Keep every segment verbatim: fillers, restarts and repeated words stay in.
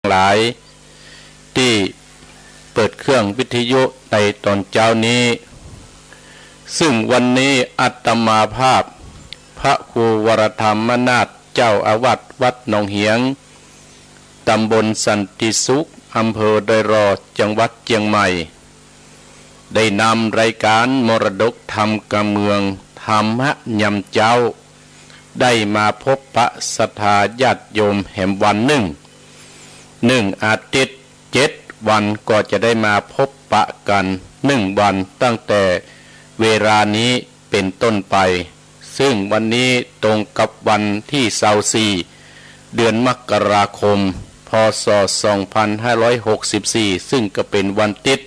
หลาย ตี้เปิดเครื่องวิทยุในต๋อนเจ๊านี้ ซึ่งวันนี้อาตมาภาพ พระครูวรธรรมนาถ เจ้าอาวาสวัดหนองเหียง ตำบลสันติสุข อำเภอดอยหล่อ จังหวัดเจียงใหม่ ได้นำรายก๋านมรดกธรรมกำเมือง ธรรมะยามเจ๊า ได้มาพบปะศรัทธาญาติโยมแหมวันนึ่ง นึ่งอาทิตย์เจ็ดวันก็จะได้มาพบปะกั๋นนึ่งวัน ตั้งแต่เวลานี้เป๋นต้นไป ซึ่งวันนี้ตรงกับวันตี้ซาวสี่ เดือนมกราคม พ.ศ. สองพันห้าร้อยหกสิบสี่ ซึ่งก็เป๋นวันติ๊ด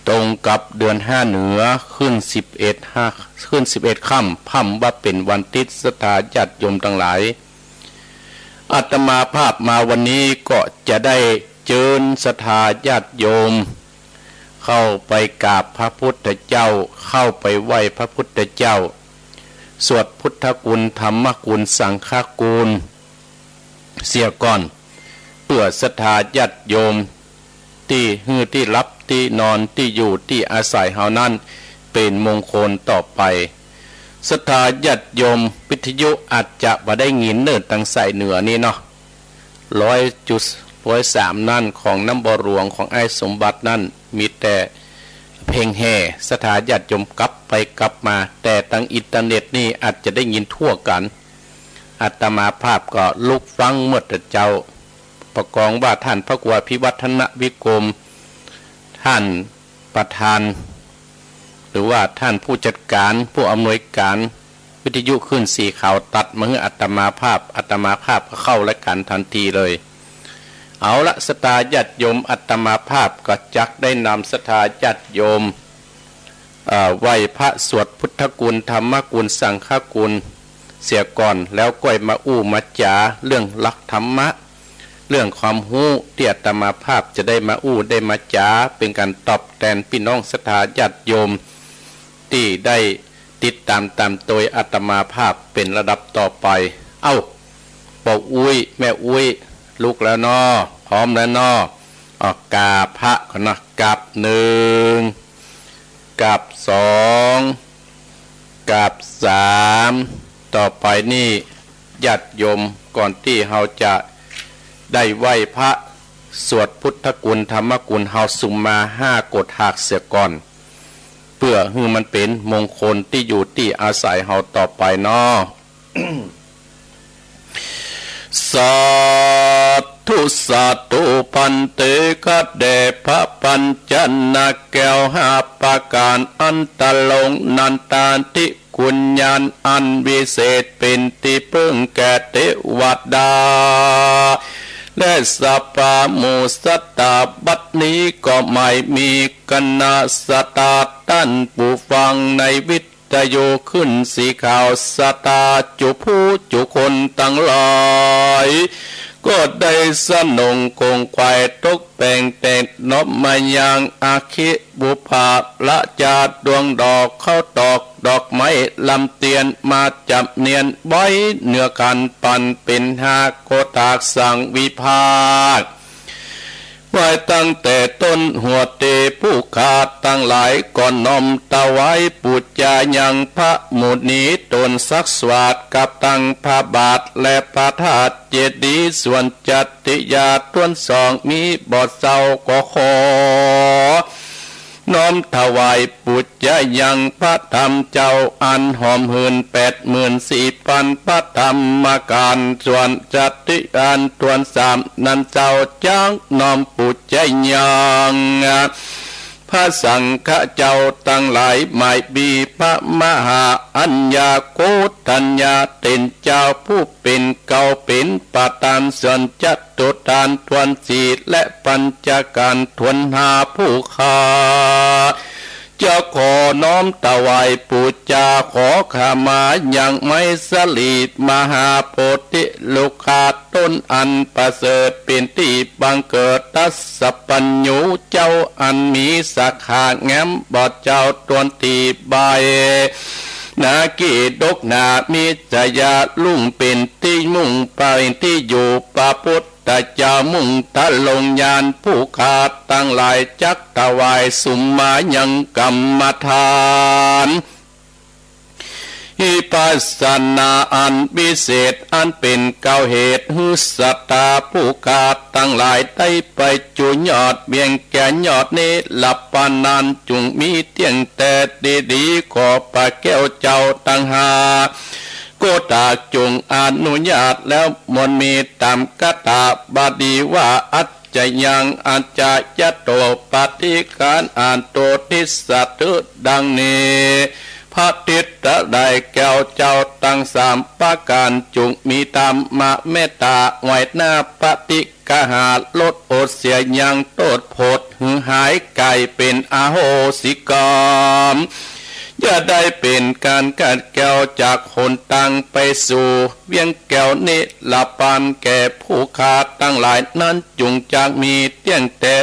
ตรงกับเดือนห้าเหนือ ขึ้นสิบเอ็ดห้า ขึ้นสิบเอ็ดค่ำ พ่ำว่าเป๋นวันติ๊ด ศรัทธาญาติโยมตังหลาย อาตมาภาพมาวันนี้ก็จะได้เจิญศรัทธาญาติโยม เข้าไปกราบพระพุทธเจ้า เข้าไปไหว้พระพุทธเจ้า สวดพุทธคุณ ธรรมคุณ สังฆคุณ เสียก่อน เปื้อศรัทธาญาติโยม ตี้หื้อตี้หลับตี้นอนตี้อยู่ตี้อาศัยเฮานั้น เป๋นมงคลต่อไป ศรัทธาญาติโยม วิทยุอาจจะบ่ได้ยินเน่อตางสายเหนือนี้เนาะ ร้อยจุด ร้อยสาม นั้น ของน้ำบ่อหลวง ของอ้ายสมบัตินั้น มีแต่เพลงแห่ ศรัทธาญาติโยมกลับไปกลับมา แต่ตางอินเทอร์เน็ตนี่อาจจะได้ยินทั่วกั๋น อาตมาภาพก็ลุกฟังเมื่อแต่เจ๊า ประกองว่าท่านพระครูอภิวัฒนวิกรม ท่านประธาน หรือว่าท่านผู้จัดก๋าน ผู้อำนวยก๋านวิทยุคลื่นสีขาวตัดมาหื้ออาตมาภาพ อาตมาภาพก็เข้ารายก๋านตันทีเลย เอาละ ศรัทธาญาติโยม อาตมาภาพก็จักได้นำศรัทธาญาติโยม เอ่อ ไหว้พระ สวดพุทธคุณ ธรรมคุณ สังฆคุณ เสียก่อน แล้วก้อยมาอู้มาจ๋าเรื่องหลักธรรมะ เรื่องความฮู้ตี้อาตมาภาพจะได้มาอู้ได้มาจ๋า เป๋นก๋านตอบแตนปี้น้องศรัทธาญาติโยม ตี้ได้ติดต๋ามต๋ามโตยอาตมาภาพเป๋นลำดับต่อไป เอ้า ป้ออุ๊ย แม่อุ๊ย ลุกแล้วเนาะ พร้อมแล้วเนาะ อ้อ กราบพระก่อนเนาะ กราบหนึ่ง กราบสอง กราบสาม ต่อไปนี่ญาติโยม ก่อนตี้เฮาจะได้ไหว้พระ สวดพุทธคุณ ธรรมคุณ เฮาสุมมาห้าโกฏหากเสียก่อน เปื้อหื้อมันเป๋นมงคลตี้อยู่ตี้อาศัยเฮาต่อไปเนาะ สาธุ สาธุ ภันเต ข้าแด่พระปัญจนาคแก้วห้าประก๋าน อันตรงนันตาธิคุณญาณอันวิเศษเป๋นตี้เปิ้งแก่เตวดา และสัพพะหมู่สัตตา บัดนี้ก็หมายมีคณะศรัทธาต้านผู้ฟังในวิทยุคลื่นสีขาว ศรัทธาจุผู้จุคนตังหลาย ก็ได้สนงคงไขว่ตกแต่งแต่งน้อมมายังอัคคิบุปผาราชาดวงดอกข้าวตอกดอกไม้ลำเตียนมาจำเนียนไว้เหนือขันปันเป๋นห้าโกฏหากสังวิภาค ไว้ตั้งแต่ต้นหัวเต ผู้ข้าตังหลายก็น้อมถวายปู๋จายังพระมุนีต๋นสักสวาทกับตังพระบาทและพระธาตุเจดีย์ ส่วนจัตติยาต้วนสองมีบ่เจ้าก็ขอ น้อมถวายปู๋จายังพระธรรมเจ้าอันหอมหื่นแปดหมื่นสี่ปันพระธรรมกาล ส่วนจัตติยาต้วนสามนั้นเจ้าจักน้อมปู๋จายังพระสังฆะเจ้าตังหลาย หมายมีพระมหาอัญญาโกฏัญญาเต๋นเจ้าผู้เป๋นเกล้าเป๋นประธาน ส่วนจัต ตุตานต้วนสี่และปัญจกาลต้วนห้า ผู้ข้าจะขอน้อมถวายปู๋จาขอขมายังไมสลีมหาโพธิลูกาต้นอันประเสริฐ เป๋นตี้บังเกิดทัสสปัญญูเจ้าอันมีสาขาแง้มบ่เจ้าต้วนตี้ใบ นาคีดกหนามิจฉาลุ่งเป๋นตี้มุ่งไปที่อยู่พระพุทธ ตะเจ้ามุ่งทะลงญาณ ผู้ข้าตังหลายจักถวายสุมายังกรรมฐาน วิปัสสนาอันวิเศษ อันเป๋นเกล้าเหตุหื้อศรัทธาผู้ข้าตังหลายได้ไปจุยอดเวียงแก้วยอดนิรปานนั้น จุ่งมีเตี้ยงแต๊ดีๆ ขอพระแก้วเจ้าตังห้า ก็ตากจุ่งอนุญาตแล้วมนต์มีต๋ามคาถาบาลีว่า อัจจยัง อัจจยโต ปฏิฆานาโต ทิสสะ ตึดังนี้ พระทิตย์ได้แก้วเจ้าตังสามประก๋าน จุ่งมีธรรมเมตต๋าไหว้หน้าปฏิฆาหาร ลดอดเสียยังโต้ษโผดหื้อหายก๋ายเป๋นอโหสิกรรม อย่าได้เป๋นก๋านขัดแคลวจากหนตางไปสู่เวียงแก้วนิรปานแก่ผู้ข้าตังหลายนั้น จุ่งจักมีเตี้ยงแต๊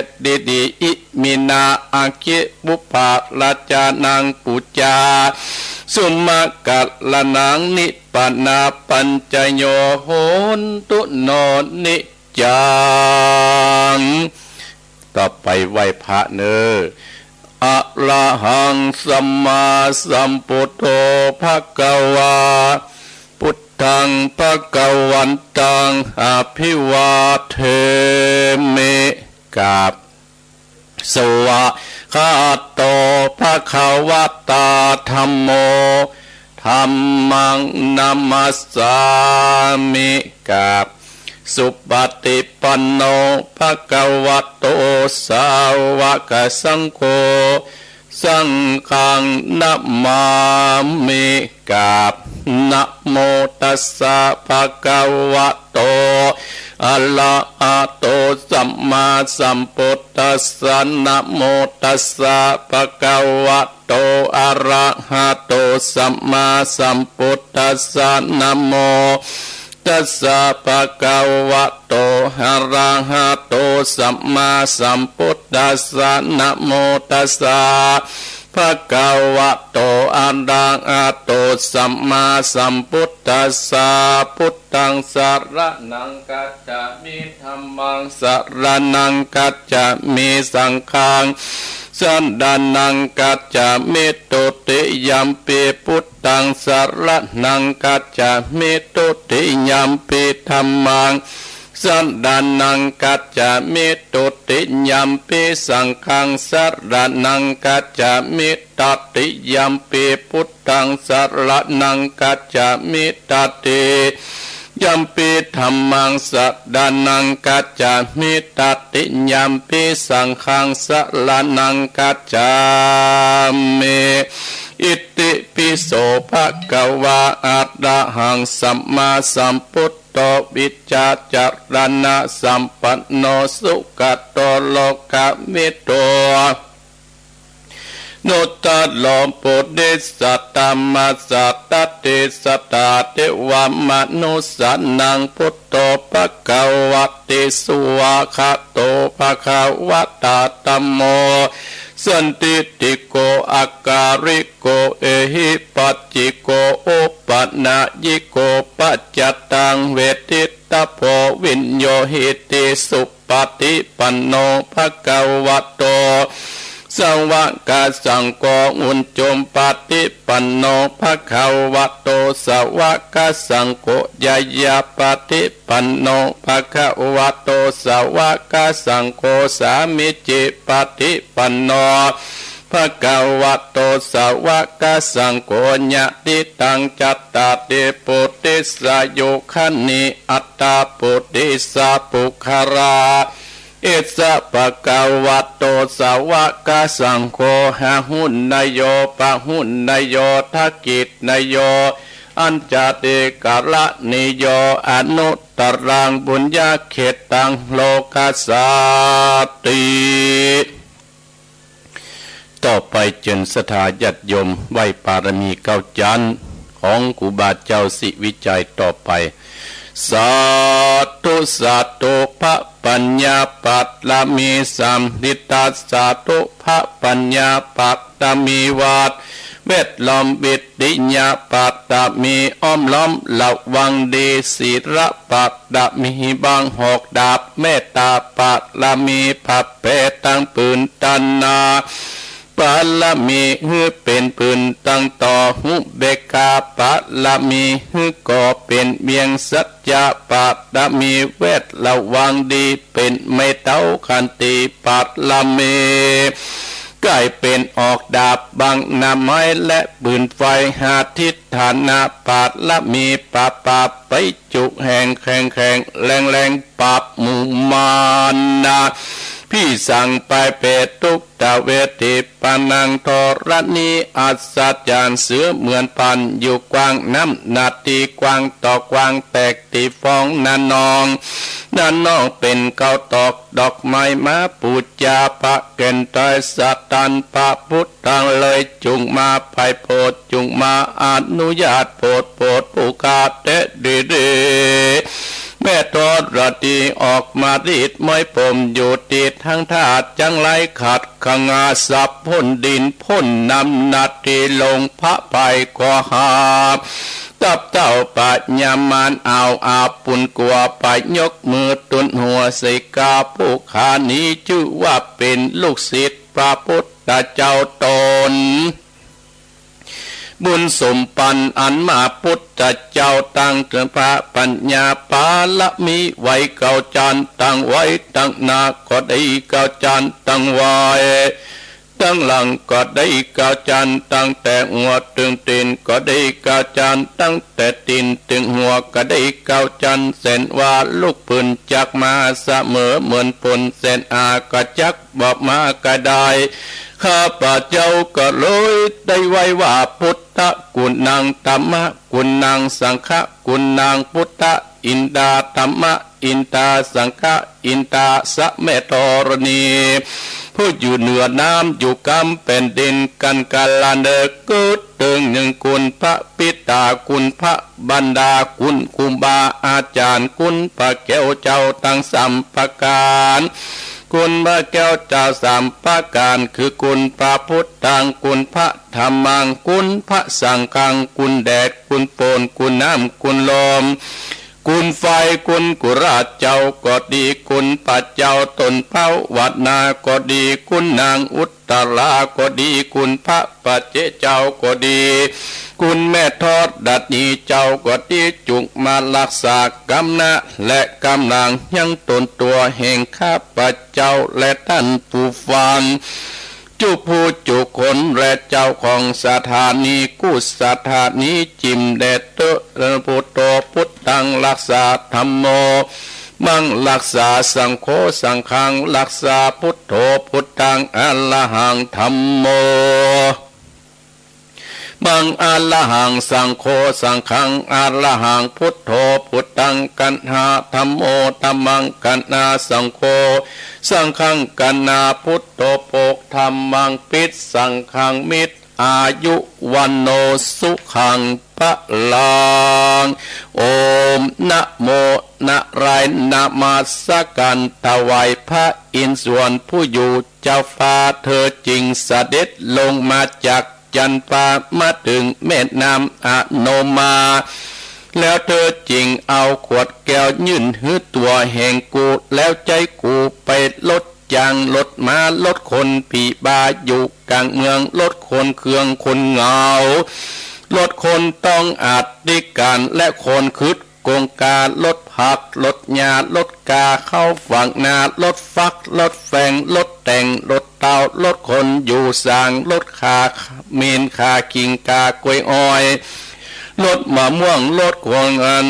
ดีๆ อิมินา อัคคิปุปปาราชานัง ปูจา สุมังคลานัง นิพพานาปัจจโย โหนตุ โน นิจจัง ต่อไปไหว้พระเน่อ อะระหังสัมมาสัมพุทโธ ภะคะวา พุทธัง ภะคะวันตัง อะภิวาเทมิ กราบ สวากขาโต ภะคะวะตา ธัมโม ธัมมัง นะมัสสามิ กราบ สุปฏิปันโน ภะคะวะโต สาวกสังโฆ สังฆัง นะมามิ กราบ นะโมตัสสะ ภะคะวะโต อะระหะโต สัมมาสัมพุทธัสสะ นะโมตัสสะ ภะคะวะโต อะระหะโต สัมมาสัมพุทธัสสะ นะโม ตัสสะ ภะคะวะโต อะระหะโต สัมมาสัมพุทธัสสะ นะโมตัสสะ ภะคะวะโต อะระหะโต สัมมาสัมพุทธัสสะ พุทธัง สะระณัง คัจฉามิ ธัมมัง สะระณัง คัจฉามิ สังฆัง สะระณัง คัจฉามิ ตุติยัมปิ พุทธัง สะระณัง คัจฉามิ ตุติยัมปิ ธัมมัง สะระณัง คัจฉามิ ตุติยัมปิ สังฆัง สะระณัง คัจฉามิ ตติยัมปิ พุทธัง สะระณัง คัจฉามิ ตติยัมปิ ธัมมัง สะระณัง คัจฉามิ ตติยัมปิ สังฆัง สะระณัง คัจฉามิ อิติปิโส ภะคะวา อะระหัง สัมมาสัมพุทโธ วิชชาจารณะสัมปันโน สุขะโต โลกะวิทู นุตตะโร ปุริสะธัมมาสะ ดัตถิสัตถา เทวะมะนุสสานัง พุทโธ ภะคะวะติ สุวากขาโต ภะคะวะตา ธัมโม สันทิฏฐิโก อะกาลิโก เอหิปัสสิโก อุปะนายิโก ปัจจตัง เวทิตตะโพ วิญโญหิติ สุปะ ปฏิปันโน ภะคะวะโต สาวกสังโฆ อุจจุปะ ปฏิปันโน ภะคะวะโต สาวกสังโฆ ญาญาปะ ปฏิปันโน ภะคะวะโต สาวกสังโฆ สามีจิปะ ปฏิปันโน ภะคะวะโต สาวกสังโฆ ยะทิตัง จัตตาริ ปุริสายุคานิ อัตถะ ปุริสะปุคคละ เอสะ ภะคะวะโต สาวกสังโฆ อาหุเนยโย ปะหุเนยโย ทักขิเนยโย อัญชลีกรณีโย อนุตตรัง ปุญญะเขตัง โลกัสสาติ ต่อไปเจิญศรัทธาญาติโยมไหว้ปารมีเก้าจั๊นของครูบาเจ้าศรีวิชัยต่อไป สาธุ สาธุ พระปัญญาปารมีสาม ทิฏฐา สาธุ พระปัญญาปารมีวัด แวดล้อม วิริยะบารมี อ้อมล้อมระวังดี ศีลบารมี บังหอกดาบ เมตตาบารมี ผาแผ่ตังผืน ตะหณาบารมี หื้อเป๋นผืนตังต่อ อุเบกขาบารมี หื้อก่อเป๋นเวียง สัจจะบารมี แวดระวังดี เป๋นไม้เต๊า ขันติบารมี ก๋ายเป๋นหอกดาบ บังหน้าไม้และปืนไฟ หาทิฏฐานะบารมี ปราบปราบไปจุแห่ง แข็งแข็งแรงแรง ปราบหมู่มารนะพิสัง ไปเปรตทุกขเวที ปานังธรณี อัศจรรย์ เสือเหมือนพัน อยู่กว้าง น้ำหนักตี้กว้างต่อกว้าง แตกตี้ฟอง น้านอง น้านองเป๋นเก๊าตอก ดอกไม้มาปู๋จา พระแก่นไตรสะตัน พระพุทธังเลย จุ่งมาไพโปรด จุ่งมาอนุญาตโปรด โปรดผู้ข้าแต๊ดีดี แม่ธรณีออกมารีดม้อยผม อยู่ตี้ตังท่า จั้งไร้ขัดขงา สับพ่นดินพ่นน้ำ หน้าตี้ลงพระภัย ขอหาบ ตับเต้าปะยามาร เอาอาปุนกั๋วไป ยกมือตุนหัว สิกขาผู้ข้านี้ จื้อว่าเป๋นลูกศิษย์พระพุทธเจ้าต๋น บุญสมปันอันมาพุทธเจ้า ตังเถิดพระปัญญาบารมี ไหวเก้าจั๊นตังไหว ตังหน้าก็ดีเก้าจั๊นตังไหว ตังหลังก็ดีเก้าจั๊น ตั้งแต่หัวเถิงตี๋นก็ดีเก้าจั๊น ตั้งแต่ตี๋นเถิงหัวก็ดีเก้าจั๊น แสนว่าลูกปืนจักมาเสมอ เหมือนฝนแสนหาก็จักบ่มาก็ได้ ข้าพเจ้าก็เลยได้ไหว้ว่า พุทธกุณัง ธัมมกุณัง สังฆกุณัง พุทธะอินทา ธัมมะอินทา สังฆะอินทา สะแม่ธรณี ผู้อยู่เหนือน้ำ อยู่กำแผ่นดิน กันกาลาเนิก เกิดเถิงหนึ่ง คุณพระปิตา คุณพระมารดา คุณครูบาอาจ๋ารย์ คุณพระแก้วเจ้าตังสามประก๋าน คุณพระแก้วเจ้าสามประก๋าน คือคุณพระพุทธัง คุณพระธัมมัง คุณพระสังฆัง คุณแดด คุณฝน คุณน้ำ คุณลม คุณไฟ คุณกุราชเจ้าก็ดี คุณพระเจ้าต้นเป๊าวัดนาก็ดี คุณนางอุตตราก็ดี คุณพระปัจเจกเจ้าก็ดี คุณแม่ธรณีเจ้าก็ดี จุ่งมาฮักษากำนะและกำลังยังต๋นตั๋วแห่งข้าพเจ้าและต้านผู้ฟัง จุผู้จุคนและเจ้าของสถานีกู้สถานีจิ่มแด่เต๊อะ พุทโธพุทธังฮักษา ธัมโมธัมมังฮักษา สังโฆสังฆังฮักษา พุทโธพุทธังอะระหัง ธัมโมธัมมังอะระหัง สังโฆสังฆังอะระหัง พุทโธพุทธังกัณหา ธัมโมธัมมังกัณหา สังโฆสังฆังกัณหา พุทโธโภค ธัมมังภิ สังฆังมิตร อายุวัณโณสุขังพลัง โอมนะโมนารายณ์ นมัสก๋านถวายพระอินทร์สวรรค์ผู้อยู่เจ้าฟ้า เธอจึงเสด็จลงมาจากจั๊นฟ้า มาเถิงแม่น้ำอโนมา แล้วเธอจึงเอาขวดแก้วยื่นหื้อตั๋วแห่งกู แล้วใจ๊กูไปลด จ้างลดม้า ลดคนผีบ้าอยู่ก๋างเมือง ลดคนเคืองคนเหงา ลดคนต้องอธิการ และคนขึดกงกา ลดผัก ลดหญ้า ลดก๋าเข้าฝักนา ลดฟัก ลดแฟง ลดแต๋ง ลดเต้า ลดคนอยู่สาง ลดข่าเหม็น ข่าขิง ข่ากล้วยอ้อย ลดมะม่วง ลดคนอัน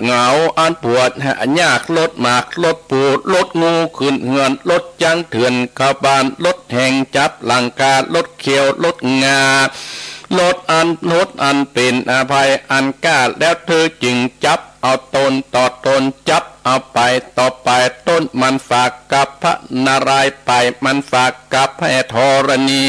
เหงา อันปวดยาก ลดหมาก ลดปู ลดงูขึ้นเฮือน ลดจ๊างเถื่อนเข้าบ้าน ลดแฮงจับหลังคา ลดเขี้ยว ลดงา ลดอัน ลดอันเป๋นอภัยอันกล้า แล้วเธอจึงจับเอาต้นต่อต้น จับเอาปายต่อปาย ต้นมันฝากกับพระนารายณ์ ปายมันฝากกับแม่ธรณี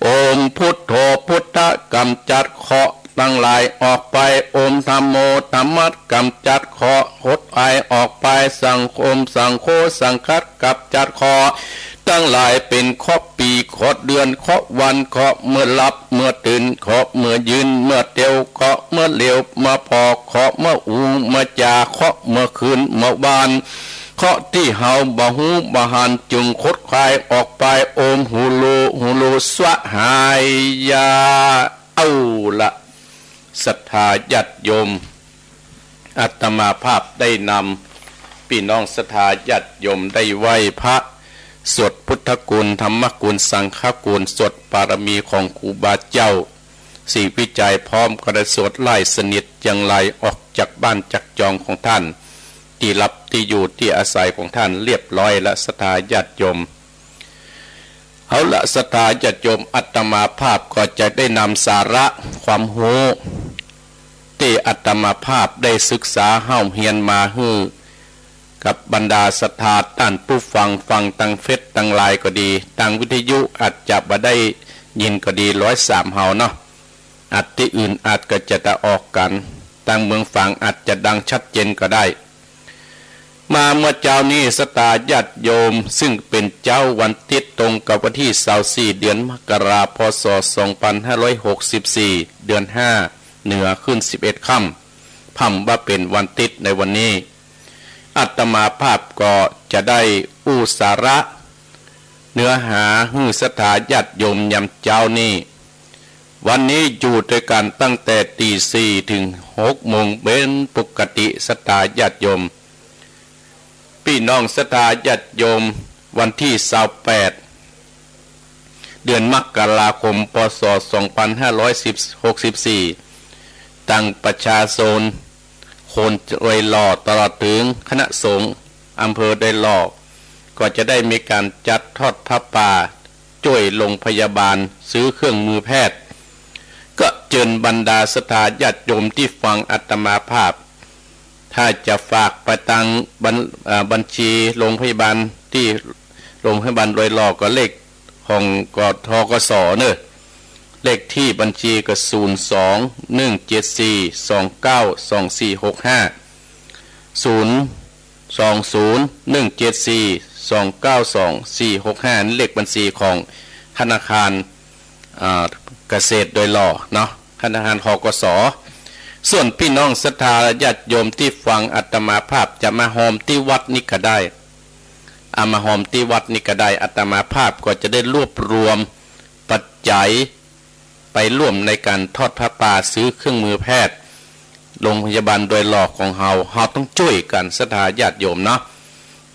โอมพุทโธพุทธะ ก๋ำจัดเคราะห์ตังหลายออกไป โอมธัมโมธัมมะ ก๋ำจัดเคราะห์หดหายออกไป สังโฆ สังโฆสังฆะ ก๋ำจัดเคราะห์ ตังหลายเป๋นเคราะห์ปี๋ เคราะห์เดือน เคราะห์วัน เคราะห์เมื่อหลับเมื่อตื่น เคราะห์เมื่อยืนเมื่อเตียว เคราะห์เมื่อเหลียวเมื่อผ่อ เคราะห์เมื่ออู้เมื่อจ๋า เคราะห์เมื่อคืนเมื่อวาน เคราะห์ตี้เฮาบ่ฮู้บ่หัน จึงขดคายออกไป โอมฮูโล ฮูโล สวะหายยา เอาละ ศรัทธาญาติโยม อาตมาภาพได้นำปี้น้องศรัทธาญาติโยมได้ไหว้พระ สวดพุทธคุณ ธรรมคุณ สังฆคุณ สวดบารมีของครูบาเจ้า ศรีวิชัย พร้อมก็ได้สวดไล่สนิทจังไรออกจากบ้านจากจองของท่าน ตี้หลับตี้อยู่ตี้อาศัยของท่านเรียบร้อยละ ศรัทธาญาติโยม เอาละ ศรัทธาญาติโยม อาตมาภาพก็จะได้นำสาระความฮู้ ตี้อาตมาภาพได้ศึกษาเฮ่าเฮียนมาหื้อ กับบรรดาศรัทธาต้านผู้ฟัง ฟังตางเฟซตางไลน์ก็ดี ตางวิทยุอาจจะบ่ได้ยินก็ดี ร้อยสามเฮาเนาะ อาจตี้อื่นอาจก็จะตะออกกั๋น ตางเมืองฝางอาจจะดังชัดเจนก็ได้ มาเมื่อเจ๊านี้ ศรัทธาญาติโยม ซึ่งเป๋นเจ๊าวันติ๊ดตรงกับวันตี้ซาวสี่ เดือนมกรา พ.ศ. สองปันห้าร้อยหกสิบสี่ เดือนห้า เหนือขึ้นสิบเอ็ดค่ำ พ่ำว่าเป๋นวันติ๊ดในวันนี้ อาตมาภาพก็จะได้อู้สาระ เนื้อหาหื้อศรัทธาญาติโยมยามเจ๊านี้ วันนี้อยู่ตวยกั๋นตั้งแต่ตีสี่เถิงหกโมงเป๋นปกติ ศรัทธาญาติโยม ปี้น้องศรัทธาญาติโยม วันตี้ซาวแปด เดือนมกราคม พ.ศ. สองปันห้าร้อยหกสิบสี่ ตังประชาชน คนดอยหล่อ ตลอดเถิงคณะสงฆ์อำเภอดอยหล่อ ก็จะได้มีก๋านจัดทอดผ้าป่า จ้วยโรงพยาบาล ซื้อเครื่องมือแพทย์ ก็เจิญบรรดาศรัทธาญาติโยมตี้ฟังอาตมาภาพ ถ้าจะฝากไปตางบัญ เอ่อ บัญชีโรงพยาบาล ตี้โรงพยาบาลดอยหล่อ ก็เลขของ ก ธ.ก.ส. เนาะ เลขตี้บัญชีก็ ศูนย์สอง หนึ่งเจ็ดสี่ สองเก้า สองสี่หกห้า ศูนย์สองศูนย์ หนึ่งเจ็ดสี่ สองเก้า สองสี่หกห้า เลขบัญชีของธนาคาร อ่า เกษตรดอยหล่อเนาะ ธนาคาร ธ.ก.ส. ส่วนปี้น้องศรัทธาญาติโยมตี้ฟังอาตมาภาพจะมาฮอมตี้วัดนี้ก็ได้ เอามาฮอมตี้วัดนี้ก็ได้ อาตมาภาพก็จะได้รวบรวมปัจจัย ไปร่วมในก๋านทอดผ้าป่า ซื้อเครื่องมือแพทย์ โรงพยาบาลดอยหล่อของเฮา เฮาต้องจ้วยกั๋นศรัทธาญาติโยมเนาะ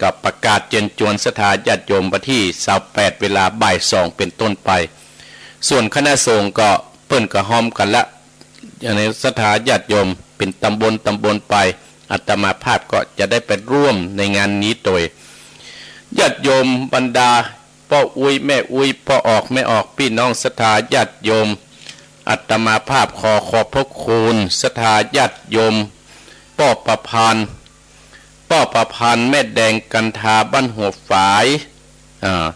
ก็ประกาศเจิญจวนศรัทธาญาติโยมวันตี้ซาวแปด เวลาบ่ายสองเป๋นต้นไป ส่วนคณะสงฆ์ก็เปิ้นก็ฮอมกั๋นละ อันนี้ศรัทธาญาติโยมเป๋นตำบลตำบลไป อาตมาภาพก็จะได้ไปร่วมในงานนี้โตย ญาติโยมบรรดา ป้ออุ๊ยแม่อุ๊ย ป้อออกแม่ออก ปี้น้องศรัทธาญาติโยม อาตมาภาพขอขอบพระคุณศรัทธาญาติโยม ป้อประพันธ์ ป้อประพันธ์แม่แดงกันทาบ้านหัวฝาย อ่า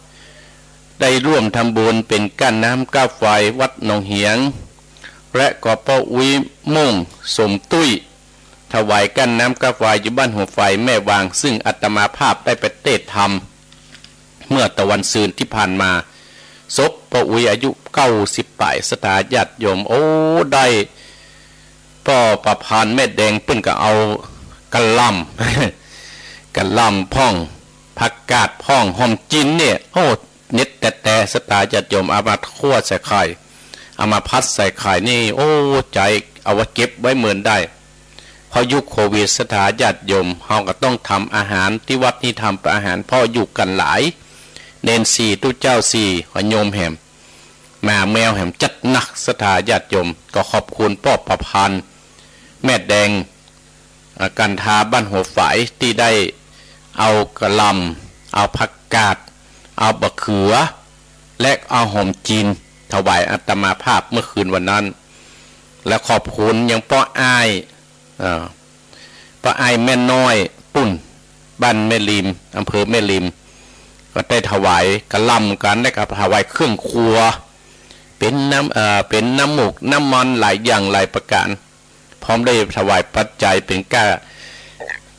ได้ร่วมทำบุญเป๋นก้านน้ำก้าไฟวัดหนองเหียง และก็ป้ออุ๊ยมุ่งสมตุ้ย ถวายก้านน้ำก้าไฟอยู่บ้านหัวไฟแม่วาง ซึ่งอาตมาภาพได้ไปเตศน์ธรรม เมื่อตะวันซืนตี้ผ่านมา ศพป้ออุ๊ยอายุเก้าสิบป๋าย ศรัทธาญาติโยม โอ้ ได้ป้อประพันธ์แม่แดงเปิ้นก็เอากะหล่ำ กะหล่ำพ่อง ผักกาดพ่อง หอมจีนเนี่ย โอ้ เด็ดแต๊ๆ ศรัทธาญาติโยม เอามาคั่วใส่ไข่ เอามาผัดใส่ไข่นี่ โอ้ ใจ๋ เอาไว้เก็บไว้เมินได้ เพราะยุคโควิด ศรัทธาญาติโยม เฮาก็ต้องทำอาหาร ตี้วัดนี้ทำอาหาร เพราะอยู่กั๋นหลาย เณรสี่ ตุ๊เจ้าสี่ ก็โยมแหม หมาแมวแหม จัดหนัก ศรัทธาญาติโยม ก็ขอบคุณป้อประพันธ์ แม่แดง อ่า กันทาบ้านหัวฝาย ตี้ได้เอากะหล่ำ เอาผักกาด เอาบะเขือ และเอาหอมจีน ถวายอาตมาภาพเมื่อคืนวันนั้น และขอบคุณยังป้ออ้าย อ่า ป้ออ้ายแม่น้อยปุ้น บ้านแม่ริม อำเภอแม่ริม ก็ได้ถวายกะหล่ำกั๋น และก็ถวายเครื่องครัว เป๋นน้ำ เอ่อ เป๋นน้ำหมก น้ำมัน หลายอย่างหลายประก๋าน พร้อมได้ถวายปัจจัยเป๋นก้า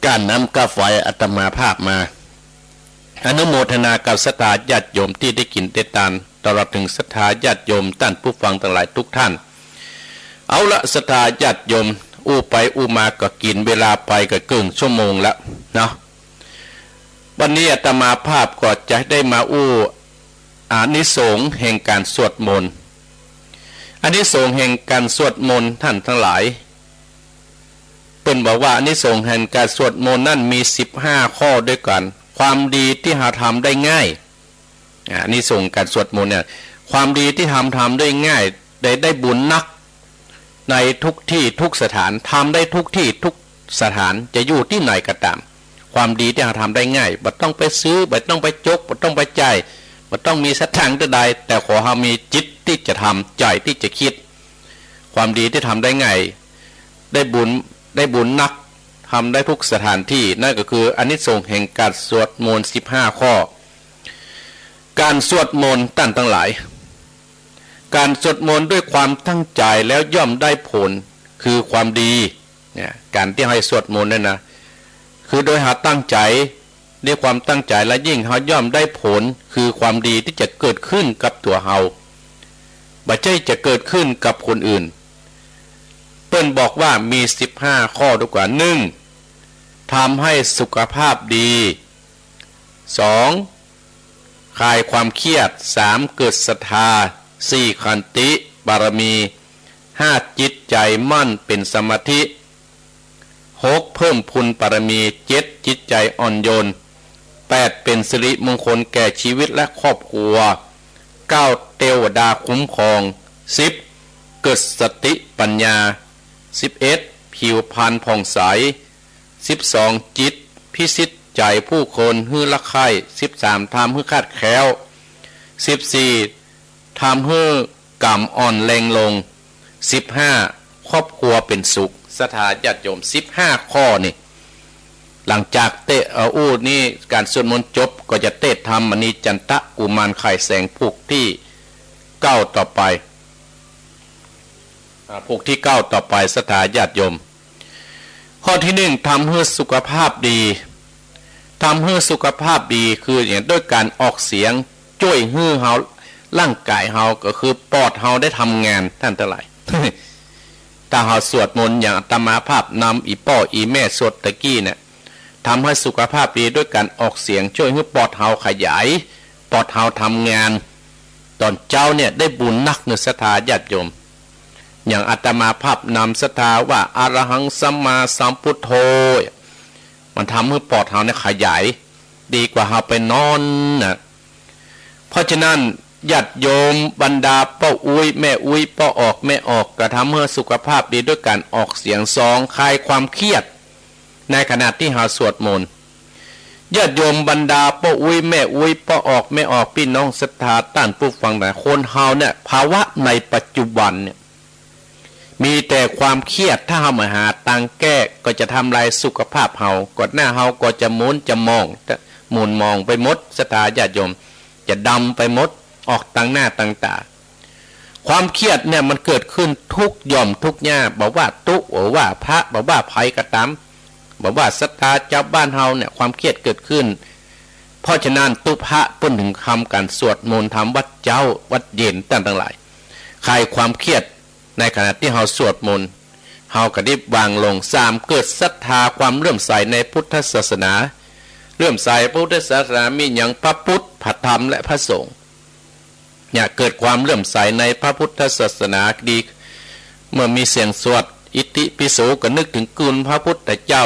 ก้านน้ำก้าไฟอาตมาภาพมา อนุโมทนากับศรัทธาญาติโยมตี้ได้กิ๋นได้ตาน ตลอดเถิงศรัทธาญาติโยมต้านผู้ฟังตังหลายทุกท่าน เอาละศรัทธาญาติโยม อู้ไปอู้มาก็กิ๋นเวลาไปก็เกิ่งชั่วโมงแล้วเนาะ วันนี้อาตมาภาพก็จะได้มาอู้อานิสงส์แห่งก๋านสวดมนต์ อานิสงส์แห่งก๋านสวดมนต์ต้านตังหลาย เปิ้นบอกว่าอานิสงส์แห่งก๋านสวดมนต์นั้นมีสิบห้าข้อด้วยกั๋น ความดีตี้เฮาทำได้ง่าย อา อานิสงส์ก๋านสวดมนต์เนี่ย ความดีตี้ทำ ทำได้ง่าย ได้ ได้บุญนัก ในทุกตี้ทุกสถาน ทำได้ทุกตี้ทุกสถาน จะอยู่ตี้ไหนก็ต๋าม ความดีตี้เฮาทำได้ง่าย บ่ต้องไปซื้อ บ่ต้องไปจก บ่ต้องไปจ่าย บ่ต้องมีสตางค์เต้าใด แต่ขอเฮามีจิตตี้จะทำ ใจ๋ตี้จะกึ๊ด ความดีตี้ทำได้ง่าย ได้บุญ ได้บุญนัก ทำได้ทุกสถานตี้ นั่นก็คืออานิสงส์แห่งก๋านสวดมนต์สิบห้าข้อ ก๋านสวดมนต์ต้านตังหลาย ก๋านสวดมนต์ด้วยความตั้งใจ๋แล้วย่อมได้ผล คือความดี เนี่ย ก๋านตี้เฮาสวดมนต์เนี่ยนะ คือโดยเฮาตั้งใจ๋ ด้วยความตั้งใจ๋ และยิ่งเฮาย่อมได้ผล คือความดีตี้จะเกิดขึ้นกับตั๋วเฮา บ่ใจ้จะเกิดขึ้นกับคนอื่น เปิ้นบอกว่ามีสิบห้าข้อด้วยกั๋น หนึ่ง ทำให้สุขภาพดี สอง คลายความเครียด สาม เกิดศรัทธา สี่ ขันติปารมี ห้า จิตใจ๋มั่นเป๋นสมาธิ หก เพิ่มพูนปารมี เจ็ด จิตใจ๋อ่อนโยน แปด เป๋นสิริมงคลแก่ชีวิตและครอบครัว เก้า เตวดาคุ้มครอง สิบ เกิดสติปัญญา สิบเอ็ด ผิวพรรณผ่องใส สิบสอง จิตพิชิตใจ๋ผู้คนหื้อรักใคร่ สิบสาม ทำหื้อคลาดแคล้ว สิบสี่ ทำหื้อก๋ำอ่อนแรงลง สิบห้า ครอบครัวเป๋นสุข ศรัทธาญาติโยม สิบห้าข้อนี่ หลังจากเต๊อะ เอ่อ อู้นี่ก๋านสวดมนต์จบก็จะเต๊ะทำอันนี้จันตะกุมารไข่แสงผูกตี้เก้าต่อไป อ่า ผูกตี้เก้าต่อไป ศรัทธาญาติโยม ข้อตี้หนึ่ง ทำหื้อสุขภาพดี ทำหื้อสุขภาพดีคืออย่างด้วยก๋านออกเสียงจ้วยหื้อเฮา ร่างก๋ายเฮาก็คือปอดเฮาได้ทำงานต้านตังหลาย ถ้าเฮาสวดมนต์อย่างอาตมาภาพนำอี่ป้ออี่แม่สวดตะกี้เนี่ย ทำให้สุขภาพดีด้วยก๋านออกเสียงจ้วยหื้อปอดเฮาขยาย ปอดเฮาทำงาน ต๋อนเจ๊าเนี่ยได้บุญนักเน่อศรัทธาญาติโยม อย่างอาตมาภาพนำศรัทธาว่า อะระหังสัมมาสัมพุทโธ มันทำหื้อปอดเฮาเนี่ยขยาย ดีกว่าเฮาไปนอนนะ เพราะฉะนั้นญาติโยมบรรดาป้ออุ๊ยแม่อุ๊ย ป้อออกแม่ออก ก็ทำหื้อสุขภาพดีด้วยก๋านออกเสียง สอง คลายความเครียด ในขณะตี้เฮาสวดมนต์ ญาติโยมบรรดาป้ออุ๊ยแม่อุ๊ย ป้อออกแม่ออก ปี้น้องศรัทธาต้านผู้ฟังตังหลาย คนเฮาเนี่ยภาวะในปัจจุบันเนี่ย มีแต่ความเครียด ถ้าเฮาบ่หาตางแก้ก็จะทำลายสุขภาพเฮา ก่อนหน้าเฮาก็จะหมุนจะหมอง หมุนหมองไปหมด ศรัทธาญาติโยม จะดำไปหมด ออกตางหน้าตางต๋า ความเครียดเนี่ยมันเกิดขึ้นทุกหย่อมทุกหญ้า บ่ว่าตุ๊ บ่ว่าพระ บ่ว่าใผก็ต๋าม บ่ว่าศรัทธาจาวบ้านเฮาเนี่ย ความเครียดเกิดขึ้น เพราะฉะนั้นตุ๊พะเปิ้นถึงทำก๋านสวดมนต์ทำวัดเจ๊าวัดเย็นต้านตังหลาย คลายความเครียด ในขณะตี้เฮาสวดมนต์ เฮาก็ได้วางลง สาม เกิดศรัทธาความเลื่อมใสในพุทธศาสนา เลื่อมใสพุทธศาสนามีหยัง พระพุทธ พระธรรม และพระสงฆ์ เนี่ย เกิดความเลื่อมใสในพระพุทธศาสนาดี เมื่อมีเสียงสวดอิติปิโสก็นึกถึงคุณพระพุทธเจ้า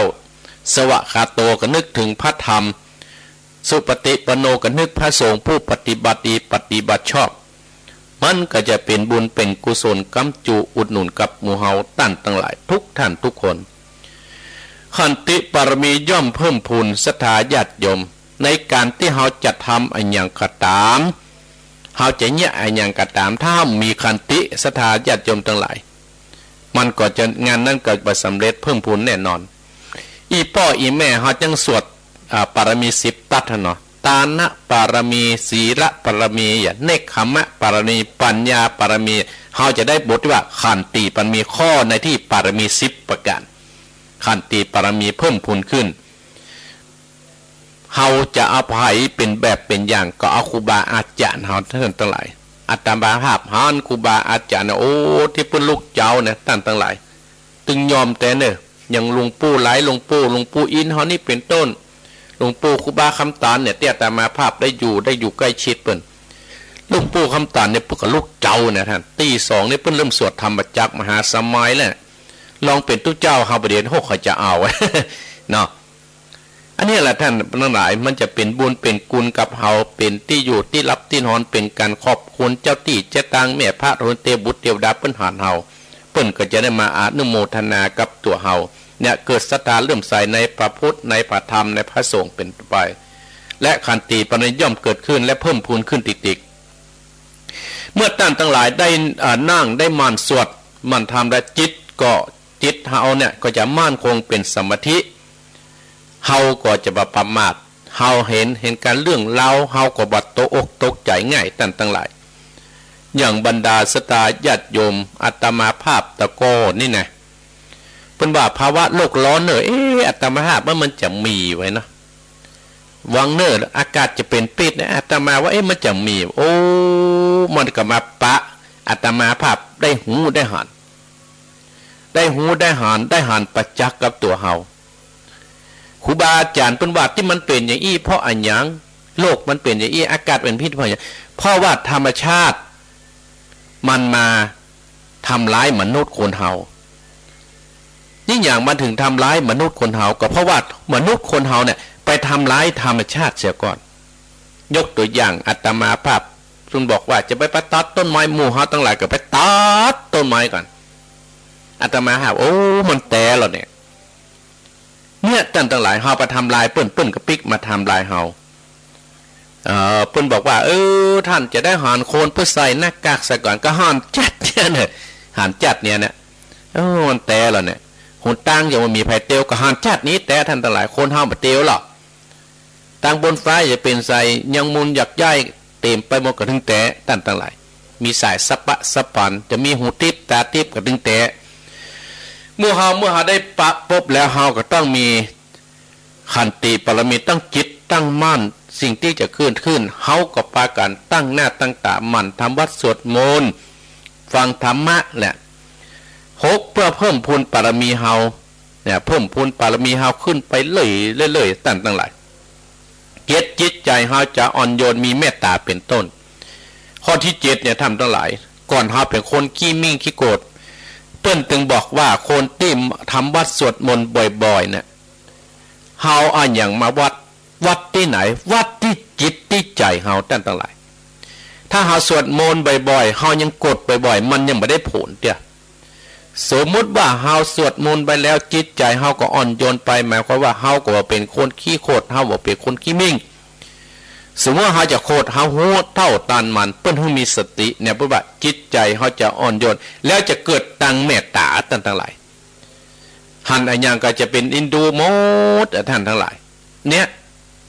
สวากขาโตก็นึกถึงพระธรรม สุปฏิปันโนก็นึกพระสงฆ์ผู้ปฏิบัติดีปฏิบัติชอบ มันก็จะเป๋นบุญเป๋นกุศลกำจูอุดหนุนกับหมู่เฮาต้านตังหลายทุกท่านทุกคน ขันติปารมีย่อมเพิ่มพูนศรัทธาญาติโยม ในก๋านตี้เฮาจะทำอะหยังก็ต๋าม เฮาจะเยียะอะหยังก็ต๋าม ถ้าเฮามีขันติศรัทธาญาติโยมตังหลาย มันก็จะ งานนั้นก็บ่สำเร็จเพิ่มพูนแน่นอน อี่ป้ออี่แม่เฮาจั้งสวด อ่า ปารมีสิบตั๊ดหั้นเนาะ ตานะปารมี ศีลปารมี เนกขมมะปารมี ปัญญาปารมี เฮาจะได้บทตี้ว่าขันติปารมี ข้อในตี้ปารมีสิบประก๋าน ขันติปารมีเพิ่มพูนขึ้น เฮาจะเอาใผเป๋นแบบเป๋นอย่าง ก็เอาครูบาอาจ๋ารย์เฮา ต้านตังหลาย อาตมาภาพหันครูบาอาจ๋ารย์นะ โอ้ ตี้เปิ้นลุกเจ๊านะ ต้านตังหลาย ตึงยอมแต๊เน่อ อย่างหลวงปู่ไหล หลวงปู่ หลวงปู่อินเฮานี่เป๋นต้น หลวงปู่ครูบาคำตานเนี่ย ตี้อาตมาภาพได้อยู่ ได้อยู่ใก้ชิดเปิ้น หลวงปู่คำตานเนี่ย เปิ้นก็ลุกเจ๊านะต้าน ตีสองเนี่ยเปิ้นเริ่มสวดธรรมจักรมหาสมัยแล้ว ลองเป๋นตุ๊เจ้าเฮาบ่าเดี๋ยว โห ใผจะเอา เนาะ อันนี้แหละต้านตังหลาย มันจะเป๋นบุญเป๋นกุณกับเฮา เป๋นตี้อยู่ตี้หลับตี้นอน เป๋นก๋านขอบคุณเจ้าตี้เจ้าตาง แม่พระ เทวบุตรเทวดา เปิ้นหันเฮา เปิ้นก็จะได้มาอนุโมทนากับตั๋วเฮา เนี่ย เกิดศรัทธาเลื่อมใสในพระพุทธ ในพระธรรม ในพระสงฆ์เป๋นต้นไป และขันติบารมีย่อมเกิดขึ้น และเพิ่มพูนขึ้นติกๆ เมื่อต้านตังหลายได้ อ่า นั่ง ได้หมั่นสวด หมั่นทำ และจิตก็ จิตเฮาเนี่ยก็จะมั่นคงเป๋นสมาธิ เฮาก็จะบ่ประมาท เฮาหัน หันก๋านเรื่องราว เฮาก็บ่ตกอกตกใจ๋ง่าย ต้านตังหลาย อย่างบรรดาศรัทธาญาติโยม อาตมาภาพตะก้อนี่นะ เปิ้นว่าภาวะโลกร้อนเน่อ เอ๊ะ อาตมาภาพว่ามันจะมีไว้เนาะ หวังเน่อ อากาศจะเป๋นปิดนะ อาตมาว่า เอ๊ะ มันจะมี โอ้ มันก็มาปะ อาตมาภาพได้ฮู้ได้หัน ได้ฮู้ได้หัน ได้หันประจักษ์กับตั๋วเฮา ครูบาอาจ๋ารย์เปิ้นว่าตี้มันเป๋นอย่างอี้เพราะอะหยัง โลกมันเป๋นอย่างอี้ อากาศเป๋นพิษเพราะอะหยัง เพราะว่าธรรมชาติมันมาทำร้ายมนุษย์คนเฮา นี่อย่างมันถึงทำร้ายมนุษย์คนเฮา ก็เพราะว่ามนุษย์คนเฮาเนี่ยไปทำร้ายธรรมชาติเสียก่อน ยกตั๋วอย่างอาตมาภาพ เปิ้นบอกว่าจะไป ไปตัดต้นไม้ หมู่เฮาตังหลายก็ไปตัดต้นไม้ก่อน อาตมาภาพ โอ้ มันแต๋แล้วเนี่ย เนี่ย ต้านตังหลาย เฮาไปทำลายเปิ้น เปิ้นก็ปิ๊กมาทำลายเฮา เอ่อ เปิ้นบอกว่า เออ ต้านจะได้หันคนเปิ้นใส่หน้ากากเสียก่อน ก็หันจั๊ดเนี่ยเน่อ หันจั๊ดเนี่ยนะ โอ้ มันแต๋แล้วเนี่ย หนตางจะบ่มีใผเตียว ก็หันจั๊ดนี้แต๊ ต้านตังหลาย คนเฮาบ่เตียวหรอก ตางบนฟ้าจะเป๋นใส ยังมูลอยากย้ายเต๋มไปหมด ก็ตึงแต๊ ต้านตังหลาย มีสายสะปะสะปัน จะมีหูติ๊บต๋าติ๊บ ก็ตึงแต๊ เมื่อเฮา เมื่อเฮาได้ประพบแล้ว เฮาก็ต้องมีขันติบารมี ตั้งจิตตั้งมั่น สิ่งตี้จะเกิดขึ้น เฮาก็ปากั๋นตั้งหน้าตั้งต๋า หมั่นทำวัตรสวดมนต์ ฟังธรรมะแหละ หก เพื่อเพิ่มพูนบารมีเฮา เนี่ย เพิ่มพูนบารมีเฮาขึ้นไปเรื่อยๆ เรื่อยๆ ต้านตังหลาย เจ็ด จิตใจ๋เฮาจะอ่อนโยน มีเมตต๋าเป๋นต้น ข้อตี้เจ็ดเนี่ย ต้านตังหลาย ก่อนเฮาเป๋นคนขี้มิ่งขี้โกรธ เปิ้นตึงบอกว่าคนตี้ทำวัตรสวดมนต์บ่อยๆ เนี่ย เฮาเอาหยังมาวัด วัดตี้ไหน วัดตี้จิตตี้ใจ๋เฮา ต้านตังหลาย ถ้าเฮาสวดมนต์บ่อยๆ เฮายังโกรธบ่อยๆ มันยังบ่ได้ผลเตื้อ สมมุติว่าเฮาสวดมนต์ไปแล้ว จิตใจ๋เฮาก็อ่อนโยนไป หมายความว่าเฮาก็บ่เป๋นคนขี้โกรธ เฮาบ่เป๋นคนขี้มิ่ง สมมุติว่าเฮาจะโกรธ เฮาฮู้เต้าตานมัน เปิ้นเฮามีสติเนี่ย เปิ้นว่าจิตใจ๋เฮาจะอ่อนโยน แล้วจะเกิดตังเมตต๋า ต้านตังหลาย หันอะหยังก็จะเป๋นเอ็นดูหมดอะ ต้านตังหลาย เนี่ย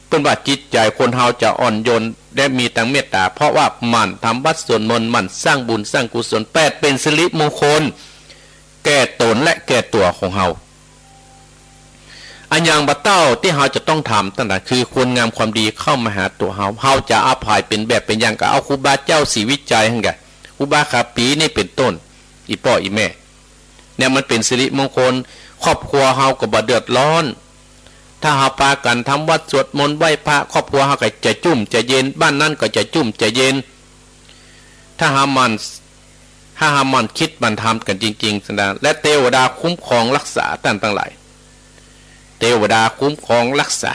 เปิ้นว่าจิตใจ๋คนเฮาจะอ่อนโยน และมีตังเมตต๋า เพราะว่าหมั่นทำวัตรสวดมนต์ หมั่นสร้างบุญสร้างกุศล แปด เป๋นสิริมงคล แก่ต๋นและแก่ตั๋วของเฮา อะหยังบ่าเต้าตี้เฮาจะต้องทำ ต้านตังหลาย คือคุณงามความดีเข้ามาหาตั๋วเฮา เฮาจะเอาใผเป๋นแบบเป๋นอย่าง ก็เอาครูบาเจ้าศรีวิชัยหั้นก่ะ ครูบาขาปี๋นี่เป๋นต้น อี่ป้ออี่แม่ เนี่ยมันเป๋นสิริมงคล ครอบครัวเฮาก็บ่เดือดร้อน ถ้าเฮาปากั๋นทำวัตรสวดมนต์ไหว้พระ ครอบครัวเฮาก็จะจุ่มจะเย็น บ้านนั้นก็จะจุ่มจะเย็น ถ้าเฮาหมั่น ถ้าเฮาหมั่นกึ๊ดหมั่นทำกั๋นจริงๆ ซั่นนะ และเตวดาคุ้มครองรักษา ต้านตังหลาย เตวดาคุ้มครองรักษา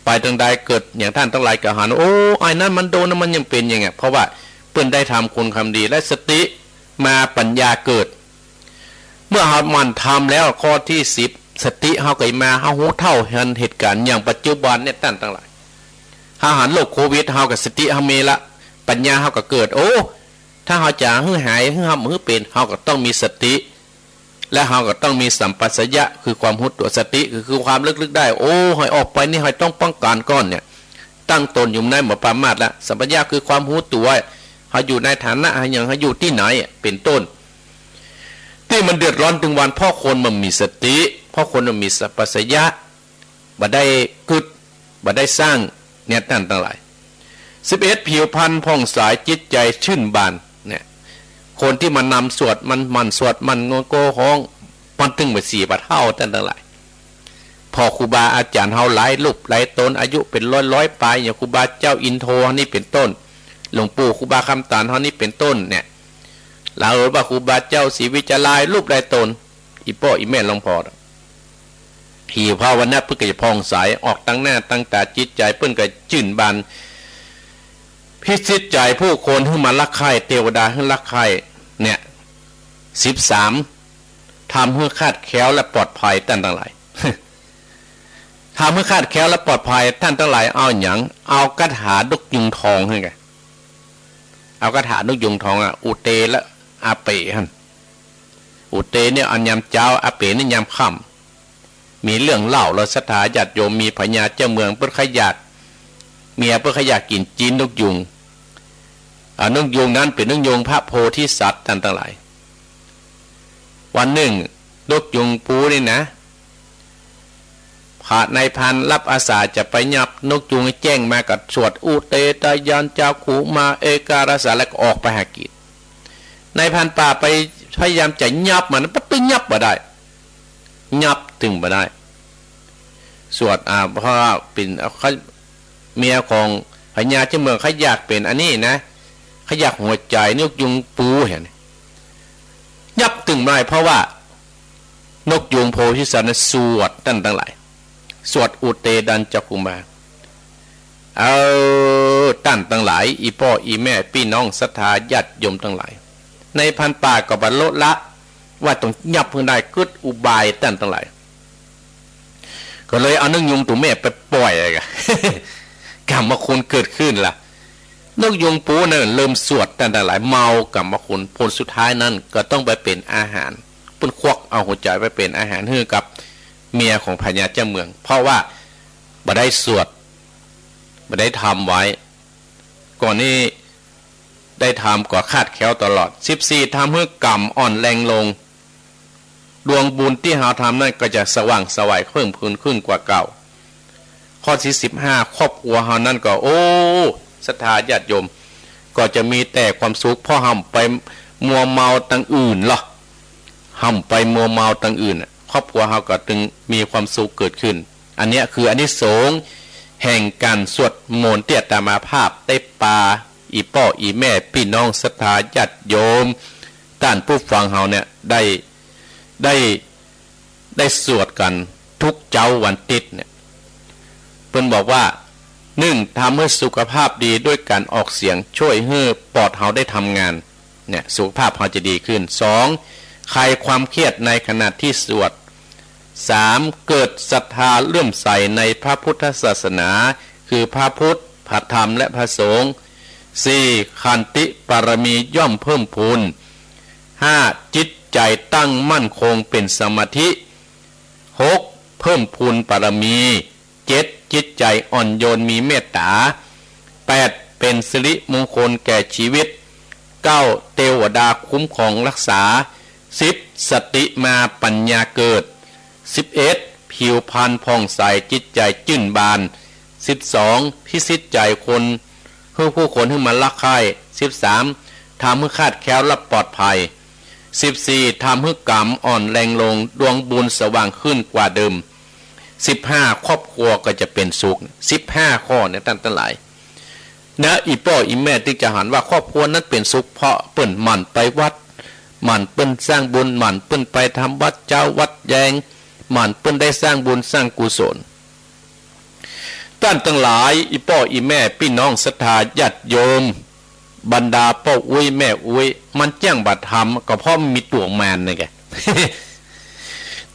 ไปตางใดเกิดอย่างต้านตังหลายก็หัน โอ้ ไอ้นั้นมันโดนนะ มันยังเป๋นอย่างเงี้ย เพราะว่าเปิ้นได้ทำคุณความดี และสติมา ปัญญาเกิด เมื่อเฮาหมั่นทำแล้ว ข้อตี้สิบ สติเฮาก็มา เฮาฮู้เต้าหันเหตุก๋ารณ์ อย่างปัจจุบันเนี่ย ต้านตังหลาย เฮาหันโรคโควิด เฮาก็สติเฮามีละ ปัญญาเฮาก็เกิด โอ้ ถ้าเฮาจะหื้อหาย หื้อเฮาบ่หื้อเป๋น เฮาก็ต้องมีสติ และเฮาก็ต้องมีสัมปชัญญะ คือความฮู้ตั๋ว สติ คือ คือความระลึกได้ โอ้ เฮาออกไปนี่ เฮาต้องป้องกั๋นก่อนเนี่ย ตั้งต๋นอยู่ในบ่ประมาทละ สัมปชัญญะ คือความฮู้ตั๋ว เฮาอยู่ในฐานะหยัง เฮาอยู่ตี้ไหน เป๋นต้น ตี้มันเดือดร้อนตึงวัน เพราะคนบ่มีสติ เพราะคนบ่มีสัมปชัญญะ บ่ได้กึ๊ด บ่ได้สร้าง เนี่ย ต้านตังหลาย สิบเอ็ด ผิวพรรณผ่องใส จิตใจ๋จื้นบาน เนี่ย คนตี้มานำสวด มันหมั่นสวด หมั่นโกฮ้อง มันตึงบ่เสียบ่เฒ่า ต้านตังหลาย พ่อครูบาอาจ๋ารย์เฮาหลายรูปหลายต๋น อายุเป๋นร้อยๆ ป๋าย อย่างครูบาเจ้าอินโทนี่เป๋นต้น หลวงปู่ครูบาคำตานเฮานี่เป๋นต้น เนี่ย หรือว่าครูบาเจ้าศรีวิชาลาย รูปหลายต๋น อี่ป้ออี่แม่หลวงพ่อ ผิวพรรณเปิ้นก็จะผ่องใส ออกตังหน้าตังต๋า จิตใจ๋เปิ้นก็จื้นบาน พิชิตใจ๋ผู้คนหื้อมารักใคร่ เตวดาหื้อรักใคร่ เนี่ย สิบสาม ทำหื้อคลาดแคล้วและปลอดภัย ต้านตังหลาย ทำหื้อคลาดแคล้วและปลอดภัย ต้านตังหลาย เอาหยัง เอาคาถานกยูงทองหื้อไง เอาคาถานกยูงทองอะ อุเตนะอาเป๋หั้น อุเตเนี่ยอันยามเจ๊า อาเป๋นี่ยามค่ำ มีเรื่องเล่า แล้วศรัทธาญาติโยม มีพญาเจ้าเมืองเปิ้นใค่อยาก เมียเปิ้นใค่อยากกิ๋นจีนนกยูง อ่า นกยูงนั้นเป๋นนกยูงพระโพธิสัตว์ ต้านตังหลาย วันนึ่ง นกยูงปูนี่นะ พระนายพรานรับอาสาจะไปยับนกยูง แจ้งมาก็สวดอุเตนะยัญจะขุมา เอการาสา แล้วก็ออกไปหากิ๋น นายพรานป่าไปพยายามจะยับมัน มันตึงยับบ่ได้ ยับตึงบ่ได้ สวด อ่า เพราะว่าเป๋น เขา เมียของพญาเจ้าเมืองใค่อยากเป๋นอันนี้นะ ใค่อยากหัวใจ๋นกยูงปูหั้น ยับตึงบ่ได้ เพราะว่า นกยูงโพธิสัตว์นั้นสวด ต้านตังหลาย สวดอุเตนะยัญจะขุมา เออ ต้านตังหลาย อี่ป้ออี่แม่ปี้น้องศรัทธาญาติโยมตังหลาย นายพรานป่าก็บ่ลดละ ว่าต้องยับหื้อได้ กึ๊ดอุบาย ต้านตังหลาย ก็เลยเอานกยูงตั๋วแม่ไปป่อย กรรมคุณเกิดขึ้นละ นกยูงปูนั้นเริ่มสวด ต้านตังหลาย เมากรรมคุณ ผลสุดท้ายนั้นก็ต้องไปเป๋นอาหาร เปิ้นควักเอาหัวใจ๋ไปเป๋นอาหารหื้อกับเมียของพญาเจ้าเมือง เพราะว่าบ่ได้สวด บ่ได้ทำไว้ ก่อนนี้ได้ทำก็คลาดแคล้วตลอด สิบสี่ ทำหื้อกรรมอ่อนแรงลง ดวงบุญตี้เฮาทำนั้นก็จะสว่างไสวเพิ่มพูนขึ้นกว่าเก่า ข้อตี้ สิบห้า ครอบครัวเฮานั้นก็ โอ้ ศรัทธาญาติโยม ก็จะมีแต่ความสุข เพราะเฮาบ่ไปมัวเมาตังอื่นลอ เฮาบ่ไปมัวเมาตังอื่น ครอบครัวเฮาก็ตึงมีความสุขเกิดขึ้น อันเนี้ยคืออานิสงส์แห่งก๋านสวดมนต์ตี้อาตมาภาพได้ปา อี่ป้ออี่แม่ปี้น้องศรัทธาญาติโยม ต้านผู้ฟังเฮาเนี่ย ได้ ได้ ได้สวดกั๋นทุกเจ๊าวันติ๊ดเนี่ย เปิ้นบอกว่า นึ่ง ทำหื้อสุขภาพดีด้วยก๋านออกเสียง จ้วยหื้อปอดเฮาได้ทำงาน เนี่ย สุขภาพเฮาจะดีขึ้น สอง คลายความเครียดในขณะตี้สวด สาม เกิดศรัทธาเลื่อมใสในพระพุทธศาสนา คือพระพุทธ พระธรรม และพระสงฆ์ สี่ ขันติบารมีย่อมเพิ่มพูน ห้า จิตใจ๋ตั้งมั่นคงเป๋นสมาธิ หก เพิ่มพูนบารมี เจ็ด จิตใจ๋อ่อนโยนมีเมตต๋า แปด เป๋นสิริมงคลแก่ชีวิต เก้า เตวดาคุ้มครองรักษา สิบ สติมาปัญญาเกิด สิบเอ็ด ผิวพรรณผ่องใส จิตใจ๋จื้นบาน สิบสอง พิชิตใจ๋คน หื้อผู้คนหื้อมารักใคร่ สิบสาม ทำหื้อคลาดแคล้วและปลอดภัย สิบสี่ ทำหื้อกรรมอ่อนแรงลง ดวงบุญสว่างขึ้นกว่าเดิม สิบห้า ครอบครัวก็จะเป๋นสุข สิบห้า ข้อเนี่ย ต้านตังหลาย นะ อี่ป้ออี่แม่ตี้จะหันว่าครอบครัวนั้นเป๋นสุข เพราะเปิ้นหมั่นไปวัด หมั่นเปิ้นสร้างบุญ หมั่นเปิ้นไปทำวัดเจ๊าวัดแยง หมั่นเปิ้นได้สร้างบุญสร้างกุศล ต้านตังหลาย อี่ป้ออี่แม่ปี้น้องศรัทธาญาติโยม บรรดาป้ออุ๊ยแม่อุ๊ย มันจั้งบ่ทำ ก็เพราะมันมีตั๋วมารนี่ไง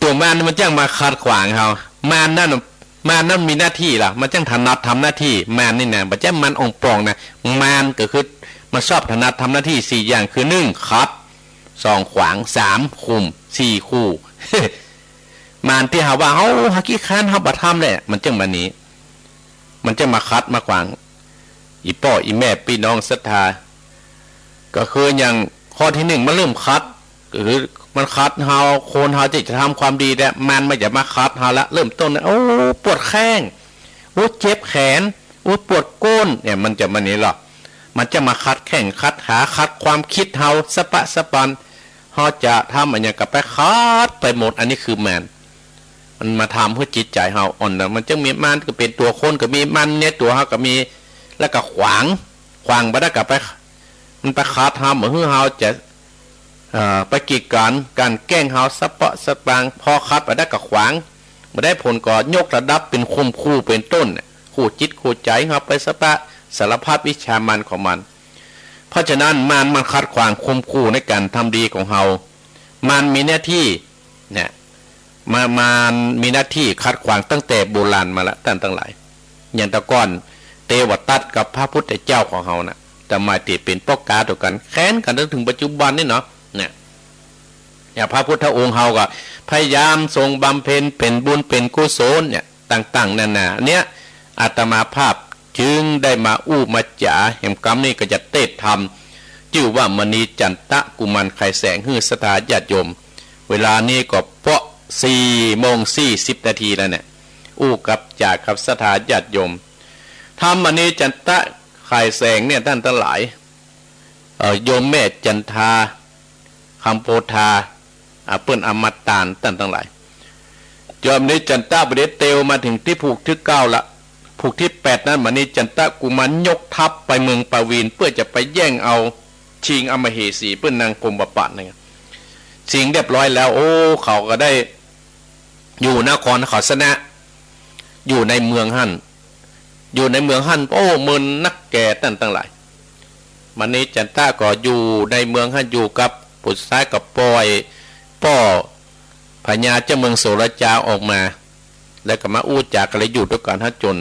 ตั๋วมารมันจั้งมาขัดขวางเฮา มารนั้น มารนั้นมีหน้าตี้ละ มันจั้งถนัดทำหน้าตี้ มารนี่นะ บ่ใจ้มารอ่องป่องนะ มารก็คือมันชอบถนัดทำหน้าตี้สี่อย่าง คือ นึ่ง ขัด สอง ขวาง สาม คุม สี่ คู่ มารตี้เฮาว่า เฮา เฮาขี้ค้าน เฮาบ่ทำแหละ มันจั้งมานี้ มันจั้งมาขัดมาขวาง อี่ป้ออี่แม่ปี้น้องศรัทธา ก็คืออย่างข้อตี้นึ่ง มันเริ่มขัด ก็คือมันขัดเฮา คนเฮาจะ จะทำความดีแล้ว มารมันจะมาขัดเฮาละ เริ่มต้นนะ โอ้ ปวดแข้ง อู้เจ็บแขน อู้ปวดก้น เนี่ย มันจะมานี่ลอ มันจะมาขัดแข้งขัดขา ขัดความกึ๊ดเฮาสะปะสะปัน เฮาจะทำอะหยังก็ไปขัดไปหมด อันนี้คือมาร มันมาทำหื้อจิตใจ๋เฮาอ่อนนะ มันจึงมี มารก็เป๋นตั๋วคนก็มี มารในตั๋วเฮาก็มี แล้วก็ขวาง ขวางบ่ได้ก็ไป มันไปขัดเฮา บ่หื้อเฮาจะ เอ่อ ไปกีดกั๋นก๋านแก้งเฮาสะปะสะปัน พอขัดบ่ได้ก็ขวาง บ่ได้ผลก็ยกระดับเป๋นข่มขู่เป๋นต้น เนี่ย ขู่จิตขู่ใจ๋เฮาไปสะปะ สารพัดวิชามารของมัน เพราะฉะนั้นมารมันขัดขวางข่มขู่ในก๋านทำดีของเฮา มารมีหน้าตี้ เนี่ย มา มารมีหน้าตี้ขัดขวางตั้งแต่โบราณมาละ ต้านตังหลาย อย่างแต่ก่อนเตวทัตกับพระพุทธเจ้าของเฮาน่ะ สมัยตี้เป๋นป้อก๋าตั๋วกั๋น แค้นกั๋นจนเถิงปัจจุบันนี่เนาะ เนี่ย เนี่ย พระพุทธองค์เฮาก็พยายามทรงบำเพ็ญเป๋นบุญเป๋นกุศลเนี่ย ต่างๆ นานา เนี่ย อาตมาภาพจึงได้มาอู้มาจ๋าแหมกำนี้ก็จะเตศน์ธรรม จื้อว่ามณีจันตะกุมารไขแสง หื้อศรัทธาญาติโยม เวลานี้ก็เป๋าะสี่โมงสี่สิบนาทีแล้วเนี่ย อู้กับจ๋ากับศรัทธาญาติโยม ธรรมมณีจันตะไขแสงเนี่ย ต้านตังหลาย เอ่อ โยมแม่จันทา คำโพธา อ่า เปิ้นเอามาตาน ต้านตังหลาย โยมมณีจันตะบ่ดีเตียวมาเถิงตี้ผูกตี้เก้าละ ผูกตี้แปดนั้น มณีจันตะกุมารยกทัพไปเมืองปาวีณ เปื้อจะไปแย่งเอา ชิงเอามเหสี เปิ้นนั่งกรมปราบนั่นไง ชิงเรียบร้อยแล้ว โอ้ เขาก็ได้อยู่นคร เขาชนะ อยู่ในเมืองหั้น อยู่ในเมืองหั้น โอ้ เมินนักแก่ ต้านตังหลาย มณีจันตะก็อยู่ในเมืองหั้น อยู่กับปุตตะกับปอย ป้อพญาเจ้าเมืองโสระจาออกมา แล้วก็มาอู้จ๋ากั๋น เลยอยู่ตวยกั๋นหั้นจ๋น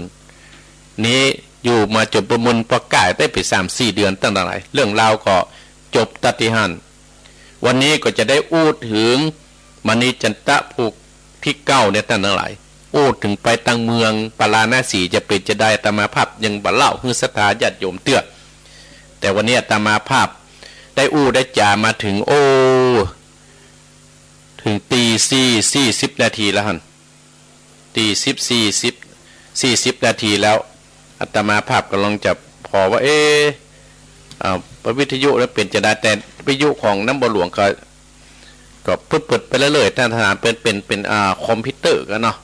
นี้อยู่มาจ๋นประมาณปอก่ายได้ไปสามสี่เดือน ต้านตังหลาย เรื่องราวก็จบตั๊ดตี้หั้น วันนี้ก็จะได้อู้เถิงมณีจันตะผูกตี้เก้าเนี่ย ต้านตังหลาย อู้เถิงไปตังเมืองปาราณสีจะเป๋นจาใด อาตมาภาพยังบ่เล่าหื้อศรัทธาญาติโยมเตื้อ แต่วันนี้อาตมาภาพได้อู้ได้จ๋ามาเถิง โอ้ เถิงตีสี่สี่สิบนาทีแล้วหั้น ตีสี่สี่สิบ สี่สิบนาทีแล้ว อาตมาภาพก่ำลังจะผ่อว่า เอ๊ะ อ่า วิทยุนั้นเป๋นจาใด แต่วิทยุของน้ำบ่อหลวงก็ ก็เปิดๆ ไปเรื่อยๆ ต้านตังหลาย เป๋น เป๋น เป๋น อ่า คอมพิวเตอร์กั๋นเนาะ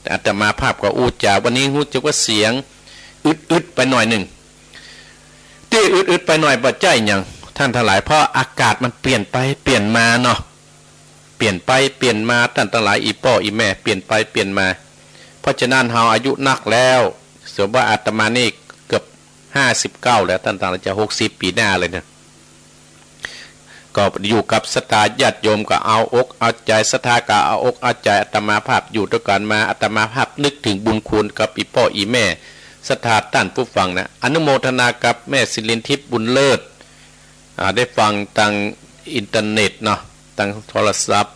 แต่อาตมาภาพก็อู้จ๋า วันนี้ฮู้สึกว่าเสียงอึดๆ ไปหน่อยนึ่ง ตี้อึดๆ ไปหน่อยบ่ใจ้หยัง ต้านตังหลาย เพราะอากาศมันเปลี่ยนไปเปลี่ยนมาเนาะ เปลี่ยนไปเปลี่ยนมา ต้านตังหลาย อี่ป้ออี่แม่ เปลี่ยนไปเปลี่ยนมา เพราะฉะนั้นเฮาอายุนักแล้ว สมมุติว่าอาตมานี่เกือบห้าสิบเก้าแล้ว ต้านตังหลาย จะหกสิบปี๋หน้าเลยเนี่ย ก็อยู่กับศรัทธาญาติโยมก็เอาอกเอาใจ๋ ศรัทธาก็เอาอกเอาใจ๋ อาตมาภาพอยู่ตวยกั๋นมา อาตมาภาพนึกเถิงบุญคุณกับอี่ป้ออี่แม่ ศรัทธาต้านผู้ฟังนะ อนุโมทนากับแม่สิรินทิพย์บุญเลิศ อ่า ได้ฟังตังอินเทอร์เน็ตเนาะ ตังโทรศัพท์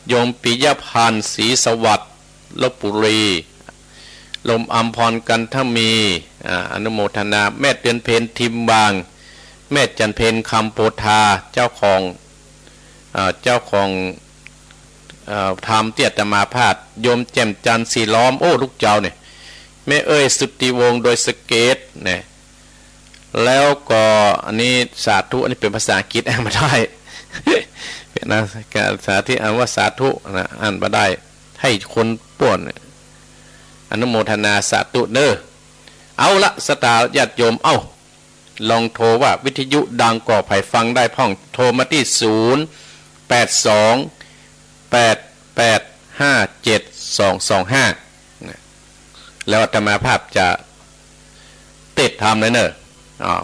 โยมปิยพันธ์ ศรีสวัสดิ์ ลพบุรี ลมอัมพร กันทมี อ่า อนุโมทนา แม่เดือนเพ็ญ ทิมวาง แม่จันเพ็ญ คำโพธา เจ้าของ อ่า เจ้าของ อ่า ธรรมตี้อาตมาภาพ โยมแจ่มจันทร์ ศรีล้อม โอ้ ลูกเจ้าเนี่ย แม่เอ้ย สุทธิวงศ์ ดอยสะเก็ด เนี่ย แล้วก็อันนี้สาธุ อันนี้เป๋นภาษาอังกฤษ อ่านบ่ได้ เป๋นนะ สาธุ อ่านว่าสาธุนะ อ่านบ่ได้ หื้อคนป้วน อนุโมทนาสาธุเน้อ เอาละ ศรัทธาญาติโยม เอ้า ลองโทรว่าวิทยุดังก่อ ใผฟังได้พ่อง โทรมาตี้ ศูนย์ แปด สอง แปด แปด ห้า เจ็ด สอง สอง ห้า นะ แล้วอาตมาภาพจะเตศน์ธรรมเลยเน้อ อ๋อ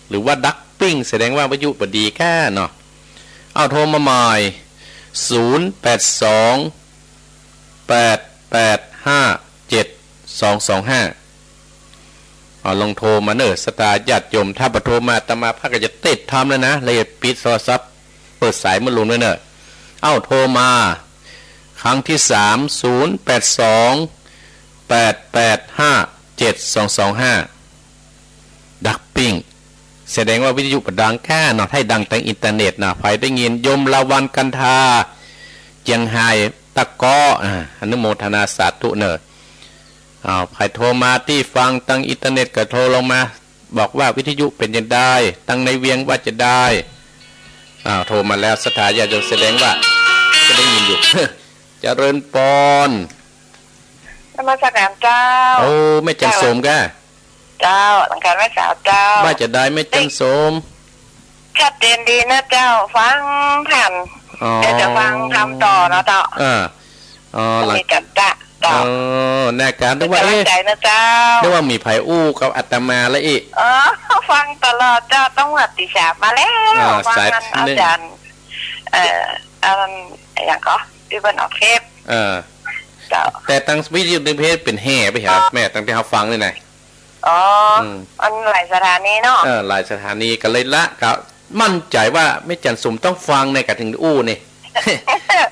หรือว่าดับปิ้ง แสดงว่าวิทยุบ่ดีก้าเนาะ เอาโทรมาใหม่ ศูนย์ แปด สอง แปด แปด ห้า เจ็ด สอง สอง ห้า เอาลองโทรมาเน้อ ศรัทธาญาติโยม ถ้าบ่โทรมา อาตมาภาพก็จะเตศน์ธรรมแล้วนะ เลยปิดโทรศัพท์ เปิดสายเมื่อลุงด้วยเน้อ เอ้า โทรมา ครั้งตี้สาม ศูนย์ แปด สอง แปด แปด ห้า เจ็ด สอง สอง ห้า ดับปิ้ง แสดงว่าวิทยุบ่ดังก้าเนาะ หื้อดังตังอินเทอร์เน็ตเนาะ ใผได้ยิน โยมลาวัลย์ กันทา เจียงฮาย ตะเกาะ อ่า อนุโมทนาสาธุเน้อ อ้าว ใผโทรมาตี้ฟังตางอินเทอร์เน็ตก็โทรลงมา บอกว่าวิทยุเป๋นจะใด ตางในเวียงว่าจะใด อ้าว โทรมาแล้ว ศรัทธาญาติโยม แสดงว่าจะได้ยินอยู่ เจริญปอน นมัสการเจ้า โอ้ แม่จันทร์สมก้า เจ้า หลังการไหว้สาเจ้า ว่าจะใดแม่จันทร์สม ชัดเจนดีนะเจ้า ฟังทัน อ๋อ เดี๋ยวจะฟังธรรมต่อนะเจ้า เออ อ๋อ หลัง มีจันทร์เจ้า เออ แน่การ นึกว่า เป็นกำลังใจนะเจ้า เอ๊ะ นึกว่ามีใผอู้กับอาตมาละอี้ อ๋อ ฟังตลอดเจ้า ตั้งแต่ตีสามมาแล้ว อ่า ฟัง สาย อาจารย์ เอ่อ อัน อย่างก็ ที่เปิ้นออกเทป เออ เจ้า แต่ตางวิทยุในเพจเป๋นแห่ไปเหรอ แม่ ตางตี้เฮาฟังนี่นะ อ๋อ อืม มันหลายสถานีเนาะ เออ หลายสถานีก็เลยละ ก็มั่นใจ๋ว่าแม่จันทร์สมต้องฟังเนี่ย ก็ถึงอู้นี่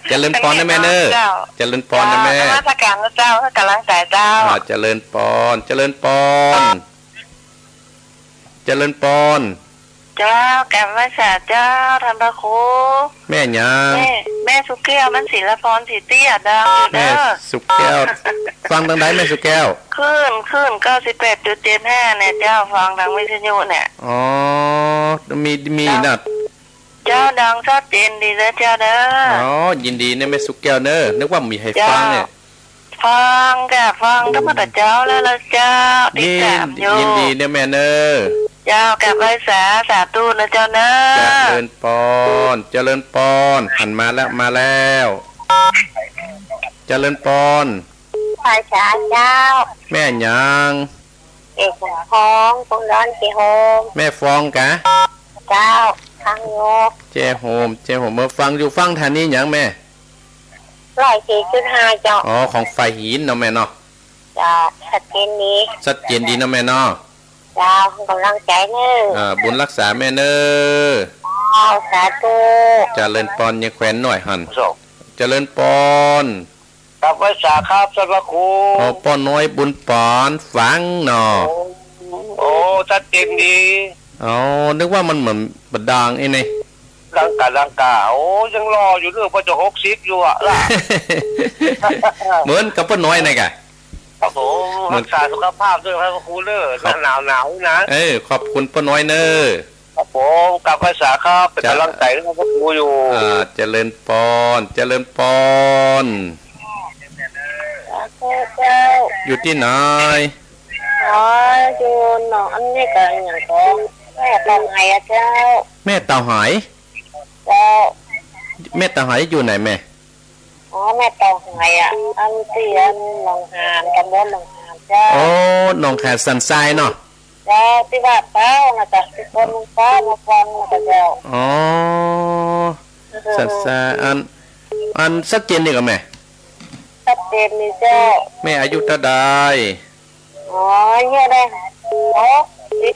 เจริญปอนนะแม่เนอะ เจ้า เจริญปอนนะแม่ เจ้า นมัสการนะเจ้า ให้กำลังใจเจ้า อ่า เจริญปอน เจริญปอน เจริญปอน เจ้า กราบไหว้สาเจ้า ท่านพระครู แม่หยัง แม่ แม่สุแก้ว มันศิลพร ศรีเตี้ย ดังอยู่เด้อ แม่สุแก้ว ฟังตางใดแม่สุแก้ว คลื่น คลื่น เก้าสิบแปดจุดเจ็ดห้า เนี่ยเจ้า ฟังตางวิทยุเนี่ย อ๋อ มี มีนะ เจ้า ดังชัดเจนดีนะเจ้าเด้อ อ๋อ ยินดีนะแม่สุแก้วเนอะ นึกว่ามีใผฟังเนี่ย เจ้า ฟังก้า ฟังตั้งแต่เจ้าแล้วละเจ้า ติดตามอยู่ ยินดีเนี่ยแม่เนอะ เจ้า กราบไหว้สา สาธุนะเจ้าเนอะ เจริญปอน เจริญปอน หันมาแล้ว มาแล้ว เจริญปอน ไหว้สาเจ้า แม่หยัง เอกสมพร พงษ์ดอน เจโฮม แม่ฟองกะ เจ้า ฟังอยู่ เจโฮม เจโฮม เมื่อฟังอยู่ ฟังสถานีหยังแม่ ร้อยสี่จุดห้า เจ้า อ๋อ ของฝ่ายหินเนาะแม่เนาะ เจ้า ชัดเจนดี ชัดเจนดีเนาะแม่เนาะ เจ้า กำลังใจเนอะ อ่า บุญรักษาแม่เนอะ เจ้า สาธุ เจริญปอน ยายแขวนน้อยหัน เจริญปอน กราบไหว้สาครับ ท่านพระครู อ๋อ ป้อน้อยบุญปาน ฟังเนาะ โอ้ โอ้ ชัดเจนดี อ๋อ นึกว่ามันเหมือนบ่ดังไอ้นี่ ดังกะ ดังกะ โอ้ ยังหล่ออยู่เนอะ พอจะหกสิบอยู่อะล่ะ เหมือนกับป้อน้อยนะกะ ครับผม เหมือน รักษาสุขภาพด้วยครับพระครูเนอะ ครับ หน้าหนาวหนาวนี่นะ เออ ขอบคุณป้อน้อยเนอะ ครับผม กราบไหว้สาครับ เป๋นกำลังใจให้พระครูอยู่ อ่า เจริญปอน เจริญปอน สาธุเจ้า อยู่ตี้ไหน อ๋อ อยู่หนอง อันนี้ก็อย่างของแม่เต่าไหายอะเจ้า แม่เต่าไหาย เจ้า แม่เต่าไหายอยู่ไหนแม่ อ๋อ แม่เต่าไหายอะ อันตี้อันหนองหาน ตำบลหนองหานเจ้า อ๋อ หนองหานสันทรายเนาะ เจ้า ตี้ว่าเป้านะจ๊ะ ตี้คนลุงป้ามาฟังนะจ๊ะเจ้า อ๋อ เออ สันทราย อัน อันชัดเจนนี่กะแม่ ชัดเจนนี่เจ้า แม่อายุเต้าใด อ๋อ เนี่ยได้หกสิบ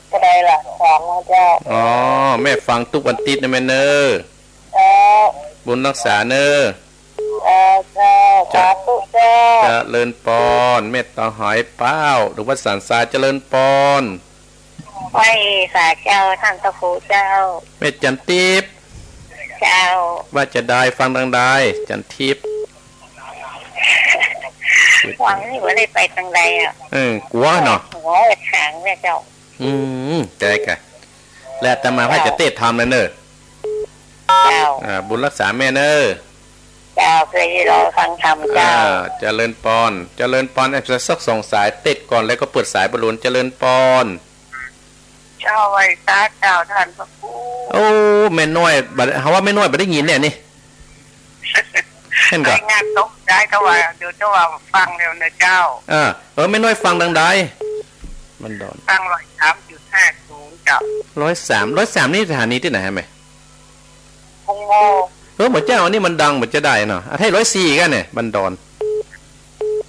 เท่าใดล่ะ สองแล้วเจ้า อ๋อ แม่ฟังกู้วันติ๊ดนะแม่เนอะ เจ้า บุญรักษาเนอะ เจ้า เจ้า เจ้า สาธุเจ้า เจริญปอน แม่เต่าไหายเป้า หรือว่าสันทราย เจริญปอน ไหว้สาเจ้า ท่านพระครูเจ้า แม่จันทิพย์ เจ้า ว่าจะใด ฟังตางใด จันทิพย์ หวังนี่ว่าได้ไปตางใดอะ เออ กั๋วเนาะ หัวถางเนี่ยเจ้า อืม ใจ้กะ และอาตมาว่าจะเตศน์ธรรมแล้วเนอะ เจ้า อ่า บุญรักษาแม่เนอะ เจ้า เพื่อจะรอฟังธรรมเจ้า อ่า เจริญปอน เจริญปอน แอมสักสองสาย เตศน์ก่อนแล้วก็เปิดสายบอลลูน เจริญปอน เจ้า ไหว้สาเจ้า ท่านพระครู โอ้ แม่น้อย บ่ เฮาว่าแม่น้อยบ่ได้ยินเนี่ยนี่ เห็นก่อ รายงานตกใจ แต่ว่าเดี๋ยวจะว่าฟังแล้วนะเจ้า เออ เออ แม่น้อยฟังตางใด บันดอน ฟังร้อยสามจุดห้าศูนย์เจ้า ร้อยสาม ร้อยสามนี่สถานีตี้ไหนฮะแม่ คงโม เออ บ่เจ้า อันนี้มันดัง บ่จะใดเนาะ อ่ะ ถ้าร้อยสี่กั๋นเนี่ย บันดอน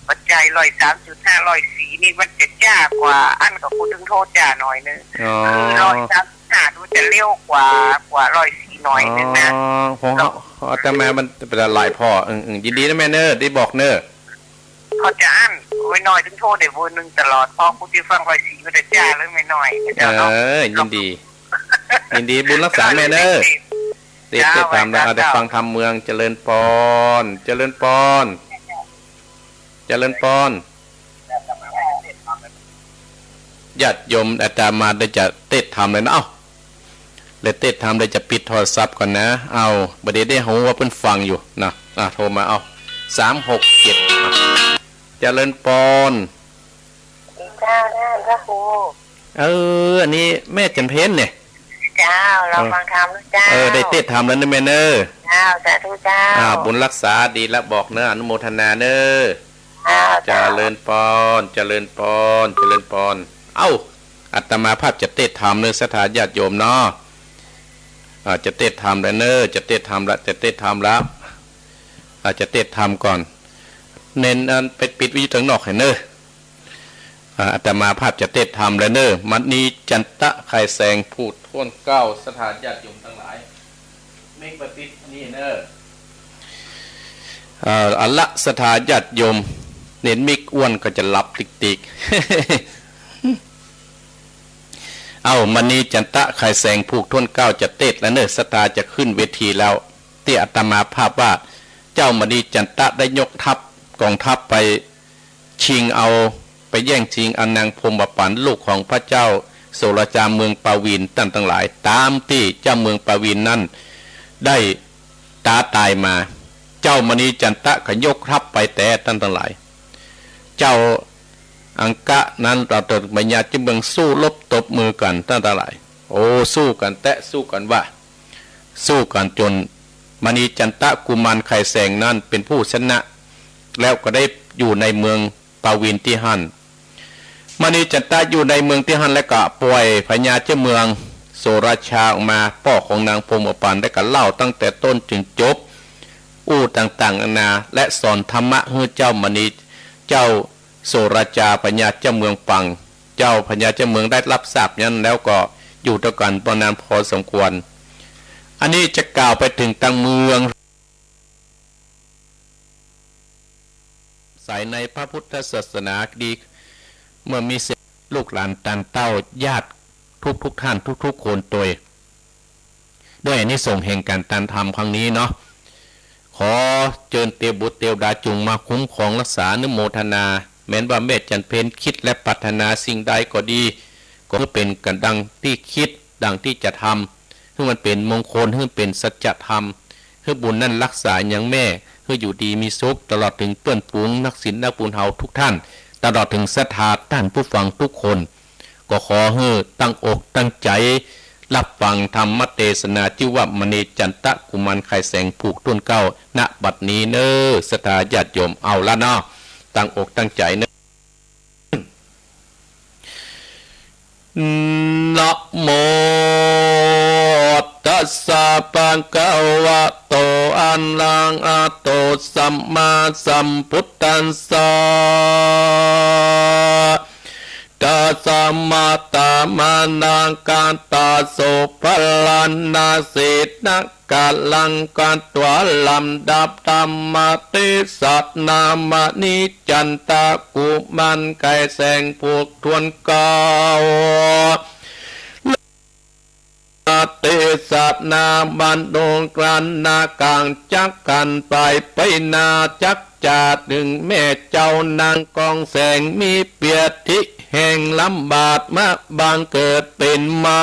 ปัจจัยร้อยสามจุดห้า ร้อยสี่นี่มันจะจ้ากว่า อันก็กูถึงโทษจ้าหน่อยนึง อ๋อ คือร้อยสามห้ามันจะเร็วกว่า กว่าร้อยสี่หน่อยนึงนะ อ๋อ ของเฮา ของอาตมามันเป๋นหลายผ่อ อืม อืม ยินดีนะแม่เนอะ ได้บอกเนอะ เขาจะอั้น แม่น้อยถึงโทษได้เบอร์หนึ่งตลอด เพราะกูจะฟังร้อยสี่มันจะจ้าเลยแม่น้อย เจ้าเนาะ เออ ยินดี ยินดี บุญรักษาแม่เนอะ เจ้า เตศน์ธรรมแล้ว เจ้า ได้ฟังธรรมเมือง เจริญปอน เจริญปอน เจริญปอน ญาติโยม อาตมาได้จะเตสน์ธรรมเลยนะ เอ้า ได้เตสน์ธรรม ได้จะปิดโทรศัพท์ก่อนนะ เอ้า บ่ดีเด้ ฮู้ว่าเปิ้นฟังอยู่นะ อ่ะ โทรมา เอ้า สามหกเจ็ด อ่ะ เจริญปอน เจ้า ท่านพระครู เออ อันนี้แม่จันเพ็ญเนี่ย เจ้า เรา เออ ฟังธรรมนะเจ้า เออ ได้เตสน์ธรรมแล้วนะแม่เนอะ เจ้า สาธุเจ้า อ่า บุญรักษาดีละบอกเนอะ อนุโมทนาเนอะ เจ้า เจริญปอน เจริญปอน เจริญปอน เอ้า อาตมาภาพจะเตสน์ธรรมเนอะ ศรัทธาญาติโยมเนาะ อ่า จะเตสน์ธรรมแล้วเนอะ จะเตสน์ธรรมละ จะเตสน์ธรรมละ อ่า จะเตสน์ธรรมก่อน เน้นอันไปปิดวิทยุตางนอกให้เนอะ อ่า อาตมาภาพจะเตสน์ธรรมแล้วเนอะ มณีจันตะ ไข่แสง ผู้ถ้วนเกล้า ศรัทธาญาติโยมตังหลาย เม้งไปปิดนี่เนอะ เอ่อ เอาละ ศรัทธาญาติโยม เน้นมิกอ้วนก็จะหลับติกๆ เอ้า มณีจันตะ ไข่แสง ผู้ถ้วนเกล้าจะเตสน์แล้วเนอะ ศรัทธาจะขึ้นเวทีแล้ว ตี้อาตมาภาพว่า เจ้ามณีจันตะได้ยกทัพ กองทัพไป ชิงเอา ไปแย่งชิงเอานางพรหมปัณฑ์ ลูกของพระเจ้าโสราจาเมืองปาวิน ต้านตังหลาย ต๋ามตี้เจ้าเมืองปาวินนั้นได้ต๋ายต๋ายมา เจ้ามณีจันตะก็ยกทัพไปแต๊ ต้านตังหลาย เจ้าอังคะนั้น เฮาเถิงพญาเจ้าเมืองสู้รบตบมือกั๋น ต้านตังหลาย โอ้ สู้กั๋นแต๊ สู้กั๋นว่า สู้กั๋นจ๋นมณีจันตะกุมารไข่แสงนั้นเป๋นผู้ชนะ แล้วก็ได้อยู่ในเมืองปาวินตี้หั้น มณีจันตะอยู่ในเมืองตี้หั้นแล้วก็ป่วยพญาเจ้าเมืองโสราชาออกมา ป้อของนางพรหมปัณฑ์ แล้วก็เล่าตั้งแต่ต้นจึงจบ อู้ต่างๆ นานา และสอนธรรมะหื้อเจ้ามณี เจ้าโสราชาพญาเจ้าเมืองฟัง เจ้าพญาเจ้าเมืองได้ฮับทราบอย่างนั้นแล้วก็อยู่ตวยกั๋นปอนานพอสมควร อันนี้จะกล่าวไปเถิงตางเมือง ใสในพระพุทธศาสนาดี เมื่อมีเสร็จลูกหลานต้านเต้าญาติทุกๆ ท่านทุกๆ คนตวย ด้วยอานิสงส์แห่งก๋านต้านธรรมครั้งนี้เนาะ ขอเจิญเตวบุตรเตวดาจุ่งมาคุ้มครองฮักษา อนุโมทนา แม้นว่าแม่จันเพ็ญคิดและปรารถนาสิ่งใดก็ดี ก็หื้อเป๋นกั๋นดังตี้คิด ดังตี้จะทำ หื้อมันเป๋นมงคล หื้อเป๋นสัจธรรม หื้อบุญนั้นฮักษายังแม่ หื้ออยู่ดีมีสุข ตลอดเถิงเปื้อนฝูงนักศีลนักบุญเฮาทุกท่าน ตลอดเถิงศรัทธาต้านผู้ฟังทุกคน ก็ขอหื้อตั้งอกตั้งใจ๋ฮับฟังธรรมเตสนา จื้อว่ามณีจันตะกุมารไข่แสงผู้ถ้วนเกล้า ณ บัดนี้เน้อ ศรัทธาญาติโยม เอาละเนาะ ตั้งอกตั้งใจ๋เน้อ นะโม ตัสสะ ภะคะวะโต อะระหะโต สัมมาสัมพุทธัสสะ ตัสสะ มะตะ มะนะ กะตะ โส ภะระ นะ เสนะ กะลัง กะตวา ลำดับธรรมเตสนามณีจันตะกุมารไข่แสงผู้ถ้วนเกล้า เตสนามโนกรานากางจักขันไปไปนาจักจาดหนึ่งแม่เจ้านางกองแสงมีเปียรติแห่งลำบากมาบังเกิดเป๋นมา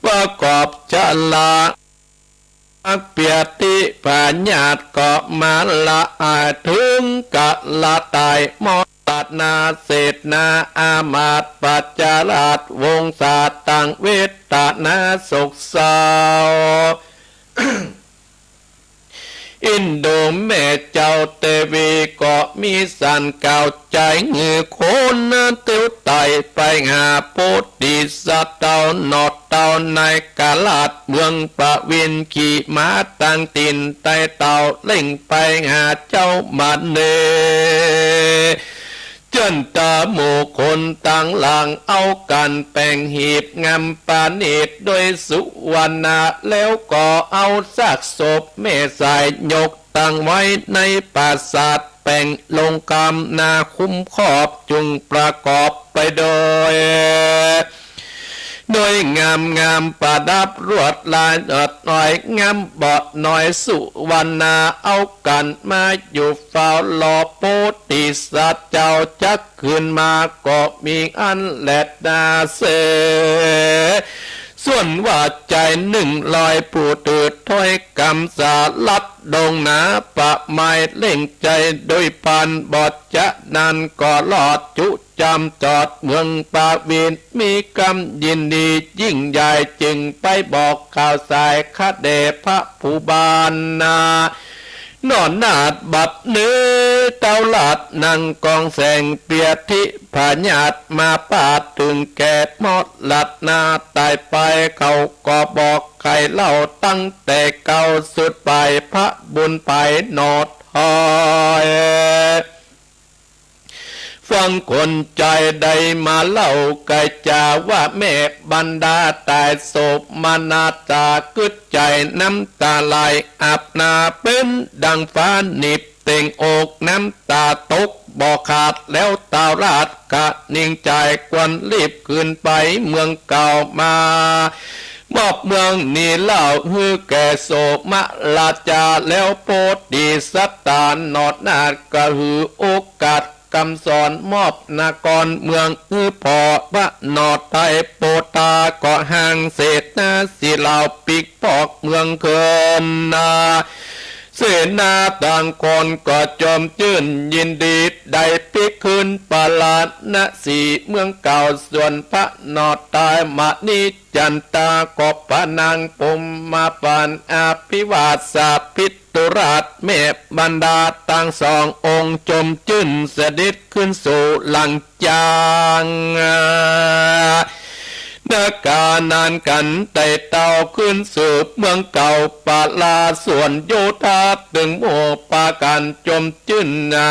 ประกอบชรา เปียรติพยาธิก็มาละอายถึงกะละต๋ายมอดนาเสนาอามาตย์ปัจจราชวงศาตังเวทนาโศกเศร้า อินโดแม่เจ้าเตวีก็มีสันกล่าวใจ๋หื้อคนเตียวไต่ไปหาโพธิสัตว์เต้านอดเต้าในกาลาดเมืองปวินขี่ม้าตังถิ่นไต่เต้าเร่งไปหาเจ้ามเห จันตาหมู่คนตังหลังเอากั๋นแป๋งหีบงามประณีตด้วยสุวรรณะ แล้วก็เอาซากศพแม่สายยกตั้งไว้ในปราสาทแป๋งลงกำนาคุ้มครอบจุ่งประกอบไปโดย โดยง งามงามประดับลวดลายยอดน้อย งามบ่น้อยสุวรรณา เอากั๋นมาอยู่เฝ้ารอ โพธิสัตว์เจ้าจักขึ้นมา ก็มีอันแลนาเส ส่วนว่าใจ๋นึ่งร้อย ผู้ถือถ้อยกำสารัดดงหนา ประไมเร่งใจ๋โดยปาน บ่จะนานก็รอดจุจำจอดเมืองปาวิน มีกำยินดียิ่งใหญ่ จึงไปบอกข่าวสาย ขะแด่พระผู้บานนา นอนนาฏบัดนี้ เต้าราชนั่งกองแสง เปียทิพญาตมาปาด เถิงแก่มรณาต๋ายไป เขาก็บอกใค่เล่า ตั้งแต่เก๊าสุดไป พระบุญไปหนอถอย ฟังคนใจ๋ได้มาเล่า ไก่จ๋าว่าแม่บรรดาต๋าย โสมนัสจ๋ากึ๊ดใจ๋ น้ำต๋าไหลอาบหน้า เป๋นดังฟ้าหนีบเต่งอก น้ำต๋าตกบ่ขาด แล้วเต้าราชกะนิ่งใจ๋ ควรรีบคืนไปเมืองเก่ามา มอบเมืองนี้เล่าหื้อแก่โสมราชา แล้วโพธิสัตว์ต๋าหนอนาฏ ก็หื้อโอกาสกำสอน มอบนครเมืองหื้อผ่อ พระหนอไตรโปธา ก็ห้างเสนาสิลาว ปิ๊กปอกเมืองคืนนา เสนาต่างคนก็จมจื้นยินดี ได้ปิ๊กคืนปาราณสีเมืองเก่า ส่วนพระหนอไตรมณี จันตาก็ปะนางพรหมปาน อภิวาสสาภิตุราช แม่บรรดาตังสององค์ จมจื้นเสด็จคืนสู่หลังจาง นากานั้นกันไต่เต้าคืนสู่เมืองเก่า ปาราส่วนโยธาเถิงหมู่ปากั๋นจมจื้นนา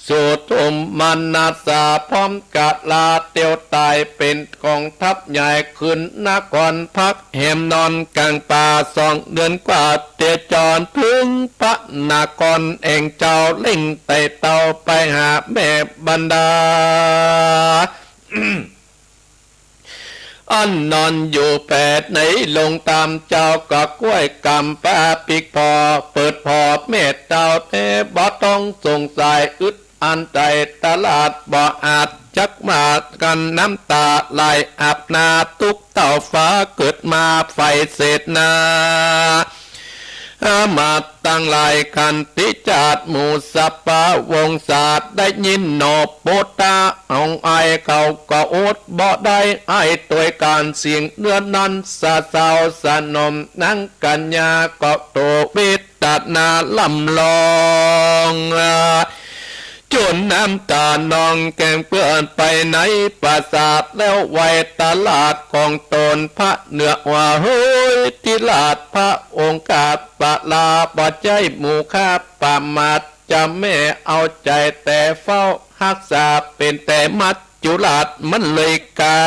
สุโทมนัสสาพร้อมกะลาเตียวต๋าย เป๋นก๋องทัพใหญ่ขึ้นนคร พักแหมนอนก๋างป่าสองเดือนกว่า เตียวจรเถิงพระนครแห่งเจ้า เร่งไต่เต้าไปหาแม่บรรดา อันนอนอยู่แปดในโลงต๋าม เจ้าก็ก้วยกำปาปิ๊กผ่อ เปิดผ่อแม่เต้าแต๊ บ่ต้องสงสัยอึดอั้นใจ๋ เต้าราชบ่อาจจักมากั๋น น้ำต๋าไหลอาบหน้า ตุ๊กเต้าฟ้าเกิดมาไฟเสนา อามาตย์ตังหลายขันติจาติหมู่สัพพะวงศา ได้ยินหนอโปธาของอ้าย เขาก็อดบ่ได้ อ้ายตวยก๋านเสียงเนื้อนั้น สะเซาสนมนางกัญญา ก็โตเวทนาล่ำร้อง จ๋นน้ำต๋านองแก้มเปื้อนไปในปราสาท แล้วไหว้เต้าราชของต๋น พระเหนือว่า เฮ้ย เต้าราชพระองค์ข้า ปาราบ่ใจ้หมู่ข้าประมาท จะแม่เอาใจ๋แต่เฝ้าฮักษา เป๋นแต่มัจจุราชมันเลยกา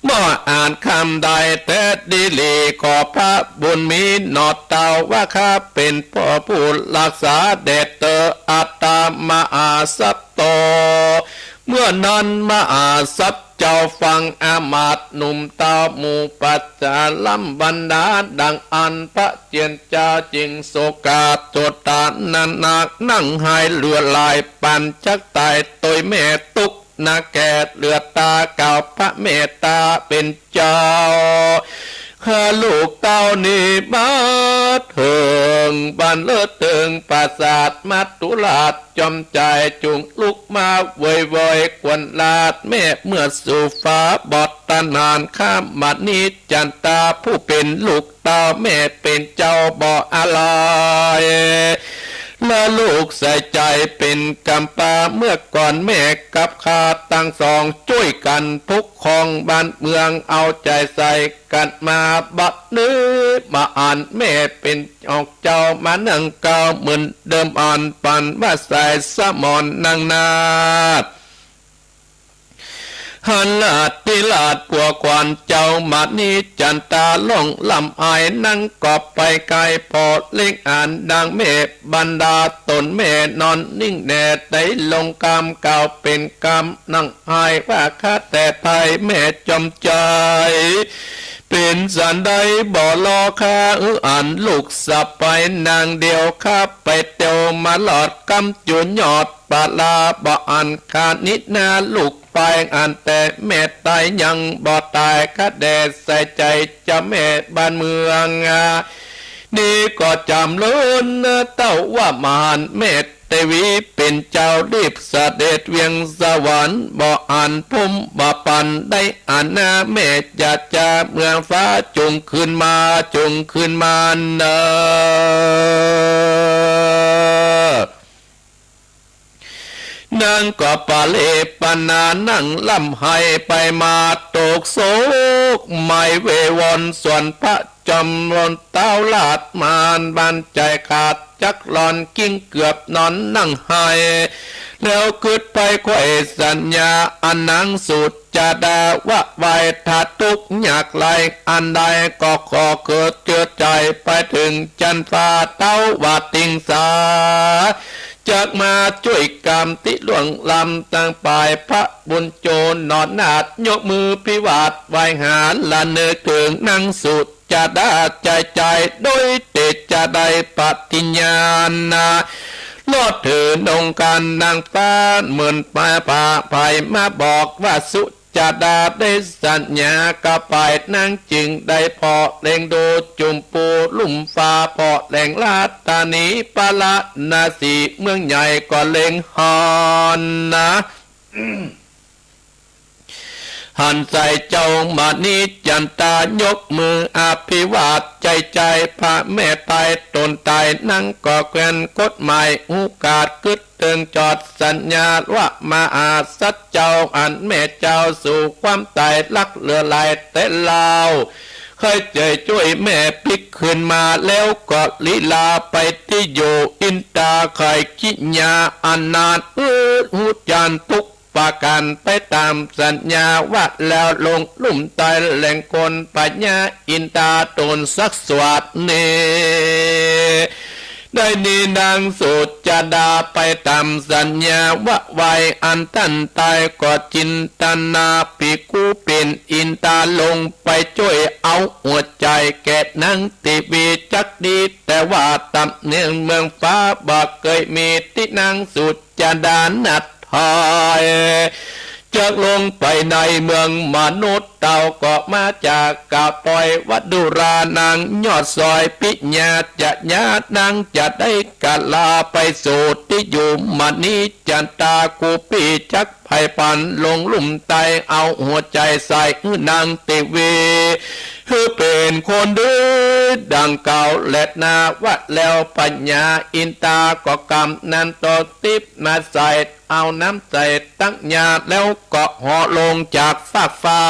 บ่อาจคำได้แต๊ดีหลี ขอพระบุญมีหนอเต้า ว่าข้าเป๋นพ่อผู้ฮักษาแด่เต้า อัตตมหาสัพโต เมื่อนั้นมหาสัพเจ้าฟังอามาตย์หนุ่มเต้าหมู่ประชาล้ำบรรดา ดังอั้นพระเจียรติเจ้าจึงโศกาโศกตาหนัก นั่งไห้เลือดไหลปานจักต๋าย ตวยแม่ตุ๊ก นาแก่เหลือต๋ากล่าวพระเมตต๋าเป๋นเจ้า ข้าลูกเต้านี้มาเถิงบ้านเลิศเถิงปราสาทมัจจุราชจอมใจ๋ จุ่งลุกมาโวยโวยขวัญราชแม่ เมื่อสู่ฟ้าบอดตานาน ข้ามณีจันตาผู้เป๋นลูก เต้าแม่เป๋นเจ้าบ่อาลัย และลูกใส่ใจ๋เป๋นกำพร้า เมื่อก่อนแม่กับข้าตังสองจ้วยกั๋นปกครองบ้านเมือง เอาใจ๋ใส่กั๋นมา บัดนี้มาอั้นแม่เป๋นออกเจ้า มานั่งเก้าเหมือนเดิมอั้น ปันว่าใส่สมรนั่งนาฏ หันราชธิราชผัวขวัญเจ้ามณีจันตา ร้องร่ำไห้ นางก็ไปไกล ผ่อเล็งอันดังแม่ บรรดาต๋นแม่นอนนิ่งแน่ ได้ลงกำกล่าวเป๋นกำ นั่งไห้ว่า ข้าแต่ไทยแม่จอมใจ เป๋นสันใดบ่รอข้า อืออั้นลูกสะใภ้นางเดียว ข้าไปเตียวมาลอด กำอยู่ยอดปาลา บ่อั้นข้านี้นาลูกไป อันแต่แม่ตายยังบ่ตาย ข้าแด่ใส่ใจ๋เจ้าแม่บ้านเมือง นี้ก็จ๋ำเลินเต้าว่ามหาญแม่เตวีเป๋นเจ้า รีบเสด็จเวียงสวรรค์ บ่อั้นผมบ่ปันได้อาณา แม่จะจะเมืองฟ้า จงคืนมา จงคืนมาเน่อ นางก็ปะเลปะนา นั่งร่ำไห้ไปมา โศกโศกไหม้เววอน ส่วนพระจอมพลเต้าราชมหาญ บั้นใจ๋ขาดจักหลอน กิ้งเกือบนอนนั่งไห้ แล้วกึ๊ดไปใค่สัญญา อันนางสุจาดาว่า ไหว้ถ้าตุ๊กข์ยากไร้อันใด ก็ขอเกิดเจือใจ๋ ไปเถิงจันฟ้า เต้าว่าติงสา จักมาจ้วยกำตี้ล่วงล้ำ ตังป๋ายพระบุญโจรหนอนาถ ยกมือพิวาทไหว้หา ละนึกเถิงนางสุจาดา ใจ๋ใจ๋โดยเตจาได้ปฏิญญานา รอดเถิงองค์การนางฟ้า เหมือนฟ้าผ่าไพมาบอกว่า สุจาดาได้สัญญากับป๋าย นางจึงได้ผ่อเล็งดูจุมปูลุ่มฟ้า ผ่อเล็งราชธานีพาราณสี เมืองใหญ่ก็เล็งหอนนา หันใส่เจ้ามณีจันตา ยกมืออภิวาท ใจ๋ใจ๋พระแม่ไตรต๋นไตร นางก็แควนกฎหมาย ฮู้กาดกึ๊ดเถิงจอดสัญญา ว่ามหาสัตว์เจ้า อันแม่เจ้าสู่ความต๋าย รักเหลือหลายแต่ลาว ใค่ใจ๋จ้วยแม่ปิ๊กคืนมา แล้วก็ลี้ลาไปตี้อยู่อินตาไขกิยา อันนาถอืดฮู้จานทุกประก๋าน ไปต๋ามสัญญาว่า แล้วลงลุ่มไตแหล่งคนพญาอินตาต๋นสักสวัสดี ได้นี้นางสุจาดาไปต๋ามสัญญาว่า ไหว้อันตันไตก็จินตนา ปีกูเป๋นอินตาลงไปจ้วยเอาหัวใจ๋แก่นางเตวีจักดี แต่ว่าตำเนียงเมืองฟ้าบ่เกยมีตี้นางสุจาดานัดถอย จักลงไปในเมืองมนุษย์ เต้าก็มาจากกะปอยวัดดุรานางยอดซอยปิญญาจะญาตินางจะได้กะลาไปสู่ตี้อยู่มณีจันตา กูปี้จักไพร่ปันลงลุ่มไตเอาหัวใจ๋ใส่หื้อนางเตวี หื้อเป๋นคนดีดังเก่าแลนา ว่าแล้วพญาอินตาก็กำน้ำตกติ๊บมาใส่ เอาน้ำใส่ตักยาแล้วก็เหาะลงจากฟากฟ้า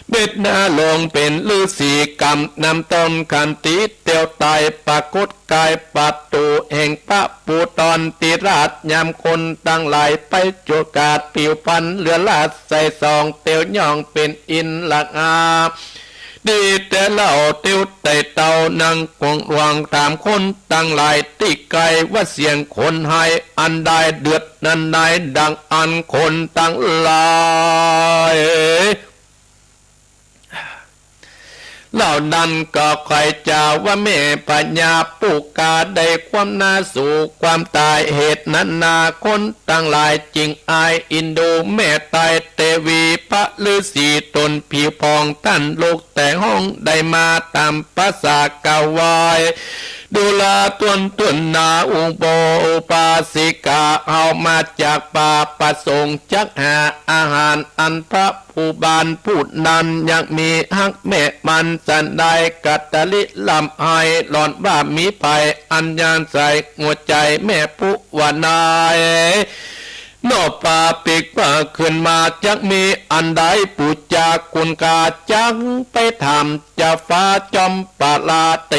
เบ็ดหน้าลงเป๋นฤๅษีกำน้ำต้นขันตีเตียวไต ปรากฏกายประตู๋แห่งพระภูธรติราช ยามคนตังหลายไปจุกาดผิวพรรณเหลือราชใส่สองเตียวย่องเป๋นอินทร์ละอา ดีแต่เล่าเตียวไต่เต้า นางกวงหลวงถามคนตังหลายตี้ไกล ว่าเสียงคนไห้อันใด เดือดอันใด ดังอั้นคนตังหลาย เหล่านั้นก็ใค่จะว่าแม่พญาปุกกาได้ความนาสู่ความต๋าย เหตุนั้นนาคนตังหลายจึงอายเอ็นดูแม่ไตรเตวี พระฤๅษีต๋นผิวผ่องต้านลูก แต่ห้องได้มาต๋ามประสาเก่าไหว้ ดูราต้วนต้วนนา อุโบอุบาสิกา เฮามาจากป่าประสงค์จักหาอาหาร อันพระผู้บานผู้นั้นยังมีฮักแม่มันสันใด กัตตลิลำไห้ หล่อนว่ามีภัยอันยานใส่หัวใจ๋แม่ผู้ว่านาย นอกป่าปิ๊กว่าขึ้นมาจักมีอันใด ปู๋จาคุณค่าจักไปถาม จะฟ้าจอมปาลาเต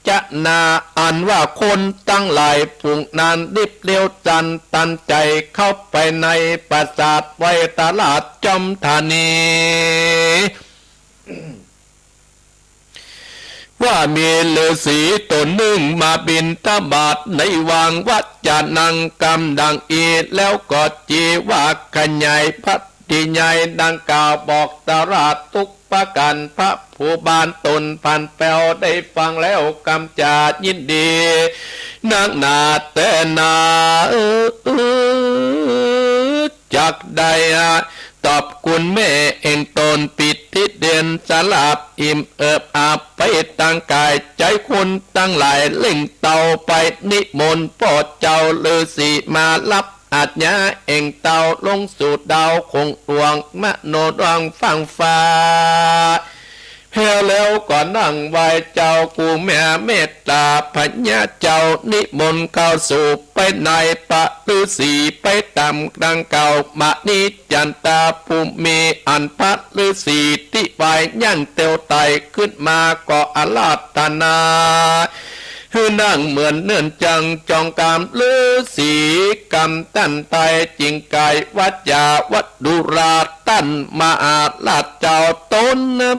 จะนา อันว่าคนตังหลายฝูงนั้นรีบเร็วจันตันใจ๋เข้าไปในปราสาทไวตราชจอมธานี ว่ามีฤๅษีต๋นนึ่งมาบิณฑบาตในวังวัจจานัง กำดังอี้ แล้วก็จี๋ว่าขยายพระ ตี้ใหญ่ดังกล่าวบอกตราชทุกประก๋าน พระผู้บานต๋นผันแปวได้ฟังแล้วกำจ๋ายินดีนักหนาแต๊นา จักได้ตอบคุณแม่แห่งต๋น ปิติเตียนสลาบอิ่มเอิบอาบไปตังก๋าย ใจ๋คนตังหลายเร่งเต้าไปนิมนต์ป้อเจ้าฤๅษีมาฮับ อาจญาแห่งเต้าลงสู่ดาวคงดวงมโนดวงฟั่งฟ้า แฮวแล้วก็นั่งไหว้เจ้ากู้แม่เมตต๋าพญาเจ้านิมนต์เข้าสู่ไปใน ปะฤๅษีไปต๋ามดังกล่าว มะนิจันตาผู้มีอันพระฤๅษีตี้ไหว้ยังเตียวไตขึ้นมาก็อาราธนา หื้อนั่งเหมือนเนิ่นจัง จองกำฤๅษีกำตันไต จิ่งก๋ายวาจาว่าดูราต้านมหาราชเจ้า ต๋น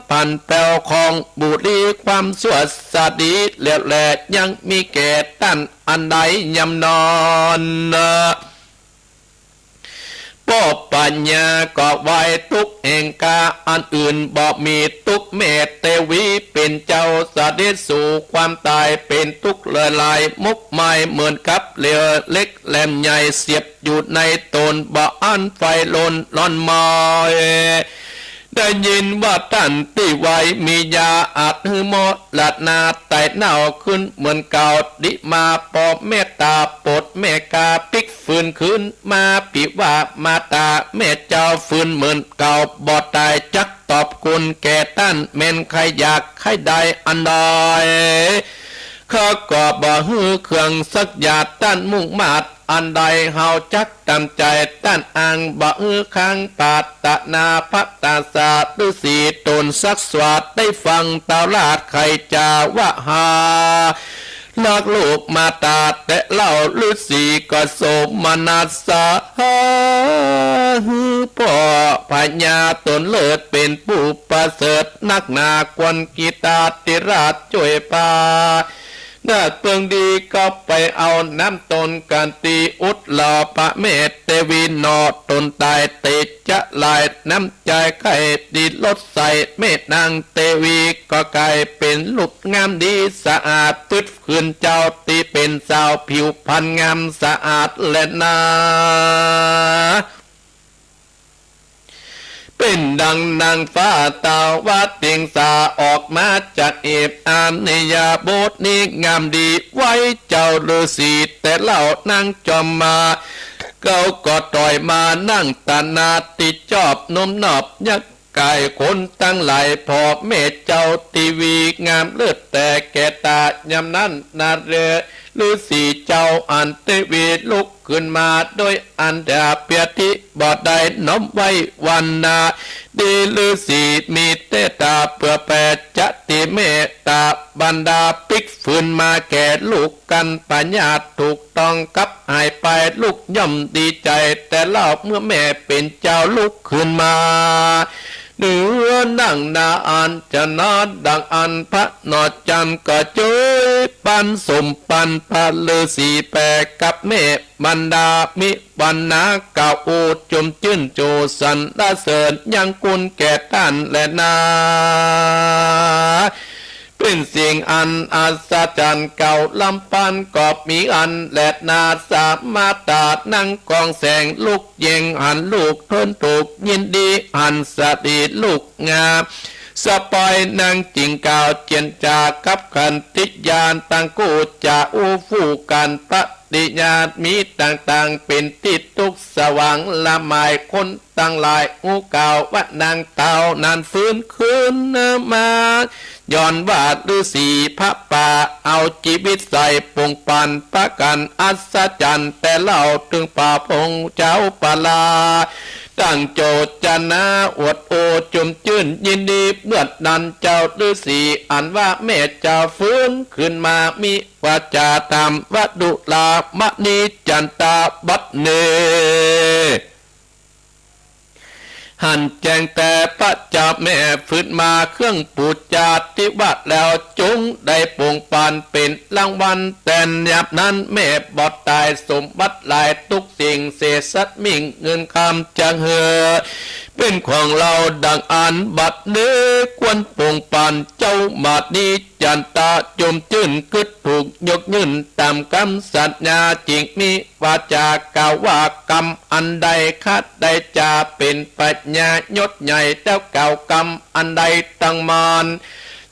ผันแปวของบุรีความชั่วสดีแล้วแล ยังมีแก่ต้านอันใดย่ำนอน ป้อปัญญาก็ไหว้ตุ๊กข์แห่งกา อันอื่นบ่มีตุ๊กข์ แม่เตวีเป๋นเจ้าเสด็จสู่ความต๋าย เป๋นตุ๊กข์หลายๆ มกมายเหมือนกับเหล็กแหลมใหญ่เสียบอยู่ในต๋น บ่อั้นไฟลนร้อนไหม้ ได้ยินว่าต้านตี้ไหว้มียาอาจหื้อมรณาต๋ายเน่าขึ้นเหมือนเก่า ดีมาป้อเมตต๋าโปรดแม่กาปิ๊ก ฟื้นคืนมาปิ๊กว่ามาต๋าแม่เจ้า ฟื้นเหมือนเก่าบ่ต๋าย จักตอบคุณแก่ต้าน แม่นใค่อยากใค่ได้อันใด ข้าก็บ่หื้อเครื่องสักอย่าง ต้านมุ่งมาดอันใด เฮาจักต๋ามใจ๋ต้าน อังบ่หื้อค้างปรารถนา พระตาสาฤๅษีต๋นสักสวาด ได้ฟังต๋าราชใค่จ๋าว่าหา รักลูกมาต๋าแต๊เล่า ฤๅษีก็โสมนัสสา หื้อป้อพญาต๋นเลิศเป๋นผู้ประเสริฐนักหนา ควรกีตาธิราชจ้วยปา นาฏเปิงดีก็ไปเอาน้ำต๋นกั๋นตี้อุดหล่อพระแม่เตวีหน่อ ต๋นต๋ายเตจะหลาย น้ำใจ๋ใค่ตี้ลดใส่ แม่นางเตวีก็ก๋ายเป๋นรูปงามดีสะอาด ฟึด คืนเจ้าตี้เป๋นสาวผิวพรรณงามสะอาดแลนา เป๋นดังนางฟ้าตะวันเตียงสา ออกมาจากอิริยาบถนี้งามดี ไหว้เจ้าฤๅษีแต๊เล่า นางจอมมาร เขาก็ถอยมานั่งต๋าหน้าตี้จอบนมนอบ ยัก ก๋ายคนตังหลาย ป้อแม่เจ้าเตวีงามเลิศแต๊แก่ต๋า ยามนั้นนาเร ฤๅษีเจ้าอันเตวีลุกขึ้นมาโดยอันดาเปียธิ บ่ได้น้อมไหว้วันนา ดีฤๅษีมีเตต๋าเปื้อแผ่จะติเมตต๋า บรรดาปิ๊ก ฟื้นมาแก่ลูกกั๋น พยาธิถูกต้องกับหายไป ลูกย่อมดีใจ๋แต๊เล่า เมื่อแม่เป๋นเจ้าลุกขึ้นมา เหนือนั่งนาอันจะนอน ดังอั้นพระนอจันทร์ก็จ้วยปันสมปันพระฤๅษีแปรกับแม่ บรรดามีวันนาเก่าอู้จุมจื้นจูสรรเสริญยังคุณแก่ต้านแลนา เป๋นสิ่งอันอัศจรรย์เก่าล้ำปาน ก็มีอันแลนา สามาต๋านังกองแสง ลุกเย่งหันลูกเทินถูก ยินดีหันสตรีลูกงาม สะใภ้นังจิ่งกล่าวเจียรจากับขันติญาณ ตังคู่จะอู้ฟู่กั๋น ประ ติญาณมีต่างๆ เป๋นตี้ตุ๊กสว่างละไม คนตังหลายฮู้ข่าวว่านางเฒ่านั้นฟื้นคืนมา ย้อนว่าฤๅษีผ้าป่าเอาจีวิตใส่ ป่งปันประก๋านอัศจรรย์ แต่เล่าเถิงป่าพงเจ้าปาลา ตั้งโจทนาอวดโอจุ่มจื้นยินดี เมื่อนั้นเจ้าฤๅษีอันว่าแม่จะฟื้นคืนมา มีวาจาถามว่า ดูรามานิจันตา บัดนี้หันแจ้งแต่พระเจ้าแม่ ฟื้นมาเครื่องปู๋จาที่ว่าแล้ว จงได้ป่งปันเป๋นรางวัล แต่ยามนั้นแม่บ่ต๋าย สมบัติหลายตุ๊กสิ่ง เศษสัตว์มิ่งเงินคำ จักหื้อเป๋นของเฮาดังอั้น บัดนี้ควรป่งปัน เจ้ามานิจันตาจุ่มจื้นกึ๊ดผูกยกยื่นต๋ามกำสัญญา จึงมีวาจากล่าวว่า กำอันใดข้าได้จะเป๋นพญายศใหญ่ เจ้ากล่าวกำอันใดตังมวล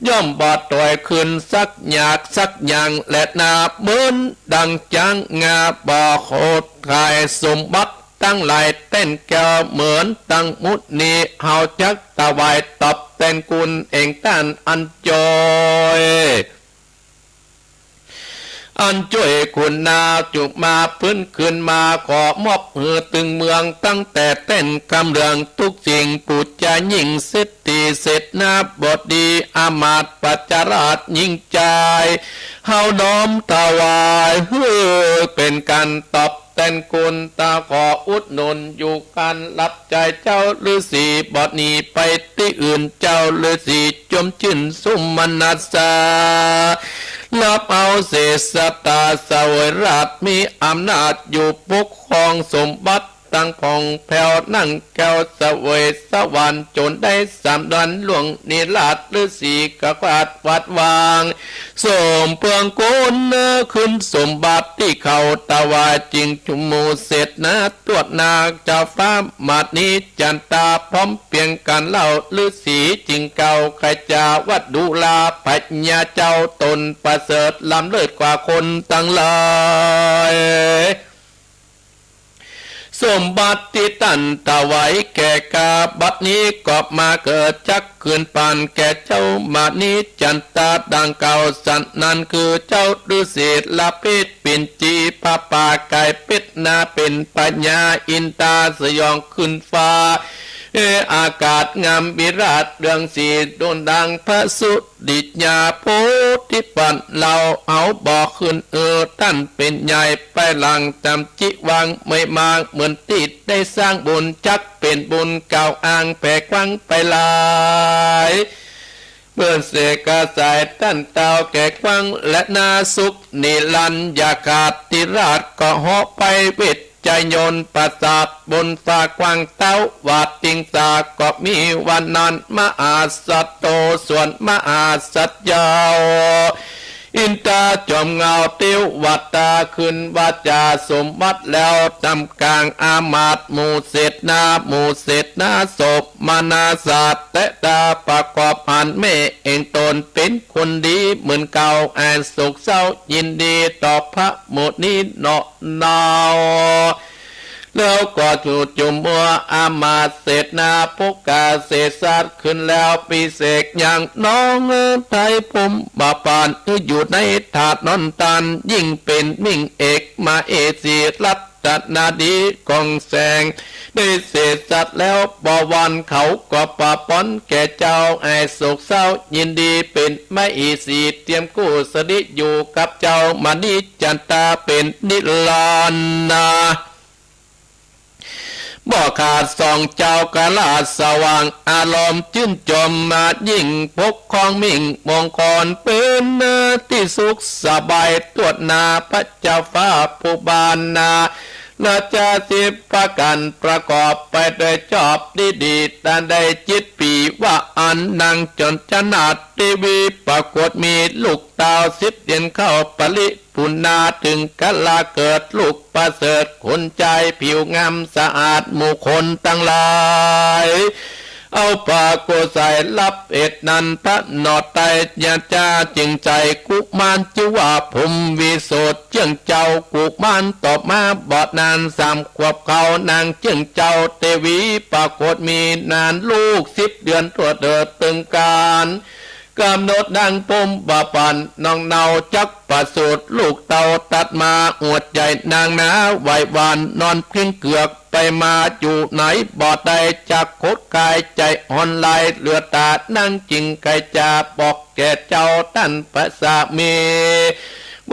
ย่อมบ่ถอยคืนสักอย่างสักอย่างแลนา เหมือนดังจ๊างงาบ่โขดข่าย สมบัติตังหลายแต้นแก้ว เหมือนดังมุนี เฮาจักถวายตอบแตนคุณเองต้านอันจ้วย อันจ้วยคุณนา จุ่มมาฟื้นคืนมา ขอมอบหื้อตึงเมือง ตั้งแต่แต้นกำเรือง ตุ๊กสิ่งปู๋จายิ่ง เศรษฐีเศรษฐนาบดี อามาตย์ประชาราษฎร์ยิ่งใจ๋ เฮาน้อมถวาย หื้อเป๋นก๋านตอบแตนคุณ ตาขออุดหนุนอยู่ก๋านรับใจ๊เจ้าฤๅษี บ่หนีไปตี้อื่น เจ้าฤๅษีจุ่มจื้นสุมนัสสา รับเอาเสสตาเสวยราช มีอำนาจอยู่ปกครองสมบัติตังผ่องแผ้ว นั่งแก้วเสวยสวรรค์ จ๋นได้สามเดือนล่วงนิราศ ฤๅษีก็กวาดวัดวาง สมเปื้องกุนคืนสมบัติตี้เขาถวาย จึงจุ่มหมู่เศรษฐนาตรวจนา เจ้าฟ้ามานิจันตา พร้อมเปียงกั๋นเล่า ฤๅษีจึงกล่าว ใค่จะว่า ดูราพญาเจ้า ต๋นประเสริฐล้ำเลิศกว่าคนตังหลาย สมบัติตี้ต้านถวายแก่ข้า บัดนี้ก็มาเกิด จักคืนปันแก่เจ้ามานิจันตาดังกล่าว สันนั้นคือเจ้าฤๅษีละเพศเป๋นจี ผ้าป่าก๋ายเพชรนา เป๋นพญาอินทราสยองขึ้นฟ้า เออากาศงามวิราชเรืองสี ดุจดังพระสุริยา โพธิปัตย์เฮาบ่ขึ้น เออต้านเป๋นใหญ่ ไปหลังจำจิวางเมยมา เหมือนตี้ได้สร้างบุญ จักเป๋นบุญกล่าวอ้างแผ่กว้างไปหลาย เปื้อเสกสายต้านเต้าแก่กว้าง และนาสุขนิรันดร์ อย่าขาดทิราชก็เหาะไป เวชยนต์ปราสาทบนฟ้ากว้าง เต้าหวาดติงสาก็มีวันนั้น มหาสัตโตส่วนมหาสัตว์เจ้า อินทราจอมเงาเตวดาขึ้นวาจาสมบัติแล้ว ตำกลางอามาตย์หมู่เศรษฐนา หมู่เศรษฐนาโสมนัสสา แต่ตาประกอบหันแม่เองตนเป๋นคนดีเหมือนเก่า อันสุขเศร้ายินดีต่อพระมุนีเนาะเนา แล้วก็จุ่มมัวอามาตย์เศรษฐนา ปกาเสสสัตว์ขึ้นแล้ว ปิเสกยังน้องไทยพรหมบาปาน อยู่ในถนนตัน ยิ่งเป๋นมิ่งเอกมเหสี รัตนาดีกองแสง ได้เสสสัตว์แล้วบ่หวั่น เขาก็ประปอนแก่เจ้า อันสุขเศร้ายินดี เป๋นมเหสี เตรียมกู้สถิตอยู่กับเจ้ามานิจันตาเป๋นนิรันดร์นา บ่ขาดสองเจ้า กล้าสว่างอารมณ์จื้นจมมา ยิ่งปกครองมิ่งมงคล เป๋นที่สุขสบาย ตรวจนาพระเจ้าฟ้าผู้บานนา ราชาสิบประการประกอบไปโดยชอบดีดี ต้านได้จิตปีว่าอันนางจนชนาดเทวีปรากฏมีลูกเต้าสิบเดือนเข้าปริ ปุณณาเถิงกาลาเกิดลูกประเสริฐ คนใจ๋ผิวงามสะอาดหมู่คนตังหลาย เอาผ้าโกศใส่ รับเหตุนั้น พระหน่อไตรยาจาจึงใจ๋กุมารจื้อว่าพรหมวิสุทธิ์ เจื้องเจ้ากุมารตอบมาบ่นาน สามขวบเขานางเจื้องเจ้าเตวี ปรากฏมีนานลูกสิบเดือนทั่วเถิด เถิงก๋านก๋ำหนดนางพรหมประพันธ์ น้องเนาจักประสูติลูกเต้า ตัดมาหัวใจ๋นางหนาไหว้หวั่น นอนพิงเกือก ไปมาอยู่ไหนบ่ได้ จักขดขายใจ๋อ่อนไหล เหลือต๋านางจึงใค่จะบอกแก่เจ้าต้านพระสามี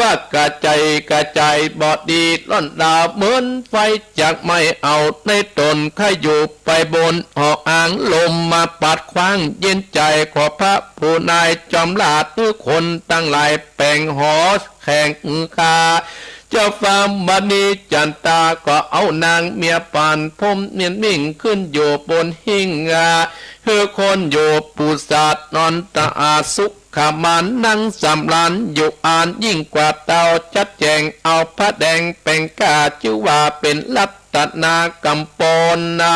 ว่ากระใจ๋กระใจ๋บ่ดี ล่อนดาวเหมือนไฟ จักไม่เอาในต๋น ใค่อยู่ไปบนหออ้าง ลมมาปัดขว้างเย็นใจ๋ ขอพระผู้นายจอมราช หื้อคนตังหลายแป๋งหอ แข่งอือคา เจ้าฟ้ามณีจันตาก็เอานางเมียปานพรหมเมียนมิ่งขึ้นอยู่บนหิ้งอา หื้อคนอยู่ปู๋สาดนอนตาอาสุขมาน นั่งสำราญอยู่อันยิ่งกว่าเต้า จัดแจ๋งเอาผ้าแดงแป๋งก้า จื้อว่าเป๋นรัตนากำปอนนา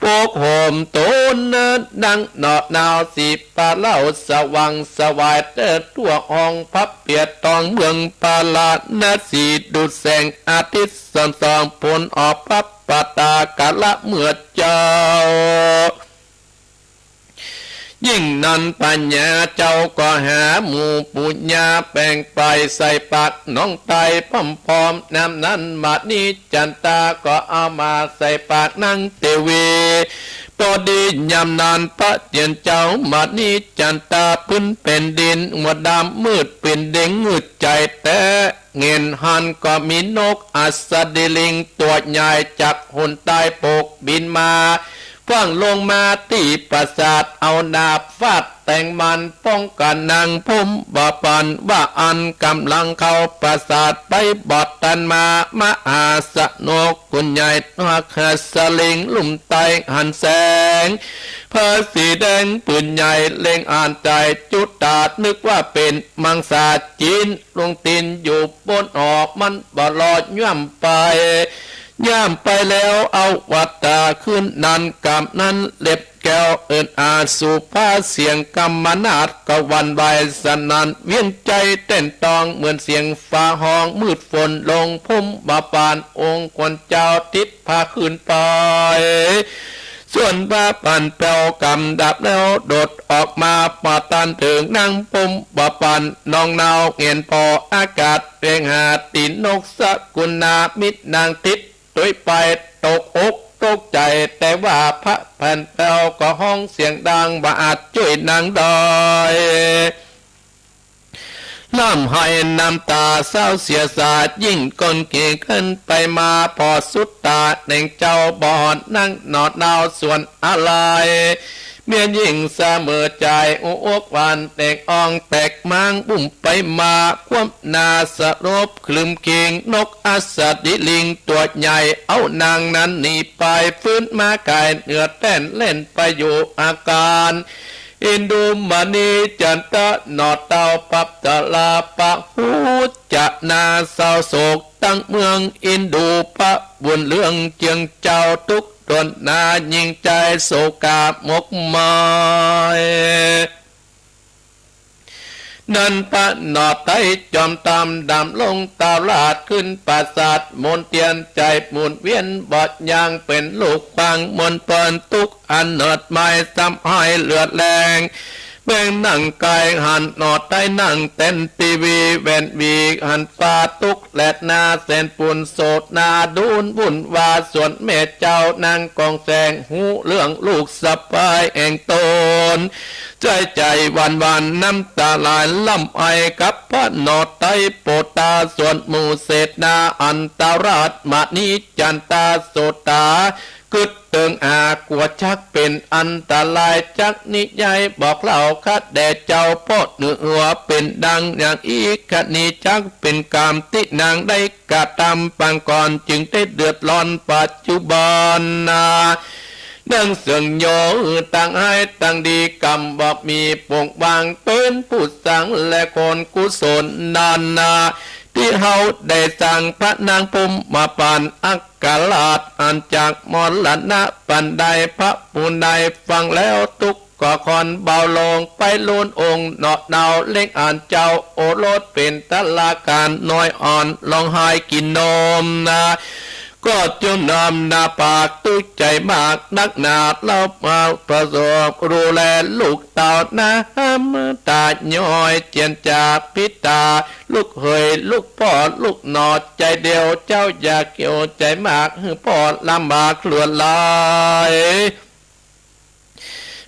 ปกห่มต๋น นั่งหน่อเนาสีฟ้าเล่า สว่างสวายเติดทั่วห้อง พับเปียดตองเมืองพาราณสี ดุจแสงอาทิตย์ส่องส่อง ผลออกพระปตากาละเมื่อเจ๊า ยิ่งนั้นพญาเจ้าก็หาหมู่ปุญญา แป๋งไปใส่ปากน้องไตรพร้อมๆ นำนั้นมณีจันตาก็เอามาใส่ปากนางเตวี ปอดียามนั้นพระเตียนเจ้ามณีจันตา พื้นแผ่นดินมัวดำมืด เป๋นเด้งงืดใจ๋แต๊ แหงนหันก็มีนกอัสสดีลิงตั๋วใหญ่ จากหนใต้ปกบินมา ฟั่งลงมาตี้ปราสาท เอาดาบฟาดแตงมัน ป้องกั๋นนางพรหมประพันธ์ ว่าอั้น ก๋ำลังเข้าปราสาทไปบ่ตันมา มหาสนกกุลใหญ่ นกอัสสดีลิงลุ่มไต้หันแสง ผ้าสีแดงผืนใหญ่ เล็งอ่านใจ๋จุฑา นึกว่าเป๋นมังสาจีน ลงตี๋นอยู่บนหอ มันบ่ลอดย่ำไป ย่ำไปแล้วเอาวัตตาขึ้นนั้น กำนั้นเล็บแก้วเอิ้นอาสุภา เสียงกำมะนาดก็หวั่นไหวสนั่น เวียนใจ๋เต้นตองเหมือนเสียงฟ้าฮ้อง มืดฝนลงพรหมประพันธ์ องค์คนเจ้าติดผ้าขึ้นไป ส่วนพระปานแป้วกำดาบแล้วโดดออกมา ปาตันเถิงนางพรหมประพันธ์ น้องเนาแหงนผ่ออากาศ เวียงหาตี๋นนกสกุณา มิตรนางติดตวยไป ตกอกตกใจ๋ แต่ว่าพระปานแป้วก็ฮ้องเสียงดัง บ่อาจจ้วยนางได้ ร่ำไห้น้ำต๋าเศร้าเสียสา ยิ่งก้อนเก๋ขึ้นไปมา ผ่อสุดต๋าแหนงเจ้าบ่หอด นั่งหน่อเนาส่วนอาลัย เมียหญิงเสมอใจ๋ อุอกหวานแตกอ่องแตกม้าง บุ้มไปมา คว่ำหน้าสลบคลึมเข่ง นกอัสสดีลิงตั๋วใหญ่ เอานางนั้นหนีไป ฟื้นมาก๋ายเหนือแต้น แล่นไปอยู่อาการ อินดูมณีจันตะหน่อเต้า ปับตะลาปะหูจะนาเศร้าโศก ตั้งเมืองอินดูปะบุญเรื่อง เจื้องเจ้าทุกข์ทนนา ยิ่งใจ๋โศกาหมกหมาย นั้นพระหน่อไตรจอมต๋ามดำลงตาวราช ขึ้นปราสาทมนเตียน ใจ๋หมุนเวียนบ่หย่าง เป๋นลูกควางมนเปิ้น ตุ๊กข์อันเนิดมาย ซ้ำห้อยเลือดแลง แบ่งนั่งก๋ายหันหน่อไตร นั่งแตนตีวีแหวนหวีหันฟ้า ตุ๊กข์แลดนาแสนปูน โสดนาดูนวุ่นวา ส่วนแม่เจ้านางกองแสง ฮู้เรื่องลูกสะใภ้แห่งต๋น ใจ๋ใจ๋หวั่นหวั่น น้ำต๋าไหลล่ำไห้กับพระหน่อไตรโปตา ส่วนหมู่เสนาอันตราช มณีจันตาโสตา กึ๊ดเติงอากั๋วจักเป๋นอันตราย จักนิยายบอกเล่าข้าแด่เจ้า เพราะเนื้อหัวเป๋นดังอย่างอี้ กรณีจักเป๋นกรรมตี้นางได้กระทำปางก่อน จึงได้เดือดร้อนปัจจุบันนา ดังเสื่องโย ตังฮ้ายตังดี กรรมบ่มีปกวาง เป๋นผู้สังและคนกุศลนานา ตี้เฮาได้สร้างพระนางพรหมปานอัครราช อันจากมรณะปานใด พระผู้ใดฟังแล้วตุ๊กข์ก็ค่อนเบาลง ไปลูนองค์เนาะดาวเล็ก อันเจ้าโอรสเป๋นทรกาลน้อยอ่อน ฮ้องไห้กินนมนา ก็จงน้อมหน้าผากตุ๊กข์ใจ๋มากนักหนา เฮามาประสบดูแลลูกเต้านา ตาย้อยเจียนจาปิตา ลูกเหยลูกป้อลูกหนอใจ๋เดียว เจ้าอย่าเกี่ยวใจ๋มาก หื้อป้อลำบากลวดลาย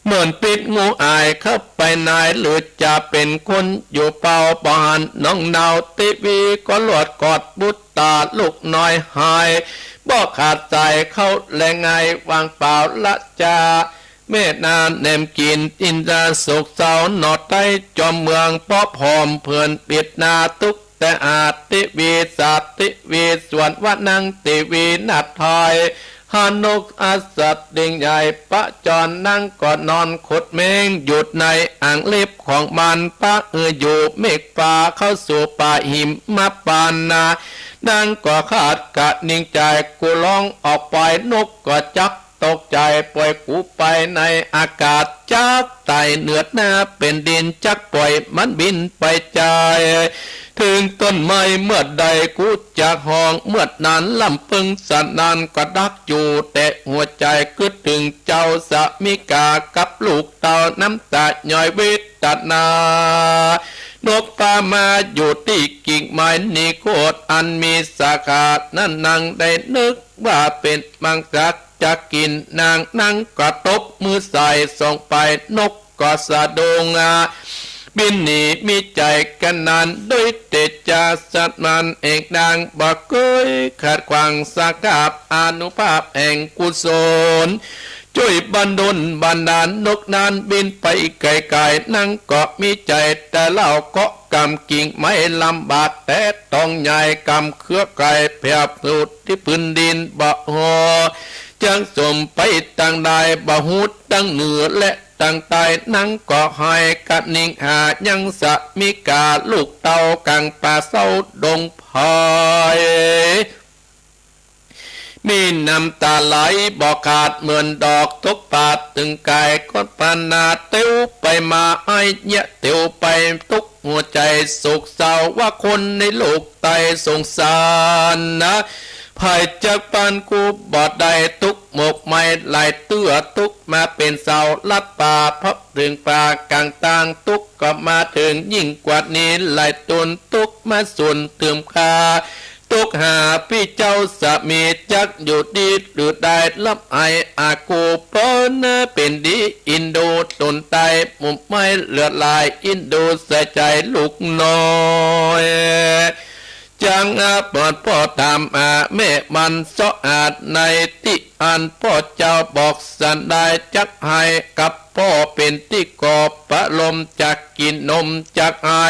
เหมือนปิ๊ดงูอายเข้าไปใน หรือจะเป๋นคนอยู่เปล่า บ่หันน้องเนา เตวีก็ลวดกอดบุตราลูกน้อยหาย บ่ขาดสายเข้าแลไง วางเปล่าละจา แม่นางแหนมกิ๋นอินทราโศกเศร้า หนอไต้จอมเมือง เพราะผอมเผินปิดหน้าตุ๊ก แต่อาจเตวีสาเตวีสวน ว่านางเตวีนาฏไทย หานกอัสดิงใหญ่ประจร นางก็นอนขดแมงอยู่ในอ่างเล็บของมัน ปะอืออยู่เมฆฟ้าเข้าสู่ป่าหิมพานนา นางก็ขาดกะนิ่งใจ๋ กูร้องออกไป นกก็จัก ตกใจ๋ ปล่อยกูไปในอากาศ จักไต่เหนือหน้าแผ่นดิน จักปล่อยมันบินไปไจ๋ เถิงต้นไม้เมื่อใด กูจักฮ้องเมื่อนั้น ลำเปิงสนั่นกระดักอยู่แต่หัวใจ๋ กึ๊ดเถิงเจ้าสามิกากับลูกเต้า น้ำตาย้อยเวทนา นกฟ้ามาอยู่ตี้กิ่งไม้นิโคธ อันมีสาขานั้น นางได้นึก ว่าเป๋นมังสักจักกิ๋นนาง นางก็ตบมือใส่ ส่งไปนกก็สะดุ้งอา บินหนีมีใจ๋กระนั้น ด้วยเตจาสนั้นเอง นางบ่เกยขัดขวาง สาขาอานุภาพแห่งกุศล จ้วยบันดลบันดาลนกนั้นบินไปไก๋ๆ นางก็มีใจ๋แต่เล่า เกาะกำกิ่งไม้ลำบาก แต่ต้องใหญ่กำเครือไข่ แผ่สุดตี้พื้นดินบ่ฮอด จักสมไปตางใด บ่ฮู้ตางเหนือและตางใต้ นางก็ไห้กะนิ่งหา ยังสามิกาลูกเต้า ก๋างป่าเศร้าดงไพร มีน้ำตาไหลบ่ขาด เหมือนดอกตกปาด ตึงก๋ายก็ปานา เตียวไปมาอ้ายเยียะ เตียวไปตุ๊กหัวใจ๋โศกเศร้า ว่าคนในโลกไต้สงสารนา ไผจักปานกูบ่ได้ ตุ๊กหมกไหม้หลายเตื้อ ตุ๊กมาเป๋นเสาลัดป่า เพราะเถิงป่าก๋างตาง ตุ๊กก็มาเถิงยิ่งกว่านี้หลายตน ตุ๊กมาสุนเติมข้า ตุ๊กหาปี้เจ้าสามี จักอยู่ดีหรือได้ ลับไออากู เปิ้นเป๋นดีอินดู ตนไต้หมกไหม้เลือดลาย อินดูใส่ใจ๋ลูกน้อย จักอาเปิดป้อถามหาแม่มันเซาะอาดใน ตี้อันป้อเจ้าบอกสันดาย จักไห้กับป้อเป๋นตี้กอบประโลม จักกิ๋นนมจักไห้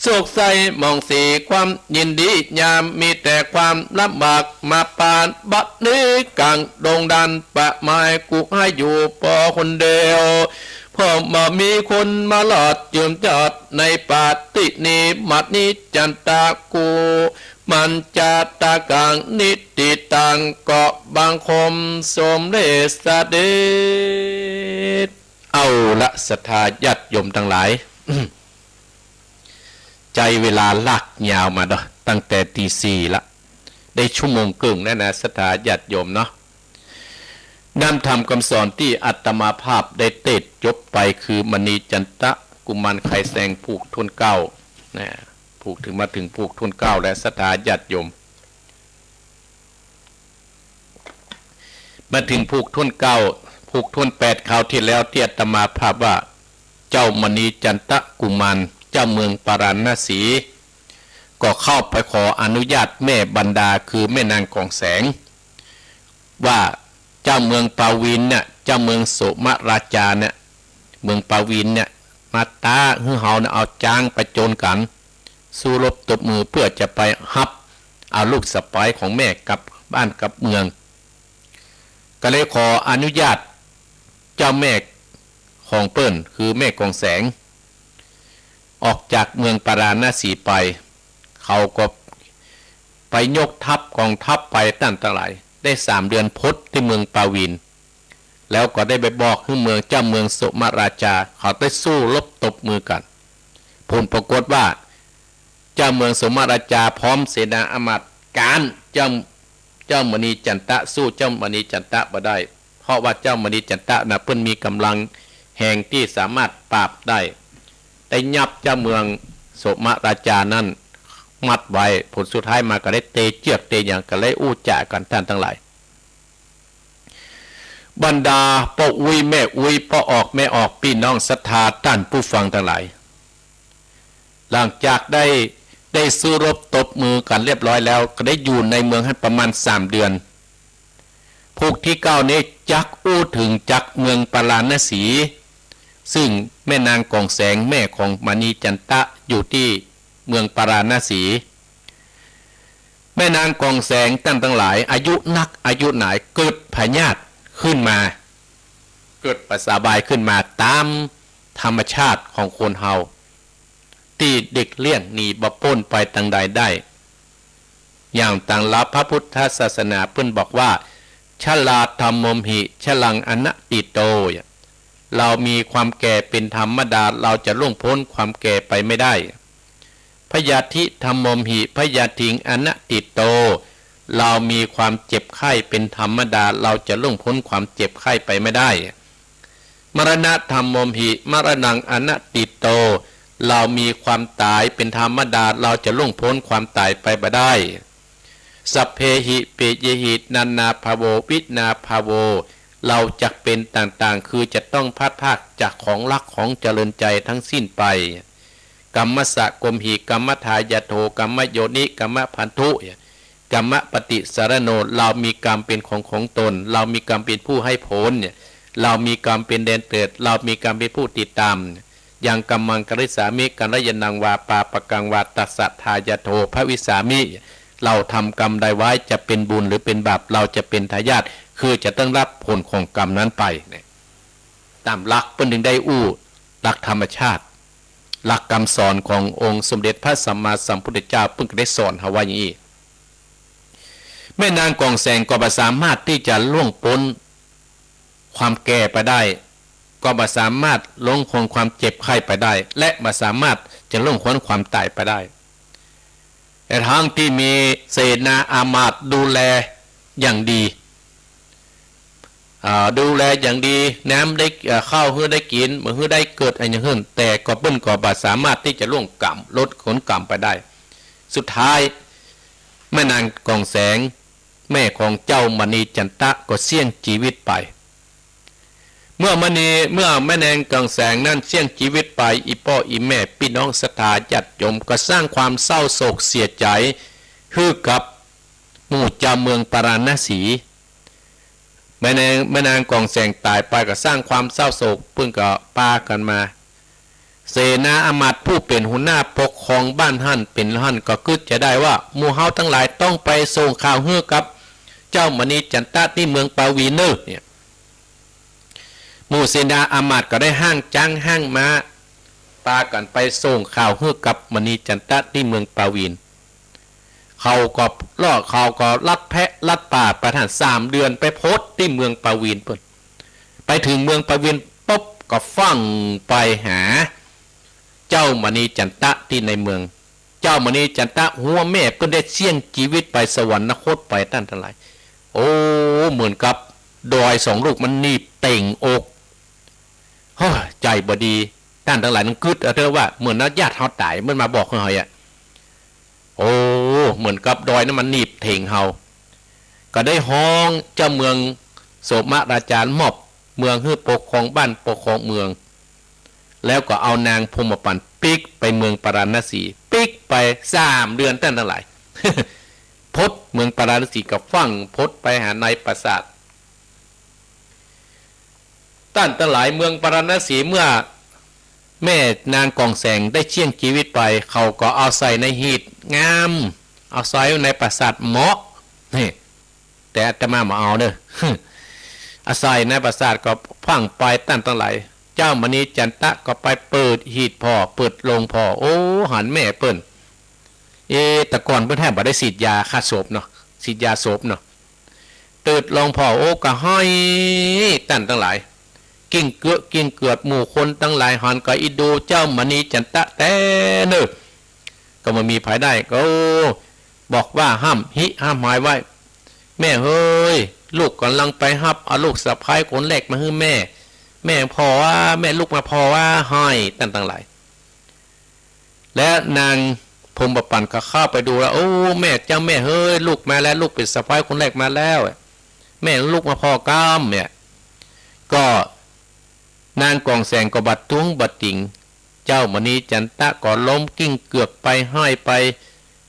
โศกไส้หมองสีความยินดียาม มีแต่ความลำบากมาปาน บัดนี้ก๋างดงดันป่าไม้ กูไห้อยู่ป้อคนเดียว เพราะบ่มีคนมาลอดเจิมจอดในป่าตี้นี้ มณีจันตะกู มันจะตะกังนิติตัง ก็บังคมสมเด็จเสด็จ เอาละศรัทธาญาติโยมตังหลาย ใจ๊เวลาลากยาวมาเนาะ ตั้งแต่ตีสี่ละ ได้ชั่วโมงเกิ่งแล้วนะ ศรัทธาญาติโยมเนาะ น้ำธรรมคำสอนตี้อาตมาภาพได้เตสน์จบไป คือมณีจันตะกุมารไขแสงผูกถ้วนเกล้า นะ ผูกเถิง มาเถิงผูกถ้วนเกล้าแล้ว ศรัทธาญาติโยม มาเถิงผูกถ้วนเกล้า ผูกถ้วนแปด คราวตี้แล้วตี้อาตมาภาพว่า เจ้ามณีจันตะกุมาร เจ้าเมืองปาราณสี ก็เข้าไปขออนุญาตแม่บรรดา คือแม่นางกองแสง ว่าเจ้าเมืองปาวินเนี่ย เจ้าเมืองโสมราชาเนี่ย เมืองปาวินเนี่ย มาต๊าหื้อเฮาเนี่ยเอาจ๊างไปโจนกั๋น สู้รบตบมือเปื้อจะไปฮับเอาลูกสะใภ้ของแม่กลับบ้านกลับเมือง ก็เลยขออนุญาตเจ้าแม่ของเปิ้น คือแม่กองแสง ออกจากเมืองปาราณสีไป เขาก็ ไปยกทัพก๋องทัพไปต้านตังหลาย ได้สามเดือนพดตี้เมืองปาวิน แล้วก็ได้ไปบอกหื้อเมือง เจ้าเมืองโสมราชา เขาได้สู้รบตบมือกั๋น ผลปรากฏว่า เจ้าเมืองโสมราชาพร้อมเสนาอามาตย์ก๊าน เจ้า เจ้ามณีจันตะ สู้เจ้ามณีจันตะบ่ได้ เพราะว่าเจ้ามณีจันตะน่ะเปิ้นมีก๋ำลังแฮงตี้สามารถปราบได้ ได้ยับเจ้าเมืองโสมราชานั้นมัดไว้ ผลสุดท้ายมาก็ได้เตเจื้อกเตหยัง ก็ได้อู้จ๋ากั๋นต้านตังหลาย บรรดาป้ออุ๊ยแม่อุ๊ย ป้อออกแม่ออก ปี้น้องศรัทธาต้านผู้ฟังตังหลาย หลังจากได้ ได้สู้รบตบมือกั๋นเรียบร้อยแล้ว ก็ได้อยู่ในเมืองหั้นประมาณสามเดือน ผูกตี้เก้านี้จักอู้เถิงจักเมืองปาราณสี ซึ่งแม่นางก๋องแสงแม่ของมณีจันตะอยู่ตี้เมืองปาราณสี แม่นางก๋องแสงต้านตังหลาย อายุนักอายุหนาย เกิดพยาธิขึ้นมา เกิดประสาบายขึ้นมาต๋ามธรรมชาติของคนเฮา ตี้หลีกเลี่ยงหนีบ่ป๊นไปตางใดได้ อย่างตางหลักพระพุทธศาสนาเปิ้นบอกว่า ชราธัมโมหิ ชรังอนัตถิโต เรามีความแก่เป็นธรรมดา เราจะล่วงป๊นความแก่ไปไม่ได้ พยาธิธัมโมหิ พยาธิงอนัตถิโต เรามีความเจ็บไข้เป็นธรรมดา เราจะล่วงป๊นความเจ็บไข้ไปไม่ได้ มรณะธัมโมหิ มรณังอนัตถิโต เรามีความต๋ายเป็นธรรมดา เราจะล่วงป๊นความต๋ายไปบ่ได้ สัพเพหิ ปิเยหิ นานาภาโว วินาภาโว เราจักเป็นต่างๆ คือจะต้องพลัดพรากจากของฮักของเจริญใจทั้งสิ้นไป กัมมัสสะโกมหิ กัมมะทายาโท กัมมะโยนิ กัมมะพันธุ กัมมะปฏิสสารโณ เรามีกรรมเป็นของของตน เรามีกรรมเป็นผู้ให้ผล เรามีกรรมเป็นแดนเกิด เรามีกรรมเป็นผู้ติดตาม ยังกัมมังกริสสามิ กัลยาณังวา ปาปะกังวา ตัสสะทายาโท ภวิสสามิ เราทำกรรมใดไว้ จะเป็นบุญหรือเป็นบาป เราจะเป็นทายาท คือจะต้องรับผลของกรรมนั้นไป เนี่ย ต๋ามหลักเปิ้นจึงได้อู้หลักธรรมชาติ หลักกำสอนขององค์สมเด็จพระสัมมาสัมพุทธเจ้า เปิ้นก็ได้สอนเฮาไว้อย่างอี้ แม่นางก๋องแสงก็บ่สามารถตี้จะล่วงป๊นความแก่ไปได้ ก็บ่สามารถล่วงป๊นความเจ็บไข้ไปได้ และบ่สามารถจะล่วงป๊นความต๋ายไปได้ แต่ทั้งตี้มีเสนาอามาตย์ดูแลอย่างดี อ่า ดูแลอย่างดี แหนมได้ เอ่อ ข้าวหื้อได้กิ๋น บ่หื้อได้เกิดอะหยังหื้น แต่ก็เปิ้นก็บ่สามารถตี้จะล่วงกรรม ลดผลกรรมไปได้ สุดท้าย แม่นางก๋องแสง แม่ของเจ้ามณีจันตะก็เสี้ยงจีวิตไป เมื่อมณี เมื่อแม่นางก๋องแสงนั้นเสี้ยงจีวิตไป อี่ป้ออี่แม่ปี้น้องศรัทธาญาติโยมก็สร้างความเศร้าโศกเสียใจ๋หื้อกับหมู่จาวเมืองปาราณสี แม่นาง แม่นางก๋องแสงต๋ายไปก็สร้างความเศร้าโศก เปิ้นก็ปากั๋นมา เสนาอามาตย์ผู้เป๋นหัวหน้าปกครองบ้านหั้นเป๋นหั้นก็กึ๊ดจะได้ว่า หมู่เฮาตังหลายต้องไปส่งข่าวหื้อกับเจ้ามณีจันตะตี้เมืองปาวินเน่อ เนี่ย หมู่เสนาอามาตย์ก็ได้ฮ้างจ๊างฮ้างม้า ปากั๋นไปส่งข่าวหื้อกับมณีจันตะตี้เมืองปาวิน เขาก็ล่อ เขาก็ลัดแพะลัดป่าไปหั้นสามเดือน ไปพดตี้เมืองปาวินเปิ้น ไปเถิงเมืองปาวินปุ๊บก็ฟั่งไปหาเจ้ามณีจันตะตี้ในเมือง เจ้ามณีจันตะหัวแม่เปิ้นได้เสี้ยงจีวิตไปสวรรคตไปต้านตังหลาย โอ้ เหมือนกับดอยสองลูกมันหนีบเต่งอก เฮ้อ ใจ๋บ่ดี ต้านตังหลายต้องกึ๊ดเอาเต๊อะว่า เหมือนว่าญาติเฮาต๋าย มันมาบอกหื้อเฮาอะ โอ้ เหมือนกับดอยนั้นมันหนีบเต่งเฮา ก็ได้ฮ้องเจ้าเมืองโสมราชามอบเมืองหื้อปกครองบ้านปกครองเมือง แล้วก็เอานางพรหมปัณฑ์ปิ๊กไปเมืองปาราณสี ปิ๊กไปสามเดือนต้านตังหลาย พดเมืองปาราณสีก็ฟั่งพดไปหาในปราสาท ต้านตังหลาย เมืองปาราณสีเมื่อแม่นางก๋องแสงได้เสี้ยงจีวิตไป เขาก็เอาใส่ในหีบงาม เอาใส่ในปราสาทเหมาะ นี่ แต่อาตมาบ่เอาเน่อ เอาใส่ในปราสาทก็ฟั่งไปต้านตังหลาย เจ้ามณีจันตะก็ไปเปิดหีบผ่อ เปิดโลงผ่อ โอ้ หันแม่เปิ้น เอ๊ะ แต่ก่อนเปิ้นแทบบ่ได้ฉีดยาฆ่าศพเนาะ ฉีดยาศพเนาะ เติดหลวงพ่อโอ้ก็ฮ้อย ต้านตังหลาย กลิ้งเกือกกลิ้งเกือด หมู่คนตังหลายหันก็อินดูเจ้ามณีจันตะแต๊เน่อ ก็บ่มีใผได้ ก็บอกว่าห้ามหิห้ามหายไว้ แม่เฮย ลูกก่ำลังไปฮับเอาลูกสะใภ้คนแรกมาหื้อแม่ แม่ผ่อว่า แม่ลุกมาผ่อว่า ฮ้อย ต้านตังหลาย และนางพรหมประปันก็เข้าไปดูแล้ว โอ้ แม่เจ้าแม่เฮย ลูกมาแล้ว ลูกเป๋นสะใภ้คนแรกมาแล้ว แม่ลุกมาผ่อกำเนี่ย ก็นางกองแสงก็บ่ตุ้งบ่ติง เจ้ามณีจันตะก็ล้มกลิ้งเกือกไป ฮ้อยไป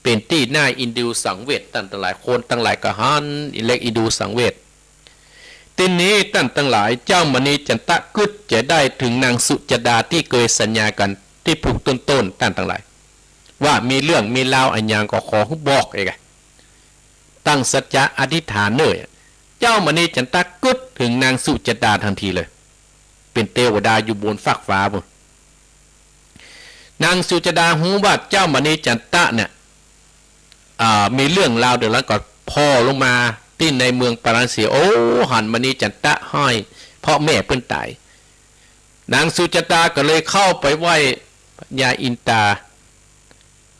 เป๋นตี้น่าอินดูสังเวช ต้านตังหลาย คนตังหลายก็หันเล็กอินดูสังเวช ตี้นี้ต้านตังหลาย เจ้ามณีจันตะกึ๊ดใจ๋ได้เถิงนางสุจดาตี้เกยสัญญากั๋นตี้ภูกต้นๆ ต้านตังหลาย ว่ามีเรื่องมีราวอะหยังก็ขอหื้อบอกเองอะ ตั้งสัจจะอธิษฐานเน่อ เจ้ามณีจันตะกึ๊ดเถิงนางสุจดาตันทีเลย เป๋นเตวดาอยู่บนฟากฟ้าปู๊น นางสุจดาฮู้ว่าเจ้ามณีจันตะเนี่ย อ่า มีเรื่องราวเดือดร้อนก็ผ่อลงมาตี้ในเมืองปาราณสี โอ้ หันมณีจันตะฮ้อย เพราะแม่เปิ้นต๋าย นางสุจดาก็เลยเข้าไปไหว้พญาอินตา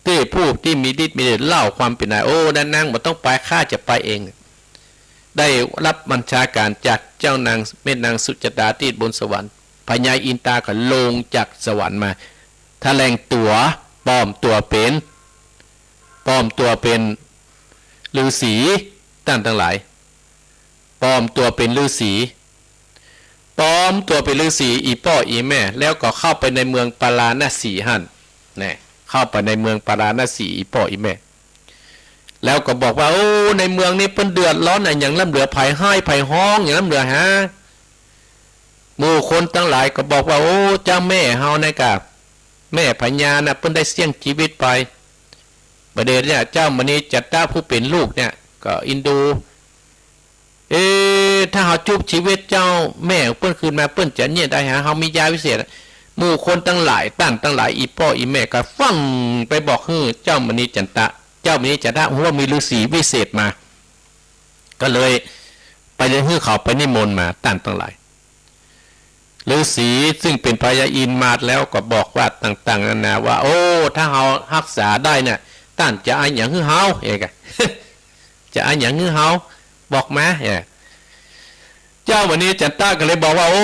ตี้ผู้ตี้มีฤทธิ์มีเดชเล่าความเป๋นมา โอ้ นางบ่ต้องไป ข้าจะไปเอง ได้ฮับบัญชาก๋านจากเจ้านาง แม่นางสุจดาตี้บนสวรรค์ พญาอินตาก็ลงจากสวรรค์มา แถลงตั๋ว ปลอมตั๋วเป๋น ปลอมตั๋วเป๋นฤๅษี ต้านตังหลาย ปลอมตั๋วเป๋นฤๅษี ปลอมตั๋วเป๋นฤๅษี อี่ป้ออี่แม่ แล้วก็เข้าไปในเมืองปาราณสีหั้น แน่ เข้าไปในเมืองปาราณสี อี่ป้ออี่แม่ แล้วก็บอกว่า โอ้ ในเมืองนี้เปิ้นเดือดร้อนอะหยัง ล้ำเหลือใผฮ้อยใผฮ้อง หยังล้ำเหลือหา หมู่คนตังหลายก็บอกว่า โอ้ เจ้าแม่เฮานะกะ แม่พญานะ เปิ้นได้เสี้ยงจีวิตไป บ่าเดี่ยวเนี่ย เจ้ามณีจันตะผู้เป๋นลูกเนี่ย ก็อินดู เอ๊ะ ถ้าเฮาจุบจีวิตเจ้าแม่เปิ้นคืนมา เปิ้นจะเยียะได้หา เฮามียาวิเศษ หมู่คนตังหลาย ต้านตังหลาย อี่ป้ออี่แม่ก็ฟั่งไปบอกหื้อเจ้ามณีจันตะ เจ้ามณีจันตะฮู้ว่ามีฤๅษีวิเศษมา ก็เลยไปเรียกหื้อเขาไปนิมนต์มา ต้านตังหลาย ฤๅษีซึ่งเป๋นพญาอินทร์มาแล้วก็บอกว่าต่างๆ นานาว่า โอ้ ถ้าเฮาฮักษาได้เนี่ย ต้านจะเอาหยังหื้อเฮา เอกอะ จะเอาหยังหื้อเฮา บอกมา เออ เจ้ามณีจันตะก็เลยบอกว่า โอ้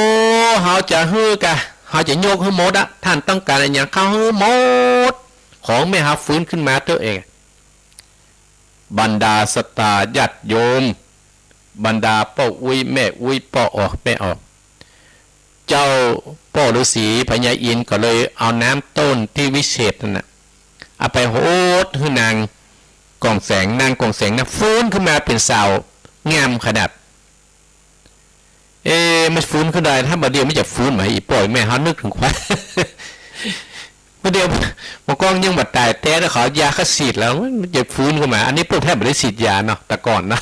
เฮาจะหื้อกะ เฮาจะยกหื้อหมดอะ ต้านต้องก๋านอะหยัง ข้าหื้อหมด ขอแม่เฮาฟื้นขึ้นมาเต๊อะ เอก บรรดาศรัทธาญาติโยม บรรดาป้ออุ๊ยแม่อุ๊ย ป้อออกแม่ออก เจ้าป้อฤๅษีพญาอินทร์ก็เลยเอาน้ำต้นตี้วิเศษนั่นน่ะ เอาไปหดหื้อนางกองแสง นางกองแสงนะ ฟื้นขึ้นมาเป๋นสาวงามขนาด เอ๊ะ มันฟื้นขึ้นได้ ถ้าบ่าเดี่ยวมันจะฟื้นไหม อี่ป้ออี่แม่ เฮานึกเถิงความ บ่าเดี่ยว บ่ากองยังบ่ต๋ายแต๊ ถ้าเขาเอายาฆ่าฉีดแล้ว มันจะฟื้นขึ้นมา อันนี้พวกแทบบ่ได้ฉีดยาเนาะ แต่ก่อนเนาะ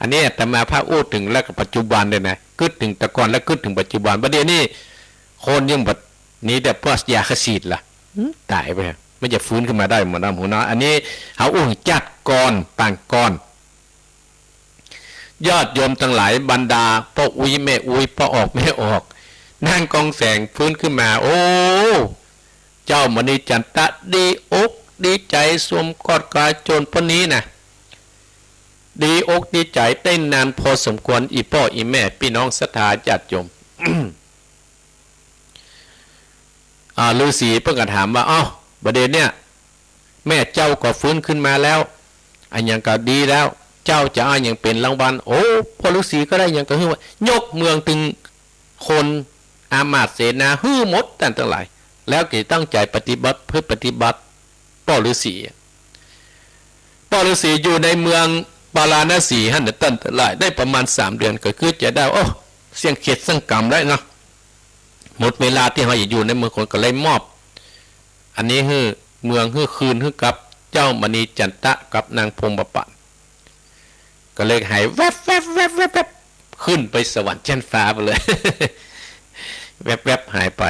อันนี้อาตมาภาพอู้เถิงแล้วก็ปัจจุบันเลยนะ กึ๊ดเถิงแต่ก่อนแล้วกึ๊ดเถิงปัจจุบัน บ่าเดี่ยวนี้ คนยังบ่ หนีแต่พวกยาฆ่าฉีดละ หืม ต๋ายไป มันจะฟื้นขึ้นมาได้บ่เนาะ หมู่เนาะ อันนี้เฮาอู้เถิงจัดก่อน ปางก่อน ญาติโยมตังหลาย บรรดาป้ออุ๊ยแม่อุ๊ย ป้อออกแม่ออก นางกองแสงฟื้นขึ้นมา โอ้ เจ้ามณีจันตะดีอกดีใจ๋ สวมกอดกายจนปานนี้นะ ดีอกดีใจ๋ได้นานพอสมควร อี่ป้ออี่แม่ ปี้น้องศรัทธาญาติโยม อ่า ฤๅษีเปิ้นก็ถามว่า อ้าว บ่าเดี่ยวเนี่ย แม่เจ้าก็ฟื้นขึ้นมาแล้ว อะหยังก็ดีแล้ว เจ้าจะเอาอะหยังเป๋นรางวัล โอ้ ป้อฤๅษีก็ได้หยังก็หื้อ ยกเมืองตึงคน อามาตย์เสนาหื้อหมด ต้านตังหลาย แล้วก็ตั้งใจ๋ปฏิบัติ ประพฤติปฏิบัติ ป้อฤๅษี ป้อฤๅษีอยู่ในเมืองปาราณสีหั้นน่ะ ต้านตังหลาย ได้ประมาณสามเดือน ก็คือจะได้ โอ้ เสี้ยงเขตเสี้ยงก๋ำแล้วเนาะ หมดเวลาตี้เฮาจะอยู่ในเมืองคน ก็เลยมอบ อันนี้หื้อเมือง หื้อคืน หื้อกับเจ้ามณีจันตะกับนางพรหมประปัน ก็เลยหายแวบแวบแวบแวบแวบ ขึ้นไปสวรรค์ชั้นฟ้าไปเลย แวบแวบหายไป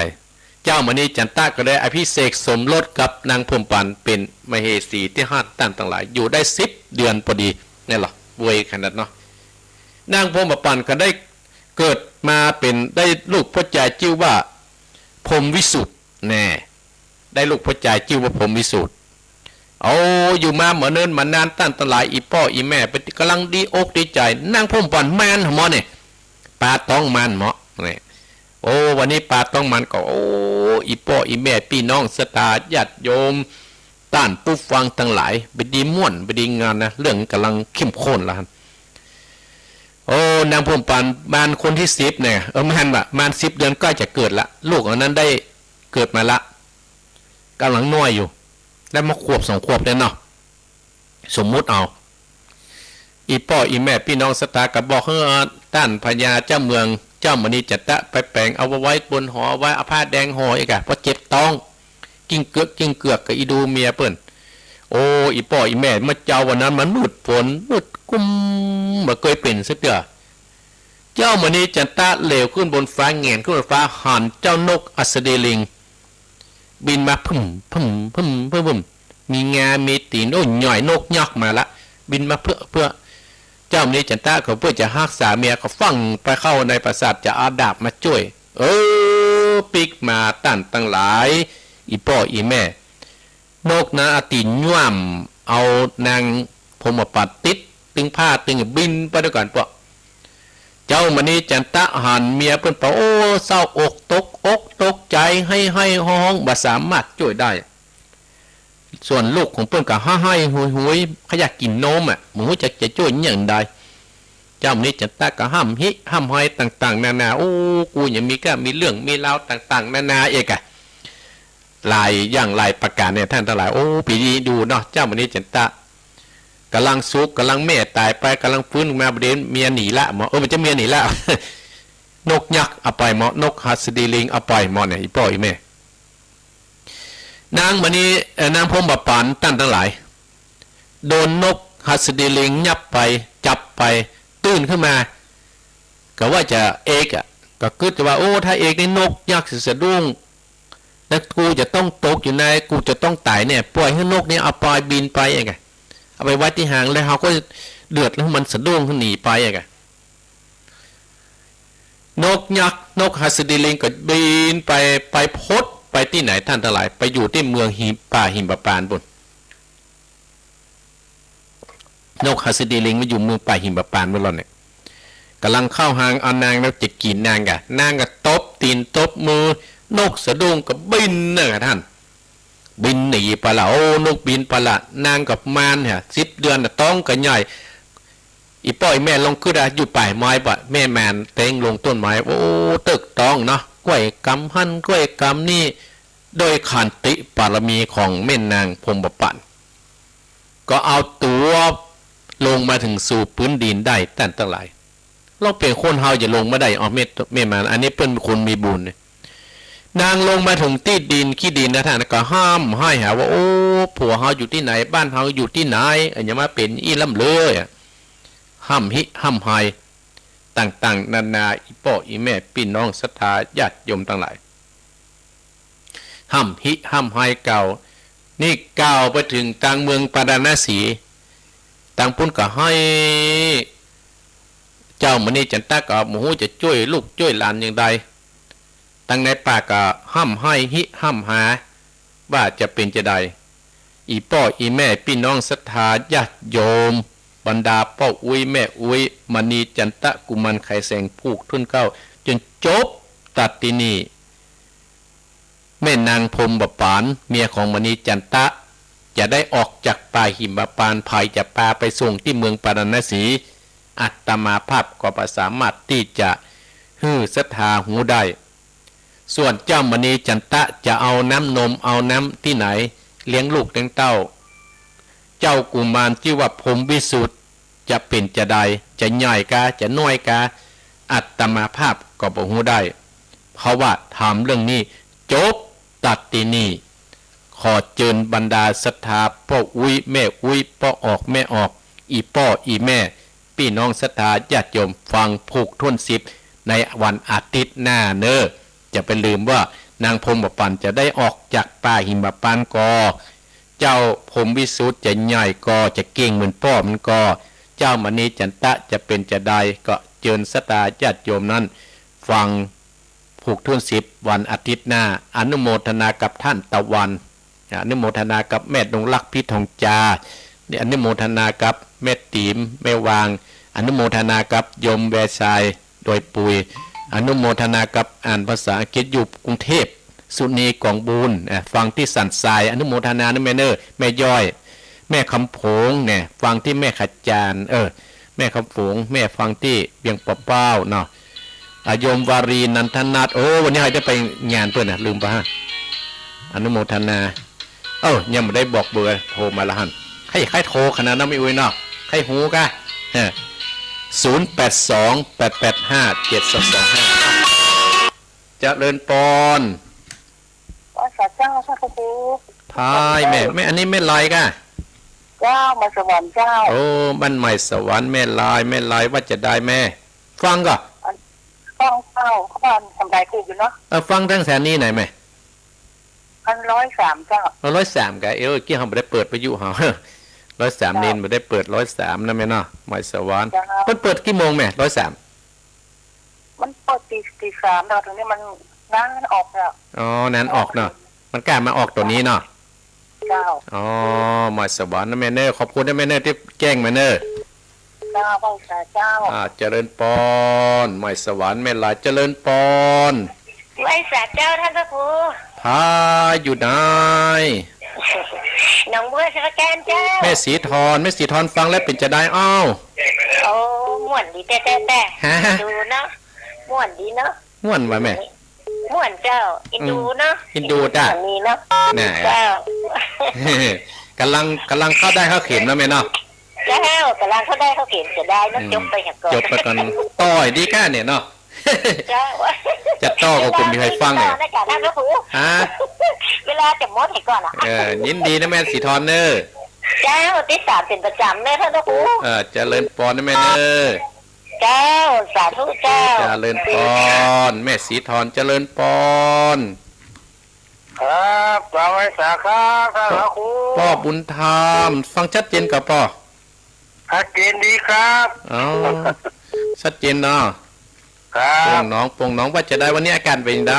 เจ้ามณีจันตะก็ได้อภิเษกสมรสกับนางพรหมปัณฑ์เป๋นมเหสีตี้หั้น ต้านตังหลาย อยู่ได้สิบเดือนปอดี นี่แหละ เวยขนาดเนาะ นางพรหมปัณฑ์ก็ได้เกิดมาเป๋น ได้ลูกป้อจายจื้อว่าพรหมวิสุทธิ์ แน่ ได้ลูกป้อจายจื้อว่าพรหมวิสุทธิ์ เอา อยู่มาบ่เนิ่นบ่นาน ต้านตังหลาย อี่ป้ออี่แม่เปิ้นก่ำลังดีอกดีใจ๋ นางพรหมปัณฑ์มานเหมาะเนี่ย ปาต๊องมานเหมาะเนี่ย โอ้ วันนี้ปาต๊องมานก็ โอ้ อี่ป้ออี่แม่ ปี้น้องศรัทธาญาติโยม ต้านผู้ฟังตังหลาย บ่ดีม่วน บ่ดีงานนะ เรื่องก่ำลังเข้มข้นแล้ว โอ้ นางพรหมปัณฑ์มานคนตี้สิบเนี่ย เออ มานว่ะ มานสิบเดือนใก้จะเกิดละ ลูกอันนั้นได้เกิดมาละ ก่ำลังน้อยอยู่ ได้มาขวบสองขวบเนี่ยเนาะ สมมุติเอา อี่ป้ออี่แม่ปี้น้องศรัทธาก็บอกหื้อต้านพญาเจ้าเมือง เจ้ามณีจันตะไปแป๋งเอาไว้บนหอ ไว้เอาผ้าแดงห่ออีกอะ เพราะเจ็บต๊อง กิ้งเกือกกิ้งเกือกกับอี่ดูเมียเปิ้น โอ้ อี่ป้ออี่แม่ เมื่อเจ๊าวันนั้นมันมืดฝน มืดกุ้ม บ่เกยเป๋นสักเตื้อ เจ้ามณีจันตะเหลียวขึ้นบนฟ้า แหงนขึ้นบนฟ้า หันเจ้านกหัสดีลิง บินมาพึ่ม พึ่ม พึ่ม พึ่ม พึ่ม มีงา มีตี๋น โอ้ ใหญ่ นกยักษ์มาละ บินมาเปื้อ เปื้อ เจ้ามณีจันตะก็เปื้อจะฮักษาเมีย ก็ฟั่งไปเข้าในปราสาท จะเอาดาบมาจ้วย เออ ปิ๊กมาต้านตังหลาย อี่ป้ออี่แม่ นกนั้นเอาตี๋นย่ำ เอานางพรหมปัณฑ์ติดตึงผ้าตึง บินไปตวยกั๋นเปาะ เจ้ามณีจันตะหันเมียเปิ้นไป โอ้ เศร้าอกตกอกตกใจ๋ ไห้ไห้ฮ้อง บ่สามารถจ้วยได้ ส่วนลูกของเปิ้นก็ไห้ไห้โหยโหย ใค่อยากกิ๋นนมอะ บ่ฮู้จักจะจ้วยอะหยังใด เจ้ามณีจันตะก็ฮ่ำฮิฮ่ำไฮต่างๆ นานา โอ้ กูยังมีก้ามีเรื่องมีราวต่างๆ นานาอีกอะ หลายอย่างหลายประก๋านเนี่ย ต้านตังหลาย โอ้ ปี๋นี้ดูเนาะ เจ้ามณีจันตะ ก่ำลังสุข ก่ำลังแม่ต๋ายไป ก่ำลังฟื้นมา บ่าเด๋ยวเมียหนีละเหมาะ เออ มันจะเมียหนีละ นกยักษ์เอาไปเหมาะ นกหัสดีลิงเอาไปเหมาะเนี่ย อี่ป้ออี่แม่ นางมณี เอ่อ นางพรหมปัณฑ์ต้านตังหลาย โดนนกหัสดีลิงยับไป จับไป ตื่นขึ้นมา ก็ว่าจะเอกอะ ก็กึ๊ดว่า โอ้ ถ้าเอกนี่นกยักษ์สิสะดุ้ง แล้วกูจะต้องตกอยู่ใน กูจะต้องต๋ายเนี่ย ป่อยหื้อนกนี่เอาไปบินไปเอกอะ เอาไปไว้ตี้หาง แล้วเฮาก็เดือด แล้วมันสะดุ้งหนีไปเอกอะ นกยักษ์ นกหัสดีลิงก็บินไป ไปพดไปตี้ไหนต้านตังหลาย ไปอยู่ตี้เมืองหิม ป่าหิมพานต์ปู๊น นกหัสดีลิงมาอยู่เมืองป่าหิมพานต์ไว้แล้วเนี่ย ก่ำลังเข้าหางเอานางแล้วจะกิ๋นนางกะ นางก็ตบตี๋นตบมือ นกสะดุ้งก็บินน่ะต้าน บินหนีไปละ โอ้ นกบินไปละ นางก็มานฮะ สิบเดือนน่ะ ต๊องก็ใหญ่ อี่ป้ออี่แม่ลองกึ๊ดอะ อยู่ป่ายไม้ปะ แม่มานเต๊งลงต้นไม้ โอ้ เติกต๊องเนาะ ก้วยกำหั้นก้วยกำนี่ โดยขันติบารมีของแม่นางพรหมปัณฑ์ ก็เอาตั๋วลงมาเถิงสู่ปื๊นดินได้ต้านตังหลาย ลองเป๋นคนเฮาจะลงมาได้ อ้อ แม่ แม่มาน อันนี้เปิ้นคนมีบุญเนี่ย นางลงมาเถิงตี้ดินขี้ดินนะต้าน ก็ฮ่ำไห้หาว่า โอ้ ผัวเฮาอยู่ตี้ไหน บ้านเฮาอยู่ตี้ไหน อะหยังมาเป๋นอี้ล่ำเลยอะ ฮ่ำฮิฮ่ำไฮต่างๆ นานา อี่ป้ออี่แม่ปี้น้องศรัทธาญาติโยมตังหลาย ฮ่ำฮิฮ่ำไฮกล่าว นี่กล่าวไปเถิงตางเมืองปาราณสี ตางปู๊นก็ไห้ เจ้ามณีจันตะก็บ่ฮู้จะจ้วยลูกจ้วยหลานอย่างใด ตางในป่าก็ฮ่ำไห้ฮิฮ่ำหา ว่าจะเป๋นจะใด อี่ป้ออี่แม่ปี้น้องศรัทธาญาติโยม บรรดาป้ออุ๊ยแม่อุ๊ย มณีจันตะกุมารไขแสงผูกถ้วนเกล้า จนจบตัดตี้นี่ แม่นางพรหมปัณฑ์ เมียของมณีจันตะ จะได้ออกจากป่าหิมพานต์ ใผจะปาไปส่งตี้เมืองปาราณสี อาตมาภาพก็บ่สามารถตี้จะหื้อศรัทธาฮู้ได้ ส่วนเจ้ามณีจันตะจะเอาน้ำนมเอาน้ำตี้ไหนเลี้ยงลูกเลี้ยงเต้า เจ้ากุมารจื้อว่าพรหมวิสุทธิ์ จะเป๋นจะใด จะใหญ่กา จะน้อยกา อาตมาภาพก็บ่ฮู้ได้ เพราะว่าธรรมเรื่องนี้จบตัดตี้นี่ ขอเจิญบรรดาศรัทธาป้ออุ๊ยแม่อุ๊ย ป้อออกแม่ออก อี่ป้ออี่แม่ ปี้น้องศรัทธาญาติโยมฟังผูกถ้วนสิบ ในวันอาทิตย์หน้าเน่อ จะไปลืมว่า นางพรหมปัณฑ์จะได้ออกจากป่าหิมพานต์ก่อ เจ้าพรหมวิสุทธิ์จะใหญ่ก่อ จะเก่งเหมือนป้อมันก่อ เจ้ามณีจันตะจะเป๋นจาใด ก็เจิญศรัทธาญาติโยมนั้นฟังผูกธูปสิบวันอาทิตย์หน้า อนุโมทนากับท่านตะวัน อนุโมทนากับแม่ดงรัก พิทองจา นี่อนุโมทนากับแม่ติ๋ม แม่วาง อนุโมทนากับโยมแวร์ชาย ดอยปุย อนุโมทนากับอ่านภาษาอังกฤษอยู่กรุงเทพฯ สุนีกองบุญ อ่ะ ฟังตี้สันทราย อนุโมทนานะแม่เน่อ แม่ย้อย แม่คำโผงเนี่ย ฟังตี้แม่ขจาร เออ แม่คำโผง แม่ฟังตี้เวียงป่าเป้าเนาะ อ่ะ โยมวารี นันทนาถ โอ้ วันนี้เฮาจะไปงานเปิ้นน่ะ ลืมไปฮะ อนุโมทนา เอ้า ยังบ่ได้บอกเบอร์โทรมาละหั้น ใค่ ใค่โทรขนาดนั้น แม่อุ๊ยเนาะ ใค่ฮู้กะ ฮะ ศูนย์แปดสอง แปดแปดห้า เจ็ดสองสองห้า เจริญปอน ไหว้สาเจ้า พระครู พายแม่ แม่ อันนี้แม่ลายกะ เจ้า ใหม่สวรรค์เจ้า โอ้ บ้านใหม่สวรรค์ แม่ลาย แม่ลาย ว่าจะได้แม่ ฟังก่อ ฟังเจ้า เขาว่าทำนายถูกอยู่เนาะ เออ ฟังตางสถานีไหนแม่ อันร้อยสามเจ้า เออ ร้อยสามกะ เออ กี้เฮาบ่ได้เปิดวิทยุเฮา ร้อยสาม เจ้า นี่บ่ได้เปิด ร้อยสามนะแม่เนาะ ใหม่สวรรค์ เจ้า เปิ้นเปิดกี่โมงแม่ ร้อยสาม มันเปิดตี ตีสามแล้ว ตรงนี้มันนานออกแล้ว อ๋อ นานออกเนาะ มันกล้ามาออกตรงนี้เนาะ เจ้า อ๋อ ใหม่สวรรค์นะแม่เน่อ ขอบคุณนะแม่เน่อ ตี้แจ้งมาเน่อ เจ้า ไหว้สาเจ้า อ่า เจริญปอน ใหม่สวรรค์ แม่ลาย เจริญปอน ไหว้สาเจ้าท่านพระครู พายอยู่ไหน หนองบัวสมุทรปราการเจ้า แม่ศรีธร แม่ศรีธรฟังแล้วเป๋นจาใดอ้าว โอ้ ม่วนดีแต๊ๆๆ ฮะ ดูเนาะ ม่วนดีเนาะ ม่วนวะแม่ ม่วนเจ้า อินดูเนาะ อืม อินดูจ้ะ ม่วนดีเนาะ น่ะ เจ้า ก่ำลัง ก่ำลังเข้าด้ายเข้าเข็มแล้วแม่เนาะ เจ้า ก่ำลังเข้าด้ายเข้าเข็ม เสียดายเนาะ อืม จบไปเหียก่อน จบไปก่อน ต่อดีก้าเนี่ยเนาะ เจ้า จะต่อก็คงมีใครฟังเนี่ย เวลาจะหมดเหียก่อน ฮะ เวลาจะหมดเหียก่อนอะ เออ ยินดีนะแม่ศรีธรเน่อ เจ้า ติดต๋ามเป๋นประจ๋ำเน่อท่านพระครู เออ เจริญปอนนะแม่เน่อ เจ้า สาธุเจ้า เจริญปอน แม่ศรีธร เจริญปอน ครับ กราบไหว้สาครับ ท่านพระครู ป้อบุญธรรม ฟังชัดเจนก่อป้อ ชัดเจนดีครับ อ๋อ ชัดเจนเนาะ ครับ โป่งหนอง โป่งหนอง ว่าจะได้ วันนี้อากาศเป๋นจาใด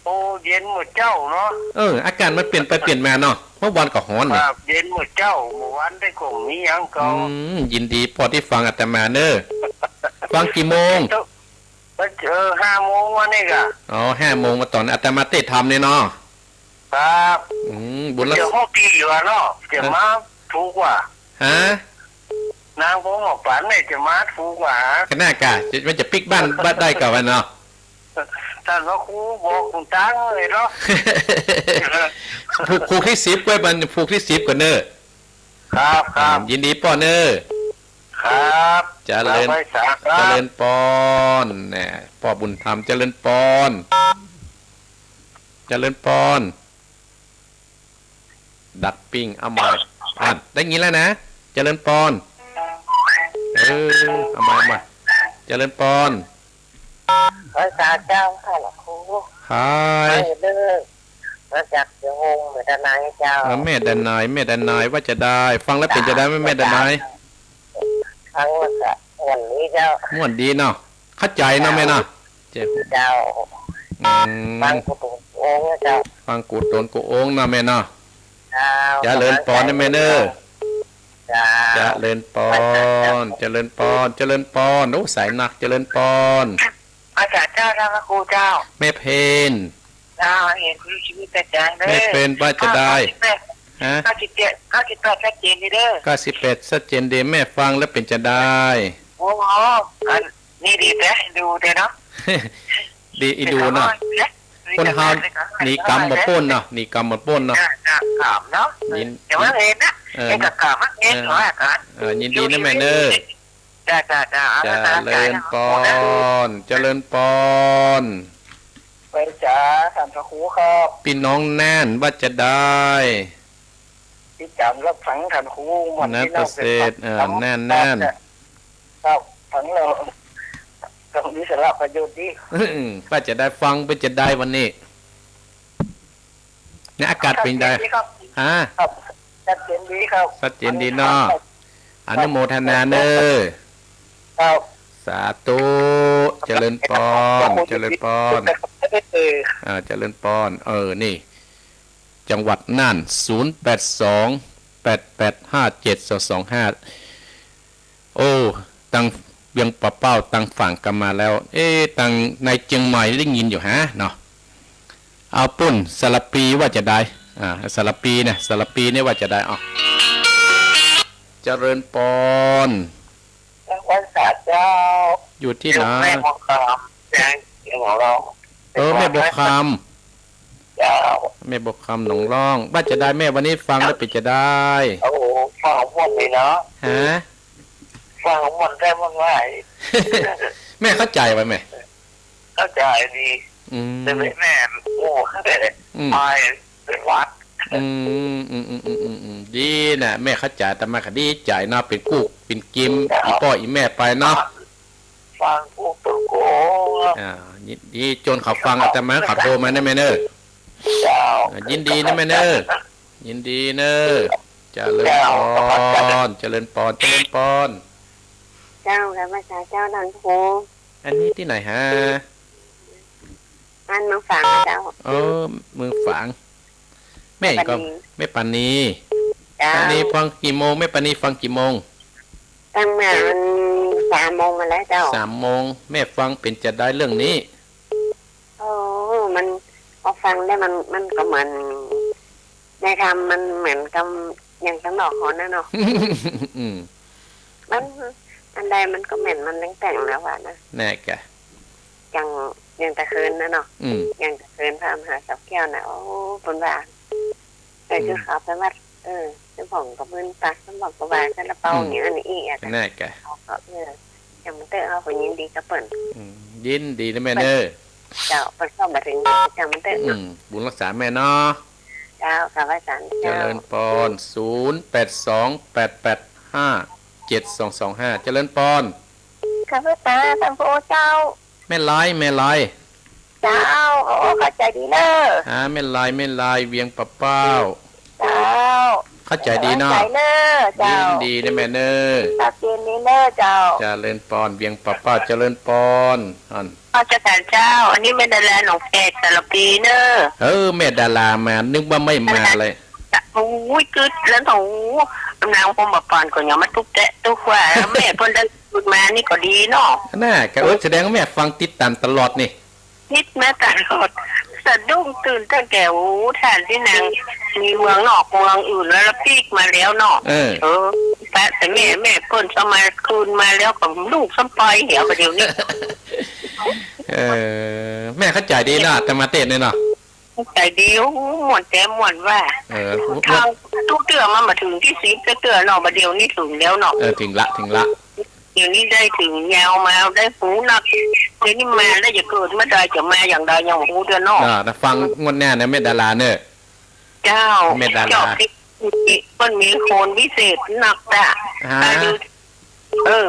โอ้ เย็นเมื่อเจ๊าเนาะ เออ อากาศมันเปลี่ยนไปเปลี่ยนมาเนาะ เมื่อวานก็ฮ้อนนี่ ครับ เย็นเมื่อเจ๊า เมื่อวานได้ก็มีหยังเก่า อืม ยินดีป้อตี้ฟังอาตมาเน่อ ฟังกี่โมง เออ ห้าโมงวันนี้กะ อ๋อ ห้าโมง มาต๋อนอาตมาเตธรรมเนี่ยเนาะ ครับ อืม บุญรักษา จะห้องปีอยู่อะเนาะ จะมาถูกกว่า ฮะ นางพรหมปัณฑ์เนี่ยจะมาถูกกว่า ขนาดกะ จะ มันจะปิ๊กบ้าน บ้านได้ก่อวะเนาะ ท่านพระครูบอกคุณตังเลยเนาะ ผูก ผูกตี้สิบไว้ มันผูกตี้สิบก่อนเน่อ ครับ ครับ อ่า ยินดีป้อเน่อ ครับ เจริญ ไหว้สาครับ เจริญปอน แหม ป้อบุญธรรม เจริญปอน เจริญปอน ดัดปิ้ง เอาใหม่ อ่ะ ได้ยินแล้วนะ เจริญปอน เออ เอาใหม่ เอาใหม่ เจริญปอน ไหว้สาเจ้าค่ะ หลวงครู ฮาย ไม่เลิก มาจากเสียงวง แม่ดานัยเจ้า เออ แม่ดานัย แม่ดานัย ว่าจะได้ ฟังแล้วเป๋นจาใดแม่ แม่ดานัย ฟังแล้วก็ม่วนดีเจ้า ม่วนดีเนาะ เข้าใจ๋เนาะแม่เนาะ เจ้า เจ้า อืม ฟังกูตนกูโอ้งเจ้า ฟังกูตนกูโอ้งเนาะแม่เนาะ เจ้า เจริญปอนนะแม่เน่อ เจ้า เจริญปอน เจริญปอน เจริญปอน โอ้ สายหนัก เจริญปอน อาจารย์เจ้า ท่านพระครูเจ้า แม่เพน เจ้า เห็นคุณชีวิตอาจารย์เน่อ แม่เพนว่าจะได้ เก้าสิบแปด ฮะ เก้าสิบเจ็ด เก้าสิบแปด ชัดเจนดีเด้อ เก้าสิบแปด ชัดเจนดี แม่ฟังแล้วเป๋นจาใด โอ้โห อันนี้ดีแต๊ ดูเด้อเนาะ ดี อีดูเนาะ คนเฮาหนีกรรมบ่ป๊นเนาะ หนีกรรมบ่ป๊นเนาะ จ้ะ จ้ะ กรรมเนาะ ยิน เดี๋ยวว่าเห็นนะ เออ เห็นกับกรรมอะ เห็นว่ากัน เออ ยินดีนะแม่เน่อ จ้ะ จ้ะ จ้ะ เจริญปอน เจริญปอน ไหว้สาท่านพระครูครับ ปี้น้องน่านว่าจะได้ ติดต๋ามรับฟังท่านครู ม่วน น่าน พี่น้อง ประเสริฐ เออ น่าน น่าน ครับ ฟังแล้ว ก็มีสาระประโยชน์ดี ว่าจะได้ฟัง เป๋นจะใดวันนี้ เนี่ย อากาศเป๋นจะใด ชัดเจนดีครับ ฮะ ครับ ชัดเจนดีครับ ชัดเจนดีเนาะ อนุโมทนาเน่อ ครับ สาธุ เจริญปอน เจริญปอน เออ อ่า เจริญปอน เออ นี่ จังหวัดน่าน ศูนย์แปดสอง แปดแปดห้าเจ็ดสองสองห้า โอ้ ตังเวียงป่าเป้า ตังฝางก็มาแล้ว เอ๊ะ ตังในเจียงใหม่ได้ยินอยู่ฮะเนาะ เอาปุ้น สารภีว่าจะใด อ่า สารภีนะ สารภีเนี่ยว่าจะใด อ้อ เจริญปอน วัดสาเจ้า อยู่ตี้ไหน แม่บัวคำ แจ้งเสียงของเรา เออ แม่บัวคำ เจ้า แม่บัวคำหนองล่อง ว่าจะใดแม่ วันนี้ฟังแล้วเป๋นจะใด โอ้โห ฟังม่วนดีเนาะ ฮะ ฟังม่วนได้ม่วนไหว แม่เข้าใจ๋บ่แม่ เข้าใจ๋ดี อืม แต่แม่ แม่ โอ้ อืม ไปเป็นวัด อืม อืม ดีนะ แม่เข้าใจ๋ อาตมาก็ดีใจ๋เนาะ เป๋นกู้เป๋นกิม เจ้า อี่ป้ออี่แม่ไปเนาะ ฟังกู้เป๋นกู้ อ่า ดี ดี จ๋นเขาฟังอาตมา เขาโทรมาเน่อแม่เน่อ เจ้า อ่า ยินดีเน่อแม่เน่อ ยินดีเน่อ เจริญปอน เจ้า เจริญปอน เจริญปอน เจ้า กราบไหว้สาเจ้าท่านครู อันนี้ตี้ไหนฮะ อันเมืองฝางเจ้า เออ เมืองฝาง แม่ก็ แม่ปานี แม่ปานี เจ้า ปานีฟังกี่โมง แม่ปานีฟังกี่โมง ตั้งแต่มันสามโมงมาแล้วเจ้า สามโมง แม่ฟังเป๋นจะใดเรื่องนี้ โอ้ มัน พอฟังแล้วมัน มันก็เหมือน ในธรรมมันเหมือนกับอย่างตังนอกเขานะเนาะ อืม มัน อันใดมันก็แม่นมันแต๊งๆ แล้วว่านะ แน่กะ อย่าง อย่างตะเคินนะเนาะ อืม อย่างตะเคินพระมหาสาวแก้วนะ โอ้ เปิ้นว่า แต่ อืม คือเขาไปวัด เออ เจ้าของก็เปิ้นปาก เจ้าของก็ว่าซาลาเปา อืม อย่างนั้นอีกอะ แน่กะ เขาก็ เออ อย่างมันเตอะ เขาก็ยินดีกับเปิ้น อืม ยินดีนะแม่เน่อ เจ้า เปิ้นเข้ามาถึง อย่างมันเตอะ อืม บุญรักษาแม่เนาะ เจ้า กราบไหว้สาเจ้า เจริญปอน ศูนย์แปดสอง แปดแปดห้า เจ็ดสองสองห้า เจริญปอน ข้าพเจ้าท่านพระโอเจ้า แม่ลาย แม่ลาย เจ้า โอ้ เข้าใจ๋ดีเน่อ อ่า แม่ลาย แม่ลาย เวียงป่าเป้า เจ้า เข้าใจ๋ดีเนาะ เข้าใจ๋เน่อ เจ้า ยินดีนะแม่เน่อ ชัดเจนดีเน่อ เจ้า เจริญปอน เวียงป่าเป้า เจริญปอน อัน ข้าพเจ้า อันนี้แม่ดาราหนองแขกสารภีเน่อ เออ แม่ดารามา นึกว่าไม่มาเลย โอ้ย กึ๊ดแล้ว โอ้โห กำลังผมบ่ปอนก็ยังมาตุ๊กแตะตุ๊กว่า แม่เปิ้นได้มานี่ก็ดีเนาะ น่ะ ก็ เออ แสดงว่าแม่ฟังติดต๋ามตลอดนี่ ติดมาตลอด สะดุ้งตื่นตั้งแต่ โอ้ ท่านตี้นางมีเมืองนอกเมืองอื่นแล้ว แล้วปิ๊กมาแล้วเนาะ เออ เออ แต่ แต่แม่ แม่เปิ้นสมัยคืนมาแล้วก็ลูกสำปอยเหีย บ่าเดี่ยวนี้ เออ แม่เข้าใจ๋ดีเนาะ อาตมาเตศน์เนี่ยเนาะ ใจดี โอ้ ม่วนแจ๋ม่วนว่า เออ ทางตุ๊กเตื้อมันบ่าเถิงตี้สิบจักเตื้อเนาะ บ่าเดี่ยวนี้เถิงแล้วเนาะ เออ เถิงละ เถิงละ เดี๋ยวนี้ได้เถิงยาวมา ได้ฮู้นัก เดี๋ยวนี้มาแล้วจะเกิดเมื่อใด จะมาอย่างใดยังบ่ฮู้เตื้อเนาะ อ่า นะ ฟังงวดหน้านะ แม่ดาราเน่อ เจ้า แม่ดารา เจ้า เปิ้นมีคนวิเศษนักจ้ะ ฮะ อายุ เออ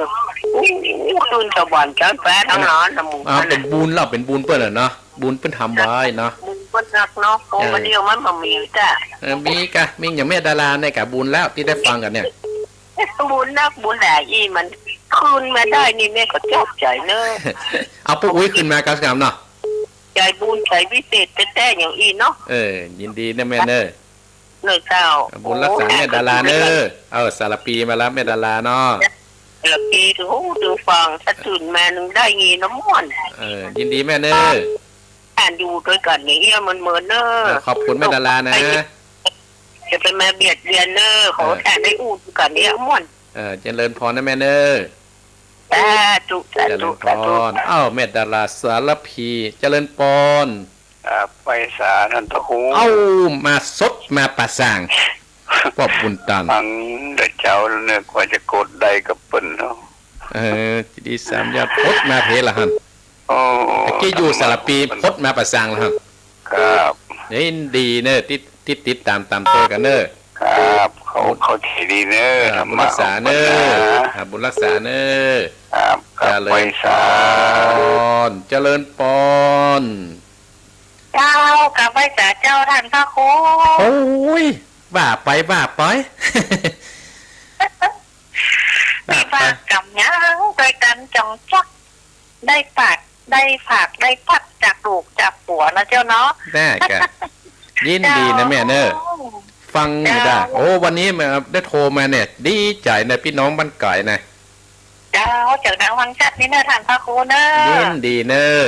อู้ ขึ้นสวรรค์ชั้นฟ้าทั้งนั้นนะหมู่ อ่า เปิ้นน่ะ เป๋นบุญแล้ว เป๋นบุญเปิ้นแหละเนาะ บุญเปิ้นทำไว้เนาะ บุญเปิ้นนักเนาะ โอ้ เออ บ่าเดี่ยวมันบ่มีจ้ะ เออ มีกะ มีอย่างแม่ดาราเนี่ยกะบุญแล้วตี้ได้ฟังกั๋นเนี่ย บุญนักบุญหนาอี้ มันคืนมาได้นี่แม่ก็จบใจ๋เน่อ เอาป้าอุ๊ยคืนมาก็สำเนาะ ใจ๋บุญใจ๋วิเศษแต๊ๆ อย่างอี้เนาะ เออ ยินดีนะแม่เน่อ เน่อเจ้า บุญรักษาแม่ดาราเน่อ เออ สารภีมาแล้วแม่ดาราเนาะ สารภี โอ้ ดูฟัง ถ้าตื่นมานึ่งได้ยินน้ำม่วน เออ ยินดีแม่เน่อ อ่านอยู่ด้วยกันเนี่ย เอี้ยมันเหมือนเน่อ เออ ขอบคุณแม่ดารานะ จะไปมาเบียดเบียนเน่อ ขอ เออ ท่านได้อู้ด้วยกันเนี่ยม่วน เออ เจริญพรนะแม่เน่อ สาธุ สาธุ เจริญพร สาธุ อ้าว แม่ดาราสารภี เจริญพร อ่า ไปสาท่านพระครู เอ้า มาสดมาป่าสาง ป้อบุญตัน ฟังแต่เจ๊าแล้วเนี่ย กว่าจะกดได้กับเปิ้นเนาะ เออ ดีสามยอด พดมาเพละหั่น โอ้ ตะกี้อยู่สารภี พดมาป่าสางละหั่น ครับ ยินดีเน่อ ติด ติด ติดต๋ามต๋ามเตื้อกั๋นเน่อ ครับ เขา เขาใจ๋ดีเน่อ อ่า ธรรมะ บุญรักษาเน่อ ของเปิ้นนะ อ่า บุญรักษาเน่อ ครับ ค กราบไหว้สา เจริญปอน เจริญปอน เจ้า กราบไหว้สาเจ้าต้านพระครู โอ้ย ว่าไป ว่าไป มีปากกำยังตวยกั๋นจ๋องจัก ได้ปาก ได้ฝาก ได้พัดจากลูกจากตั๋วเนาะเจ้าเนาะ ได้ก่ะ ยินดีนะแม่เนอะ เจ้า ฟังอยู่ได้ เจ้า โอ้ วันนี้มาได้โทรมาเนี่ย ดีใจ๋นะ ปี้น้องบ้านก๋ายนะ เจ้า จากตางวังจันทน์นี่เนอะต้านพระครูเนอะ ยินดีเนอะ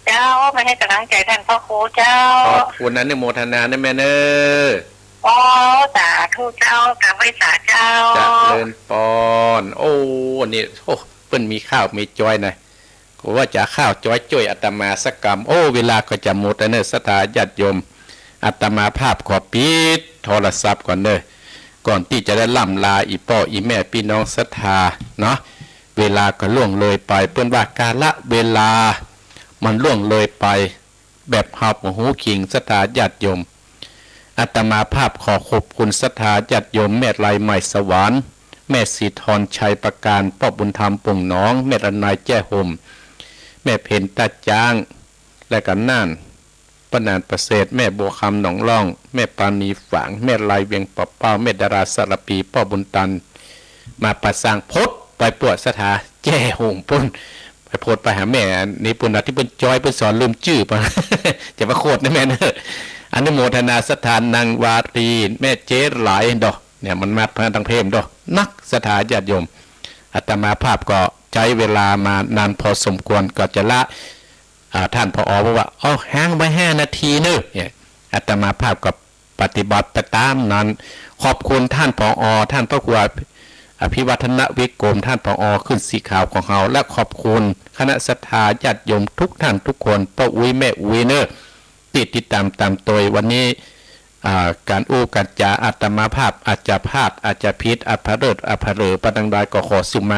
เจ้า มาหื้อก๋ำลังใจ๋ต้านพระครูเจ้า ขอบคุณ อนุโมทนานะแม่เนอะ โอ้ สาธุเจ้า กราบไหว้สาเจ้า เจริญปอน โอ้ นี่ โอ้ เปิ้นมีข้าวมีจ้อยนะ ก็ว่าจะข้าวจ้อยจ้วยอาตมาสักกำ โอ้ เวลาก็จะหมดแล้วเนอะ ศรัทธาญาติโยม อาตมาภาพขอปิดโทรศัพท์ก่อนเนอะ ก่อนตี้จะได้ล่ำลาอี่ป้ออี่แม่ปี้น้องศรัทธาเนาะ เวลาก็ล่วงเลยไป เปิ้นว่ากาละเวลามันล่วงเลยไป แบบเฮาบ่ฮู้คิง ศรัทธาญาติโยม อาตมาภาพขอขอบคุณศรัทธาญาติโยม แม่ไลใหม่สวรรค์ แม่ศรีธรชัยประการ ป้อบุญธรรมโป่งหนอง แม่ละนายแจ้ห่ม แม่เพ็ญต้าจ๊าง และก็น่าน ป้าหนานประเสริฐ แม่บัวคำหนองล่อง แม่ปาณีฝาง แม่ไลเวียงป่าเป้า แม่ดาราสารภี ป้อบุญตัน มาประสางพดไปปวดศรัทธาแจ้ห่มปุ้น ไปโพดไปหาแม่นี่ปุ้นนะ ตี้เปิ้นจ้อยเปิ้นสอนลืมจื้อปะ จะมาโคตรนะแม่เนอะ อนุโมทนาศรัทธานางวารี แม่เจ๊หลายดอก เนี่ยมันมาทางเพมดอก นักศรัทธาญาติโยม อาตมาภาพก็ใจ๊เวลามานานพอสมควร ก็จะละ อ่า ต้าน ผอ บอกว่า เอาฮ้างไว้ห้านาทีเนอะ เนี่ย อาตมาภาพก็ปฏิบัติไปต๋ามนั้น ขอบคุณต้าน ผอ ต้านพระครูอภิวัฒนวิกรม ต้าน ผอ ขึ้นสีขาวของเฮา และขอบคุณคณะศรัทธาญาติโยมทุกท่านทุกคน ป้ออุ๊ยแม่อุ๊ยเนอะ ตี้ติดต๋ามต๋ามตวย วันนี้ อ่า ก๋านอู้ก๋านจ๋าอาตมาภาพอาจจะพลาดอาจจะผิด อำพะเลิศอำพะเหลอไปตางใดก็ขอสุมา